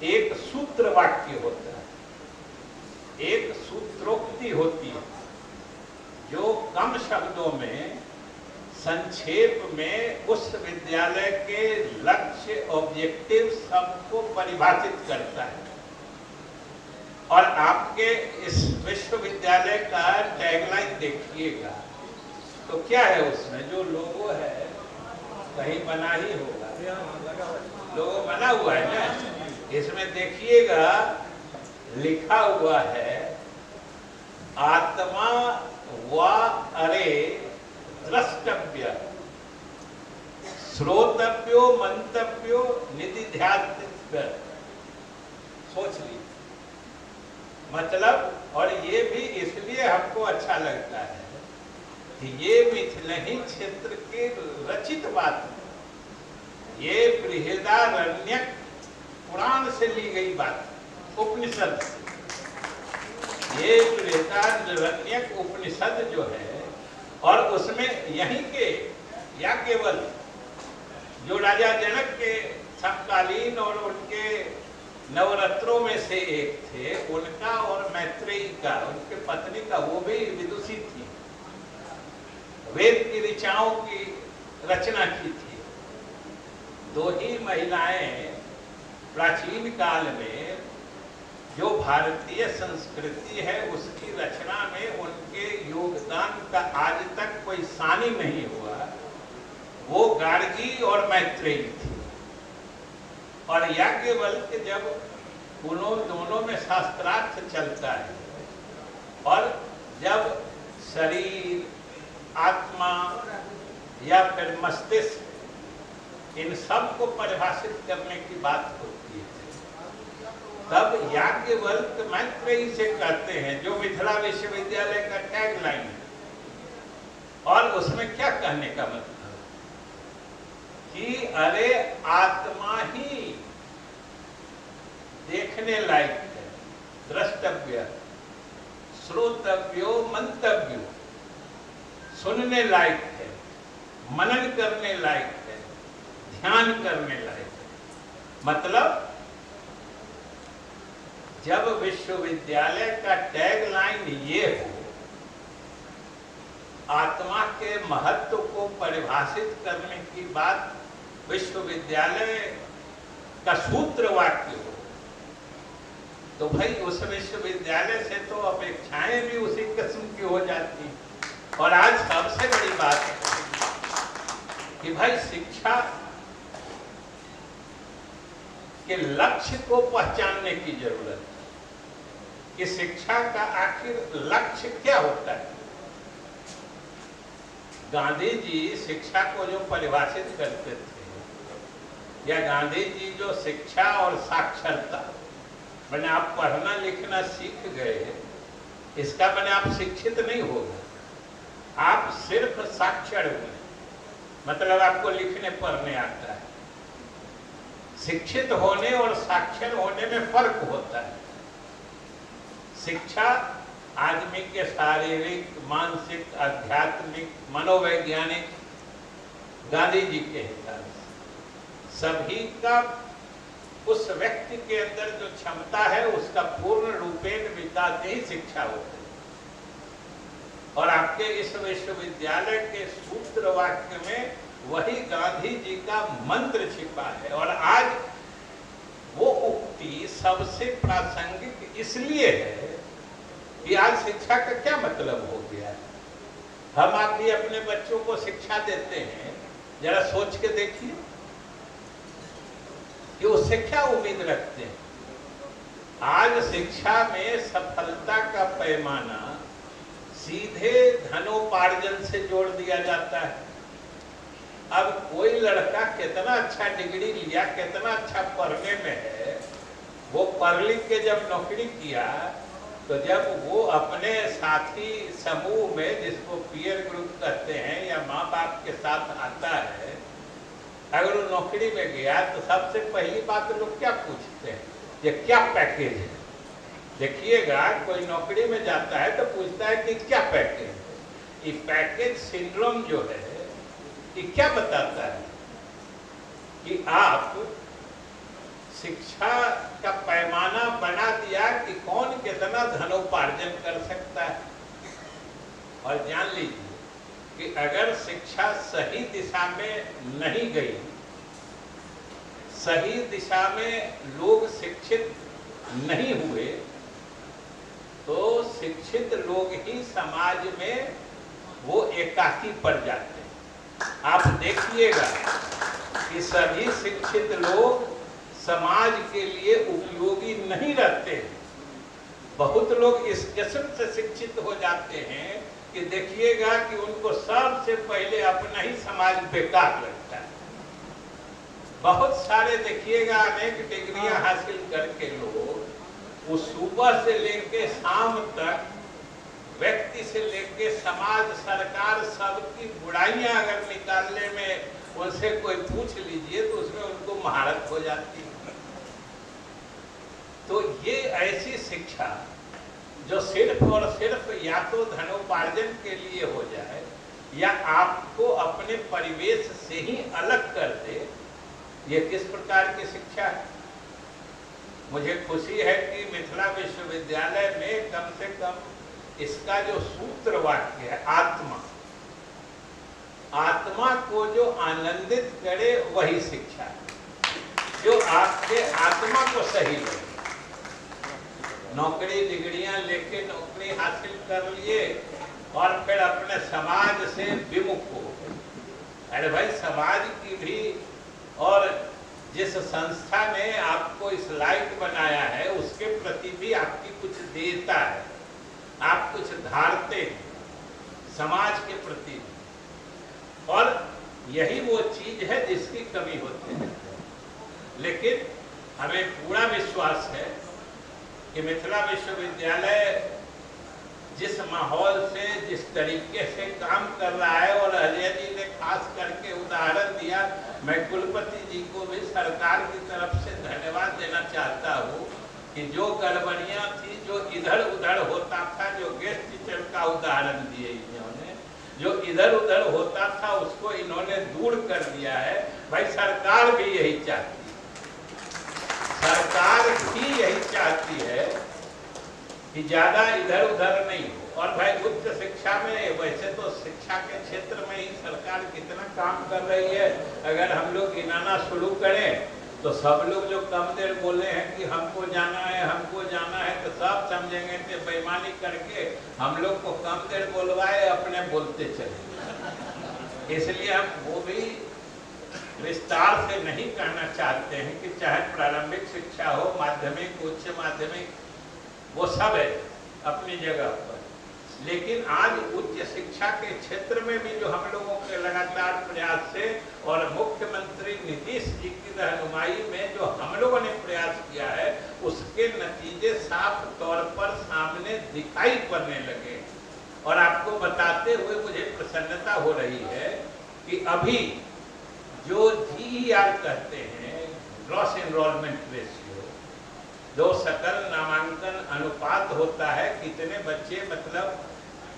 एक सूत्र वाक्य होता है, एक सूत्रोक्ति होती है, जो कम शब्दों में संक्षेप में उस विद्यालय के लक्ष्य, ऑब्जेक्टिव सबको परिभाषित करता है। और आपके इस विश्वविद्यालय का टैगलाइन देखिएगा तो क्या है उसमें, जो लोगो है कहीं बना ही होगा, लोगो बना हुआ है ना, इसमें देखिएगा लिखा हुआ है आत्मा वा अरे द्रष्टव्य श्रोतव्यो मंतव्यो निधिध्यासितव्य। सोच लीजिए मतलब। और ये भी इसलिए हमको अच्छा लगता है कि ये मिथिला क्षेत्र के रचित बात है, ये बृहदारण्यक पुराण से ली गई बात, उपनिषद से। ये बृहदारण्यक उपनिषद जो है, और उसमें यहीं के या केवल जो राजा जनक के समकालीन और उनके नवरत्नों में से एक थे, उनका और मैत्रेयी का, उनके पत्नी का, वो भी विदुषी थी, वेद की ऋचाओं की रचना की थी। दो ही महिलाएं प्राचीन काल में जो भारतीय संस्कृति है उसकी रचना में उनके योगदान का आज तक कोई सानी नहीं हुआ, वो गार्गी और मैत्रेयी थी। और याज्ञवल्क्य जब उन्हों दोनों में शास्त्रार्थ चलता है, और जब शरीर, आत्मा या फिर मस्तिष्क, इन सब को परिभाषित करने की बात होती है, तब याज्ञवल्क्य मैत्रेयी से कहते हैं, जो मिथिला विश्वविद्यालय का टैगलाइन है। और उसमें क्या कहने का मतलब कि अरे आत्मा ही देखने लायक है, द्रष्टव्य, श्रोतव्यो, मंतव्यो, सुनने लायक है, मनन करने लायक है, ध्यान करने लायक है। मतलब जब विश्वविद्यालय का टैगलाइन ये हो, आत्मा के महत्व को परिभाषित करने की बात विश्वविद्यालय का सूत्र वाक्य हो, तो भाई उस विश्वविद्यालय से तो अपेक्षाएं भी उसी किस्म की हो जाती। और आज सबसे बड़ी बात है कि भाई शिक्षा के लक्ष्य को पहचानने की जरूरत है कि शिक्षा का आखिर लक्ष्य क्या होता है। गांधी जी शिक्षा को जो परिभाषित करते थे या गांधी जी जो शिक्षा और साक्षरता, मैंने आप पढ़ना लिखना सीख गए, इसका मैंने आप शिक्षित नहीं हो गए, आप सिर्फ साक्षर हुए, मतलब आपको लिखने पढ़ने आता है। शिक्षित होने और साक्षर होने में फर्क होता है। शिक्षा आदमी के शारीरिक, मानसिक, आध्यात्मिक, मनोवैज्ञानिक, गांधी जी के हिसाब से सभी का उस व्यक्ति के अंदर जो क्षमता है उसका पूर्ण रूपेण विकास ही शिक्षा होती है। और आपके इस विश्वविद्यालय के सूत्र वाक्य में वही गांधी जी का मंत्र छिपा है। और आज वो उक्ति सबसे प्रासंगिक इसलिए है कि आज शिक्षा का क्या मतलब हो गया है। हम आप भी अपने बच्चों को शिक्षा देते हैं, जरा सोच के देखिए कि उससे क्या उम्मीद रखते हैं। आज शिक्षा में सफलता का पैमाना सीधे धनोपार्जन से जोड़ दिया जाता है। अब कोई लड़का कितना अच्छा डिग्री लिया, कितना अच्छा पढ़ने में है, वो पढ़ लिख के जब नौकरी किया तो जब वो अपने साथी समूह में, जिसको पीयर ग्रुप कहते हैं, या माँ बाप के साथ आता है, अगर वो नौकरी में गया तो सबसे पहली बात लोग क्या पूछते हैं, ये क्या पैकेज है। देखिएगा, कोई नौकरी में जाता है तो पूछता है कि क्या पैकेज है। ये पैकेज सिंड्रोम जो है ये क्या बताता है कि आप शिक्षा का पैमाना बना दिया कि कौन कितना धनोपार्जन कर सकता है। और जान लीजिए कि अगर शिक्षा सही दिशा में नहीं गई, सही दिशा में लोग शिक्षित नहीं हुए, तो शिक्षित लोग ही समाज में वो एकाकी पड़ जाते हैं। आप देखिएगा कि सभी शिक्षित लोग समाज के लिए उपयोगी नहीं रहते हैं। बहुत लोग इस किस्म से शिक्षित हो जाते हैं कि देखिएगा कि उनको सबसे पहले अपना ही समाज बेकार लगता है। बहुत सारे देखिएगा अनेक डिग्रियां हासिल करके लोग वो सुबह से लेके शाम तक व्यक्ति से लेके समाज, सरकार, सबकी बुराइयां अगर निकालने में उनसे कोई पूछ लीजिए तो उसमें उनको महारत हो जाती है। तो ये ऐसी शिक्षा जो सिर्फ और सिर्फ या तो धनोपार्जन के लिए हो जाए या आपको अपने परिवेश से ही अलग कर दे, ये किस प्रकार की शिक्षा है। मुझे खुशी है कि मिथिला विश्वविद्यालय में कम से कम इसका जो सूत्र वाक्य है, आत्मा, आत्मा को जो आनंदित करे वही शिक्षा है, जो आपके आत्मा को सही लगे। नौकरी डिग्रियां लेके नौकरी हासिल कर लिए और फिर अपने समाज से विमुख हो गए। अरे भाई, समाज की भी और जिस संस्था ने आपको इस लायक बनाया है उसके प्रति भी आपकी कुछ देता है, आप कुछ धारते हैं समाज के प्रति, और यही वो चीज है जिसकी कमी होती है। लेकिन हमें पूरा विश्वास है कि मिथिला विश्वविद्यालय जिस माहौल से, जिस तरीके से काम कर रहा है, और अजय जी ने खास करके उदाहरण दिया, मैं कुलपति जी को भी सरकार की तरफ से धन्यवाद देना चाहता हूँ कि जो गड़बड़ियाँ थी, जो इधर उधर होता था, जो गेस्ट टीचर का उदाहरण दिए इन्होंने, जो इधर उधर होता था उसको इन्होंने दूर कर दिया है। भाई सरकार भी यही चाहती है, सरकार भी यही चाहती है कि ज़्यादा इधर उधर नहीं हो। और भाई उच्च शिक्षा में, वैसे तो शिक्षा के क्षेत्र में ही सरकार कितना काम कर रही है, अगर हम लोग गिनाना शुरू करें तो सब लोग जो कम देर बोले हैं कि हमको जाना है, हमको जाना है, तो सब समझेंगे कि बेईमानी करके हम लोग को कम देर बोलवाए, अपने बोलते चले। इसलिए हम वो भी विस्तार से नहीं कहना चाहते हैं कि चाहे प्रारंभिक शिक्षा हो, माध्यमिक, उच्च माध्यमिक, वो सब है अपनी जगह पर। लेकिन आज उच्च शिक्षा के क्षेत्र में भी जो हम लोगों के लगातार प्रयास से और मुख्यमंत्री नीतीश जी की रहनुमाई में जो हम लोगों ने प्रयास किया है, उसके नतीजे साफ तौर पर सामने दिखाई पड़ने लगे। और आपको बताते हुए मुझे प्रसन्नता हो रही है कि अभी जो GER कहते हैं, ग्रॉस एनरोलमेंट रेशियो, जो सकल नामांकन अनुपात होता है, कितने बच्चे मतलब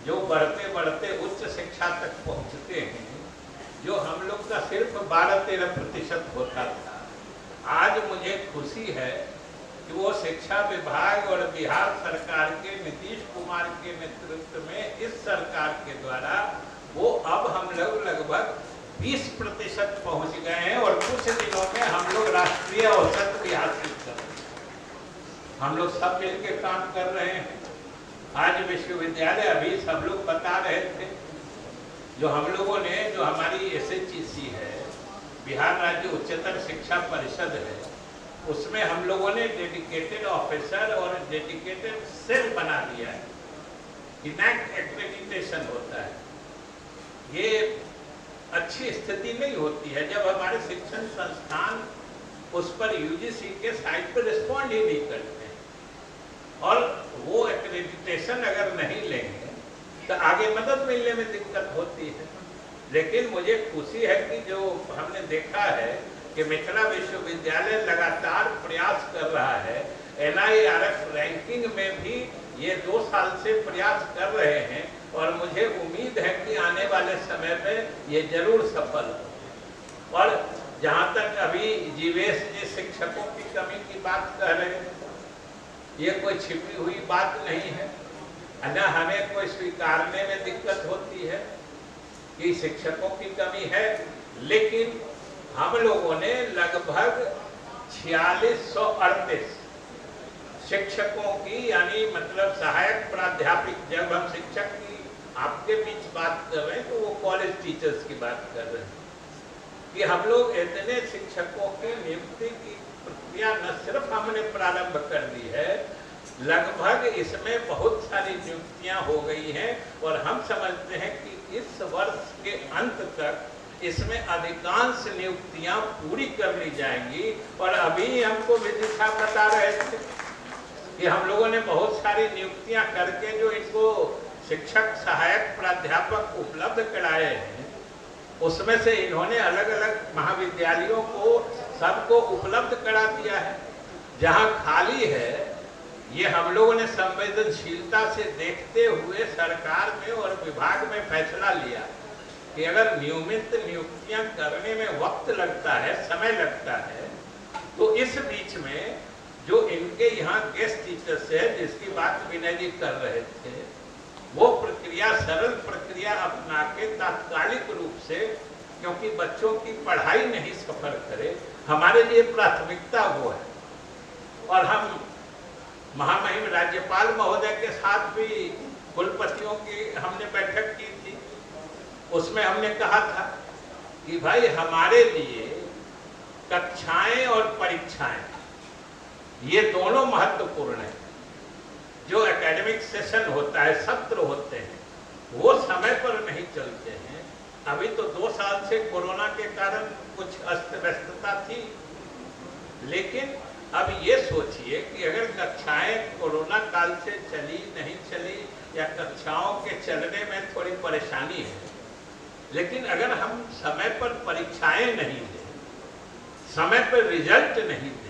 जो बढ़ते बढ़ते उच्च शिक्षा तक पहुंचते हैं, जो हम लोग का सिर्फ 12-13% होता था, आज मुझे खुशी है कि वो शिक्षा विभाग और बिहार सरकार के नीतीश कुमार के नेतृत्व में इस सरकार के द्वारा वो अब हम लोग लगभग 20% पहुंच गए हैं और कुछ दिनों में हम लोग राष्ट्रीय औसत भी हासिल कर रहे हैं। हम लोग सब मिल के काम कर रहे हैं। आज विश्वविद्यालय अभी सब लोग बता रहे थे, जो हम लोगों ने, जो हमारी SHEC है, बिहार राज्य उच्चतर शिक्षा परिषद है, उसमें हम लोगों ने डेडिकेटेड ऑफिसर और डेडिकेटेड सेल बना दिया है। इनैक्ट एक्रेडिटेशन होता है, ये अच्छी स्थिति नहीं होती है जब हमारे शिक्षण संस्थान उस पर UGC के साइट पर रिस्पॉन्ड ही नहीं करते हैं, और वो एक्रेडिटेशन अगर नहीं लेंगे तो आगे मदद मिलने में दिक्कत होती है। लेकिन मुझे खुशी है कि जो हमने देखा है कि मिथिला विश्वविद्यालय लगातार प्रयास कर रहा है, NIRF ranking में भी ये 2 साल से प्रयास कर रहे हैं और मुझे उम्मीद है कि आने वाले समय में ये जरूर सफल हो। और जहाँ तक अभी जीवेश जी शिक्षकों की कमी की बात कर रहे हैं, ये कोई छिपी हुई बात नहीं है, न हमें कोई स्वीकारने में दिक्कत होती है कि शिक्षकों की कमी है, लेकिन हम लोगों ने लगभग 4638 शिक्षकों की, यानी मतलब सहायक प्राध्यापक, जब हम शिक्षक की आपके बीच बात कर रहे हैं तो वो कॉलेज टीचर्स की बात कर रहे हैं, कि हम लोग इतने शिक्षकों की नियुक्ति की प्रक्रिया न सिर्फ हमने प्रारंभ कर दी है, लगभग इसमें बहुत सारी नियुक्तियां हो गई हैं और हम समझते हैं कि इस वर्ष के अंत तक इसमें अधिकांश नियुक्तियां पूरी कर ली जाएंगी। और अभी हमको विधि साहब बता रहे थे कि हम लोगों ने बहुत सारी नियुक्तियां करके जो इनको शिक्षक सहायक प्राध्यापक उपलब्ध कराए हैं, उसमें से इन्होंने अलग अलग महाविद्यालयों को सबको उपलब्ध करा दिया है। जहां खाली है ये हम लोगों ने संवेदनशीलता से देखते हुए सरकार में और विभाग में फैसला लिया कि अगर नियमित नियुक्तियां करने में वक्त लगता है, समय लगता है, तो इस बीच में जो इनके यहाँ गेस्ट टीचर्स है, जिसकी बात विनय जी कर रहे थे, वो प्रक्रिया, सरल प्रक्रिया अपना के तात्कालिक रूप से, क्योंकि बच्चों की पढ़ाई नहीं सफर करे, हमारे लिए प्राथमिकता वो है। और हम महामहिम राज्यपाल महोदय के साथ भी कुलपतियों की हमने बैठक की थी, उसमें हमने कहा था कि भाई हमारे लिए कक्षाएं और परीक्षाएं ये दोनों महत्वपूर्ण हैं। जो एकेडमिक सेशन होता है, सत्र होते हैं, वो समय पर नहीं चलते हैं। अभी तो 2 साल से कोरोना के कारण कुछ अस्त व्यस्तता थी, लेकिन अब ये सोचिए कि अगर कक्षाएं कोरोना काल से चली नहीं चली, या कक्षाओं के चलने में थोड़ी परेशानी है, लेकिन अगर हम समय पर परीक्षाएं नहीं दें, समय पर रिजल्ट नहीं दें,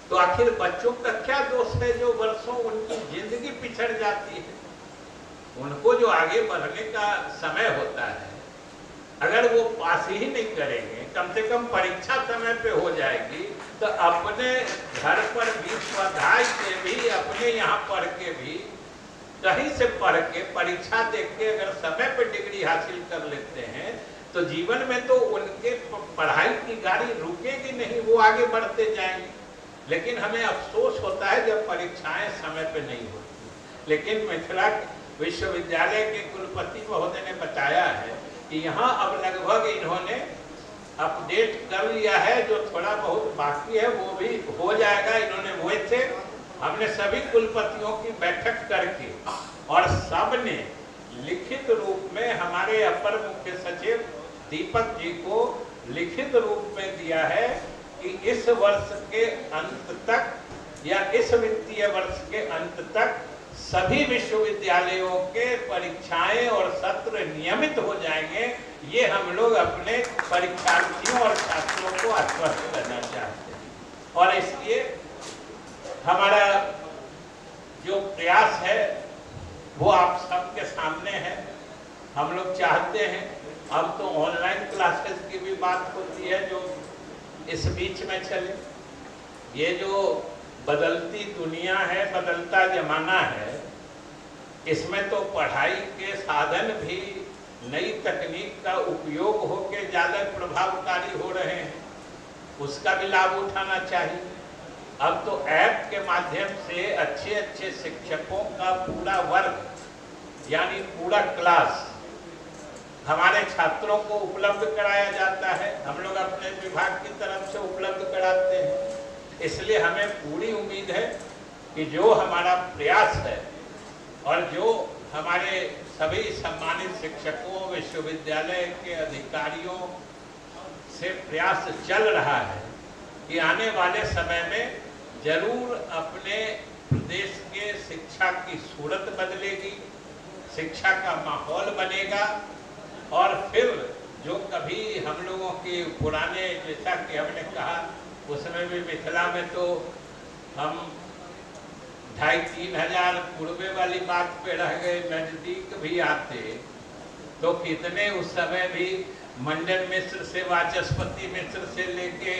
तो आखिर बच्चों का क्या दोष है जो वर्षों उनकी जिंदगी पिछड़ जाती है। उनको जो आगे बढ़ने का समय होता है, अगर वो पास ही नहीं करेंगे, कम से कम परीक्षा समय पे हो जाएगी, तो अपने घर पर भी स्वाध्याय से भी, अपने यहाँ पढ़ के भी, कहीं से पढ़ के परीक्षा देख के अगर समय पे डिग्री हासिल कर लेते हैं, तो जीवन में तो उनके पढ़ाई की गाड़ी रुकेगी नहीं, वो आगे बढ़ते जाएंगे। लेकिन हमें अफसोस होता है जब परीक्षाएं समय पे नहीं होती। लेकिन मिथिला विश्वविद्यालय के कुलपति महोदय ने बताया है कि यहाँ अब लगभग इन्होंने अपडेट कर लिया है, जो थोड़ा बहुत बाकी है वो भी हो जाएगा। इन्होंने वैसे हमने सभी कुलपतियों की बैठक करके और सब ने लिखित रूप में हमारे अपर मुख्य सचिव दीपक जी को लिखित रूप में दिया है कि इस वर्ष के अंत तक या इस वित्तीय वर्ष के अंत तक सभी विश्वविद्यालयों के परीक्षाएं और सत्र नियमित हो जाएंगे। ये हम लोग अपने परीक्षार्थियों और छात्रों को आश्वस्त करना चाहते हैं और इसलिए हमारा जो प्रयास है वो आप सबके सामने है। हम लोग चाहते हैं, अब तो ऑनलाइन क्लासेस की भी बात होती है जो इस बीच में चले। ये जो बदलती दुनिया है, बदलता जमाना है, इसमें तो पढ़ाई के साधन भी नई तकनीक का उपयोग होके ज़्यादा प्रभावकारी हो रहे हैं, उसका भी लाभ उठाना चाहिए। अब तो ऐप के माध्यम से अच्छे अच्छे शिक्षकों का पूरा वर्ग यानी पूरा क्लास हमारे छात्रों को उपलब्ध कराया जाता है। हम लोग अपने विभाग की तरफ से उपलब्ध कराते हैं। इसलिए हमें पूरी उम्मीद है कि जो हमारा प्रयास है और जो हमारे सभी सम्मानित शिक्षकों, विश्वविद्यालय के अधिकारियों से प्रयास चल रहा है कि आने वाले समय में जरूर अपने प्रदेश के शिक्षा की सूरत बदलेगी, शिक्षा का माहौल बनेगा और फिर जो कभी हम लोगों के पुराने, जैसा कि हमने कहा उसमें भी मिथिला में तो हम 2,500-3 हजार पूर्वे वाली बात पे रह गए, नज़दीक भी आते तो कितने उस समय भी मंडन मिश्र से, वाचस्पति मिश्र से लेके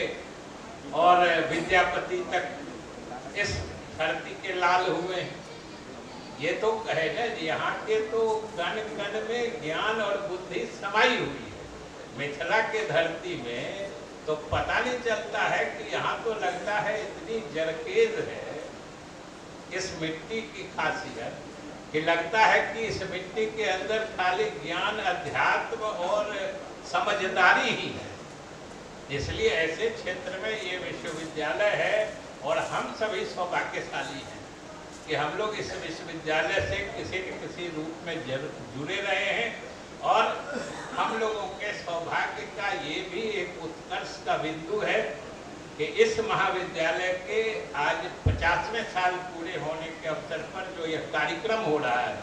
और विद्यापति तक इस धरती के लाल हुए हैं। ये तो कहे ना, यहाँ के तो कण कण में ज्ञान और बुद्धि समाई हुई है। मिथिला के धरती में तो पता नहीं चलता है कि यहाँ तो लगता है इतनी जरकेज है इस मिट्टी की खासियत कि लगता है कि इस मिट्टी के अंदर खाली ज्ञान, अध्यात्म और समझदारी ही है। इसलिए ऐसे क्षेत्र में ये विश्वविद्यालय है और हम सभी सौभाग्यशाली हैं कि हम लोग इस विश्वविद्यालय से किसी न किसी रूप में जुड़े रहे हैं और हम लोगों के सौभाग्य का ये भी एक उत्कर्ष का बिंदु है कि इस महाविद्यालय के आज 50वें साल पूरे होने के अवसर पर जो यह कार्यक्रम हो रहा है,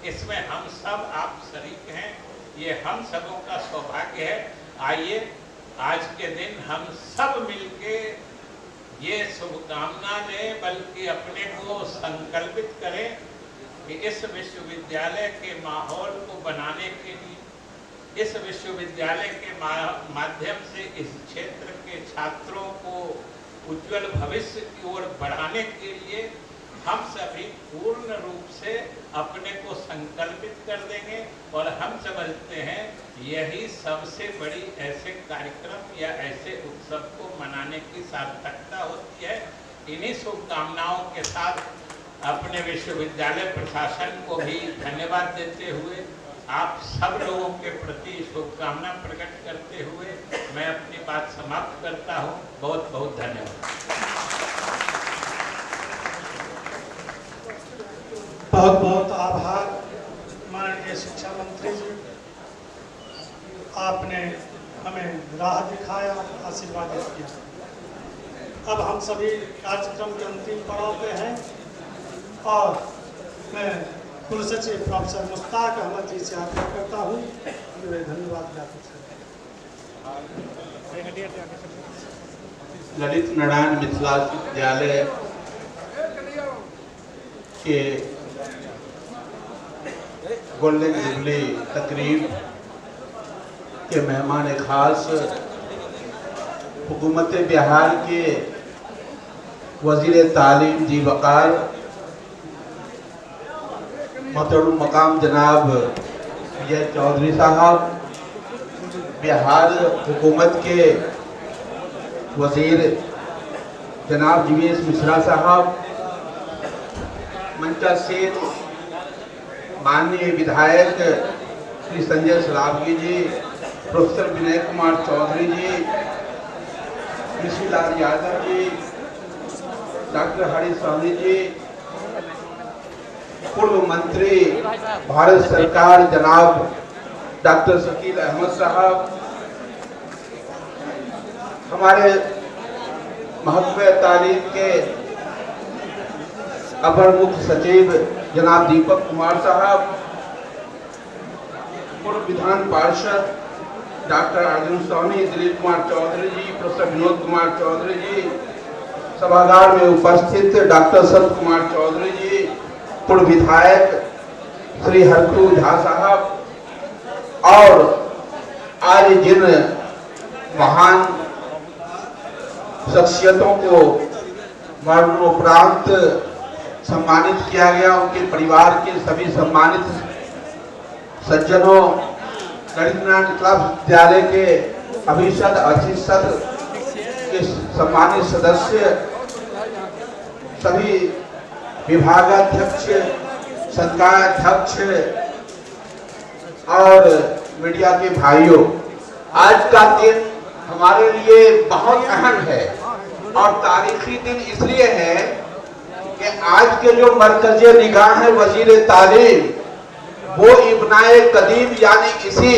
इसमें हम सब आप शरीक हैं। ये हम सबों का सौभाग्य है। आइए आज के दिन हम सब मिलके ये शुभकामना दें, बल्कि अपने को संकल्पित करें कि इस विश्वविद्यालय के माहौल को बनाने के लिए, इस विश्वविद्यालय के माध्यम से इस क्षेत्र के छात्रों को उज्जवल भविष्य की ओर बढ़ाने के लिए हम सभी पूर्ण रूप से अपने को संकल्पित कर देंगे। और हम समझते हैं यही सबसे बड़ी ऐसे कार्यक्रम या ऐसे उत्सव को मनाने की सार्थकता होती है। इन्हीं शुभकामनाओं के साथ अपने विश्वविद्यालय प्रशासन को भी धन्यवाद देते हुए, आप सब लोगों के प्रति शुभकामना प्रकट करते हुए मैं अपनी बात समाप्त करता हूँ। बहुत बहुत धन्यवाद। बहुत बहुत आभार माननीय शिक्षा मंत्री जी, आपने हमें राह दिखाया, आशीर्वादित किया। अब हम सभी कार्यक्रम के अंतिम पड़ाव पे हैं और मैं कुलसचिव प्रोफेसर मुश्ताक अहमद जी से आग्रह करता हूँ कि वे धन्यवाद ज्ञापित करें। ललित नारायण मिथिला विद्यालय के गोल्डन जुबली तकरीब के मेहमान खास हुकूमत बिहार के वज़ीर तालीम जी वक़ार मोहतरम मकाम जनाब विजय चौधरी साहब, बिहार हुकूमत के वज़ीर जनाब जीवेश मिश्रा साहब, मंचासीन माननीय विधायक श्री संजय सरावगी जी, प्रोफेसर विनय कुमार चौधरी जी, मिश्रीलाल यादव जी, डॉक्टर हरीश स्वामी जी, पूर्व मंत्री भारत सरकार जनाब डॉक्टर शकील अहमद साहब, हमारे महकमे तालीम के अपर मुख्य सचिव जनाब दीपक कुमार साहब, पूर्व विधान पार्षद डॉक्टर अर्जुन स्वामी, दिलीप कुमार चौधरी जी, प्रोफेसर विनोद कुमार चौधरी जी, सभागार में उपस्थित डॉक्टर सत्य कुमार चौधरी जी, पूर्व विधायक श्री हरखू झा साहब, और आज जिन महान शख्सियतों को मरणोपरांत सम्मानित किया गया, उनके परिवार के सभी सम्मानित सज्जनों, ललित नारायण मिथिला विश्वविद्यालय के अभिषद अतिसद के सम्मानित सदस्य, सभी विभागाध्यक्ष, संकायाध्यक्ष और मीडिया के भाइयों, आज का दिन हमारे लिए बहुत अहम है और तारीखी दिन इसलिए है कि आज के जो मरकज़ निगाह है वजीर तालीम, वो इब्नाए कदीम यानी इसी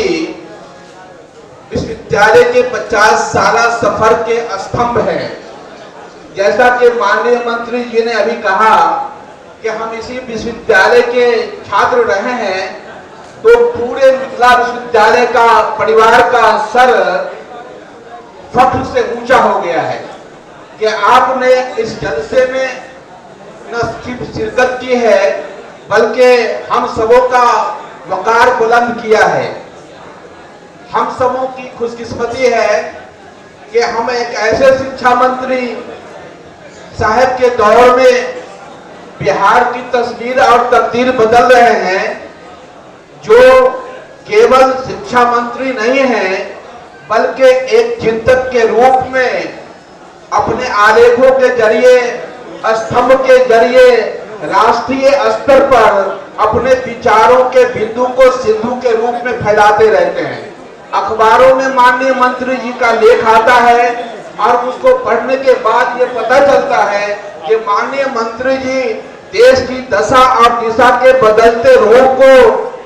विश्वविद्यालय के 50 साल सफर के स्तंभ हैं। जैसा कि माननीय मंत्री जी ने अभी कहा कि हम इसी विश्वविद्यालय के छात्र रहे हैं, तो पूरे मिथिला विश्वविद्यालय का परिवार का सर फख्र से ऊंचा हो गया है कि आपने इस जलसे में न सिर्फ शिरकत की है बल्कि हम सबों का वकार बुलंद किया है। हम सबों की खुशकिस्मती है कि हम एक ऐसे शिक्षा मंत्री साहब के दौर में बिहार की तस्वीर और तकदीर बदल रहे हैं, जो केवल शिक्षा मंत्री नहीं हैं बल्कि एक चिंतक के रूप में अपने आलेखों के जरिए, स्तंभ के जरिए राष्ट्रीय स्तर पर अपने विचारों के बिंदु को सिंधु के रूप में फैलाते रहते हैं। अखबारों में माननीय मंत्री जी का लेख आता है और उसको पढ़ने के बाद ये पता चलता है कि माननीय मंत्री जी देश की दशा और दिशा के बदलते रूप को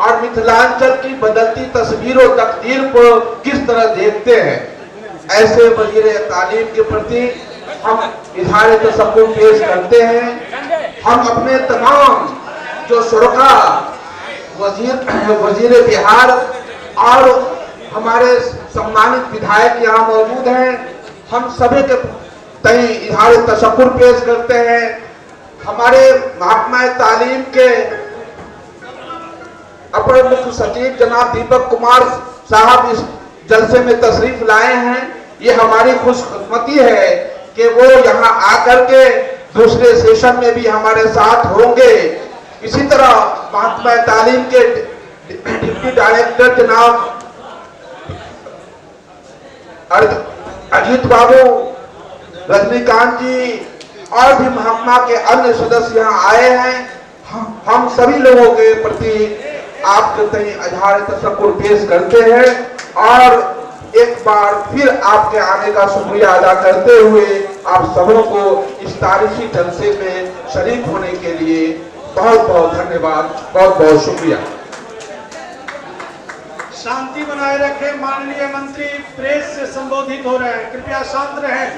और मिथिलांचल की बदलती तस्वीर और तकदीर को किस तरह देखते हैं। ऐसे वजीर तालीम के प्रति हम इजहार तशक्कुर पेश करते हैं। हम अपने तमाम जो शुरका वजीर बिहार और हमारे सम्मानित विधायक यहाँ मौजूद हैं, हम सभी के तई इजहार तशक्कुर पेश करते हैं। हमारे महकमा तालीम के अपर मुख्य सचिव जनाब दीपक कुमार साहब इस जलसे में तशरीफ लाए हैं। ये हमारी खुशकिस्मती है कि वो यहाँ आकर के दूसरे सेशन में भी हमारे साथ होंगे। इसी तरह महकमा तालीम के डिप्टी डायरेक्टर जनाब अजीत बाबू, रजनीकांत जी और भी महकमा के अन्य सदस्य यहाँ आए हैं। हम सभी लोगों के प्रति आपके तई इजहार तशक्कुर पेश करते हैं और एक बार फिर आपके आने का शुक्रिया अदा करते हुए आप सबों को इस तारीखी जलसे में शरीक होने के लिए बहुत बहुत धन्यवाद, बहुत बहुत शुक्रिया। शांति बनाए रखें, माननीय मंत्री प्रेस से संबोधित हो रहे हैं, कृपया शांत रहें।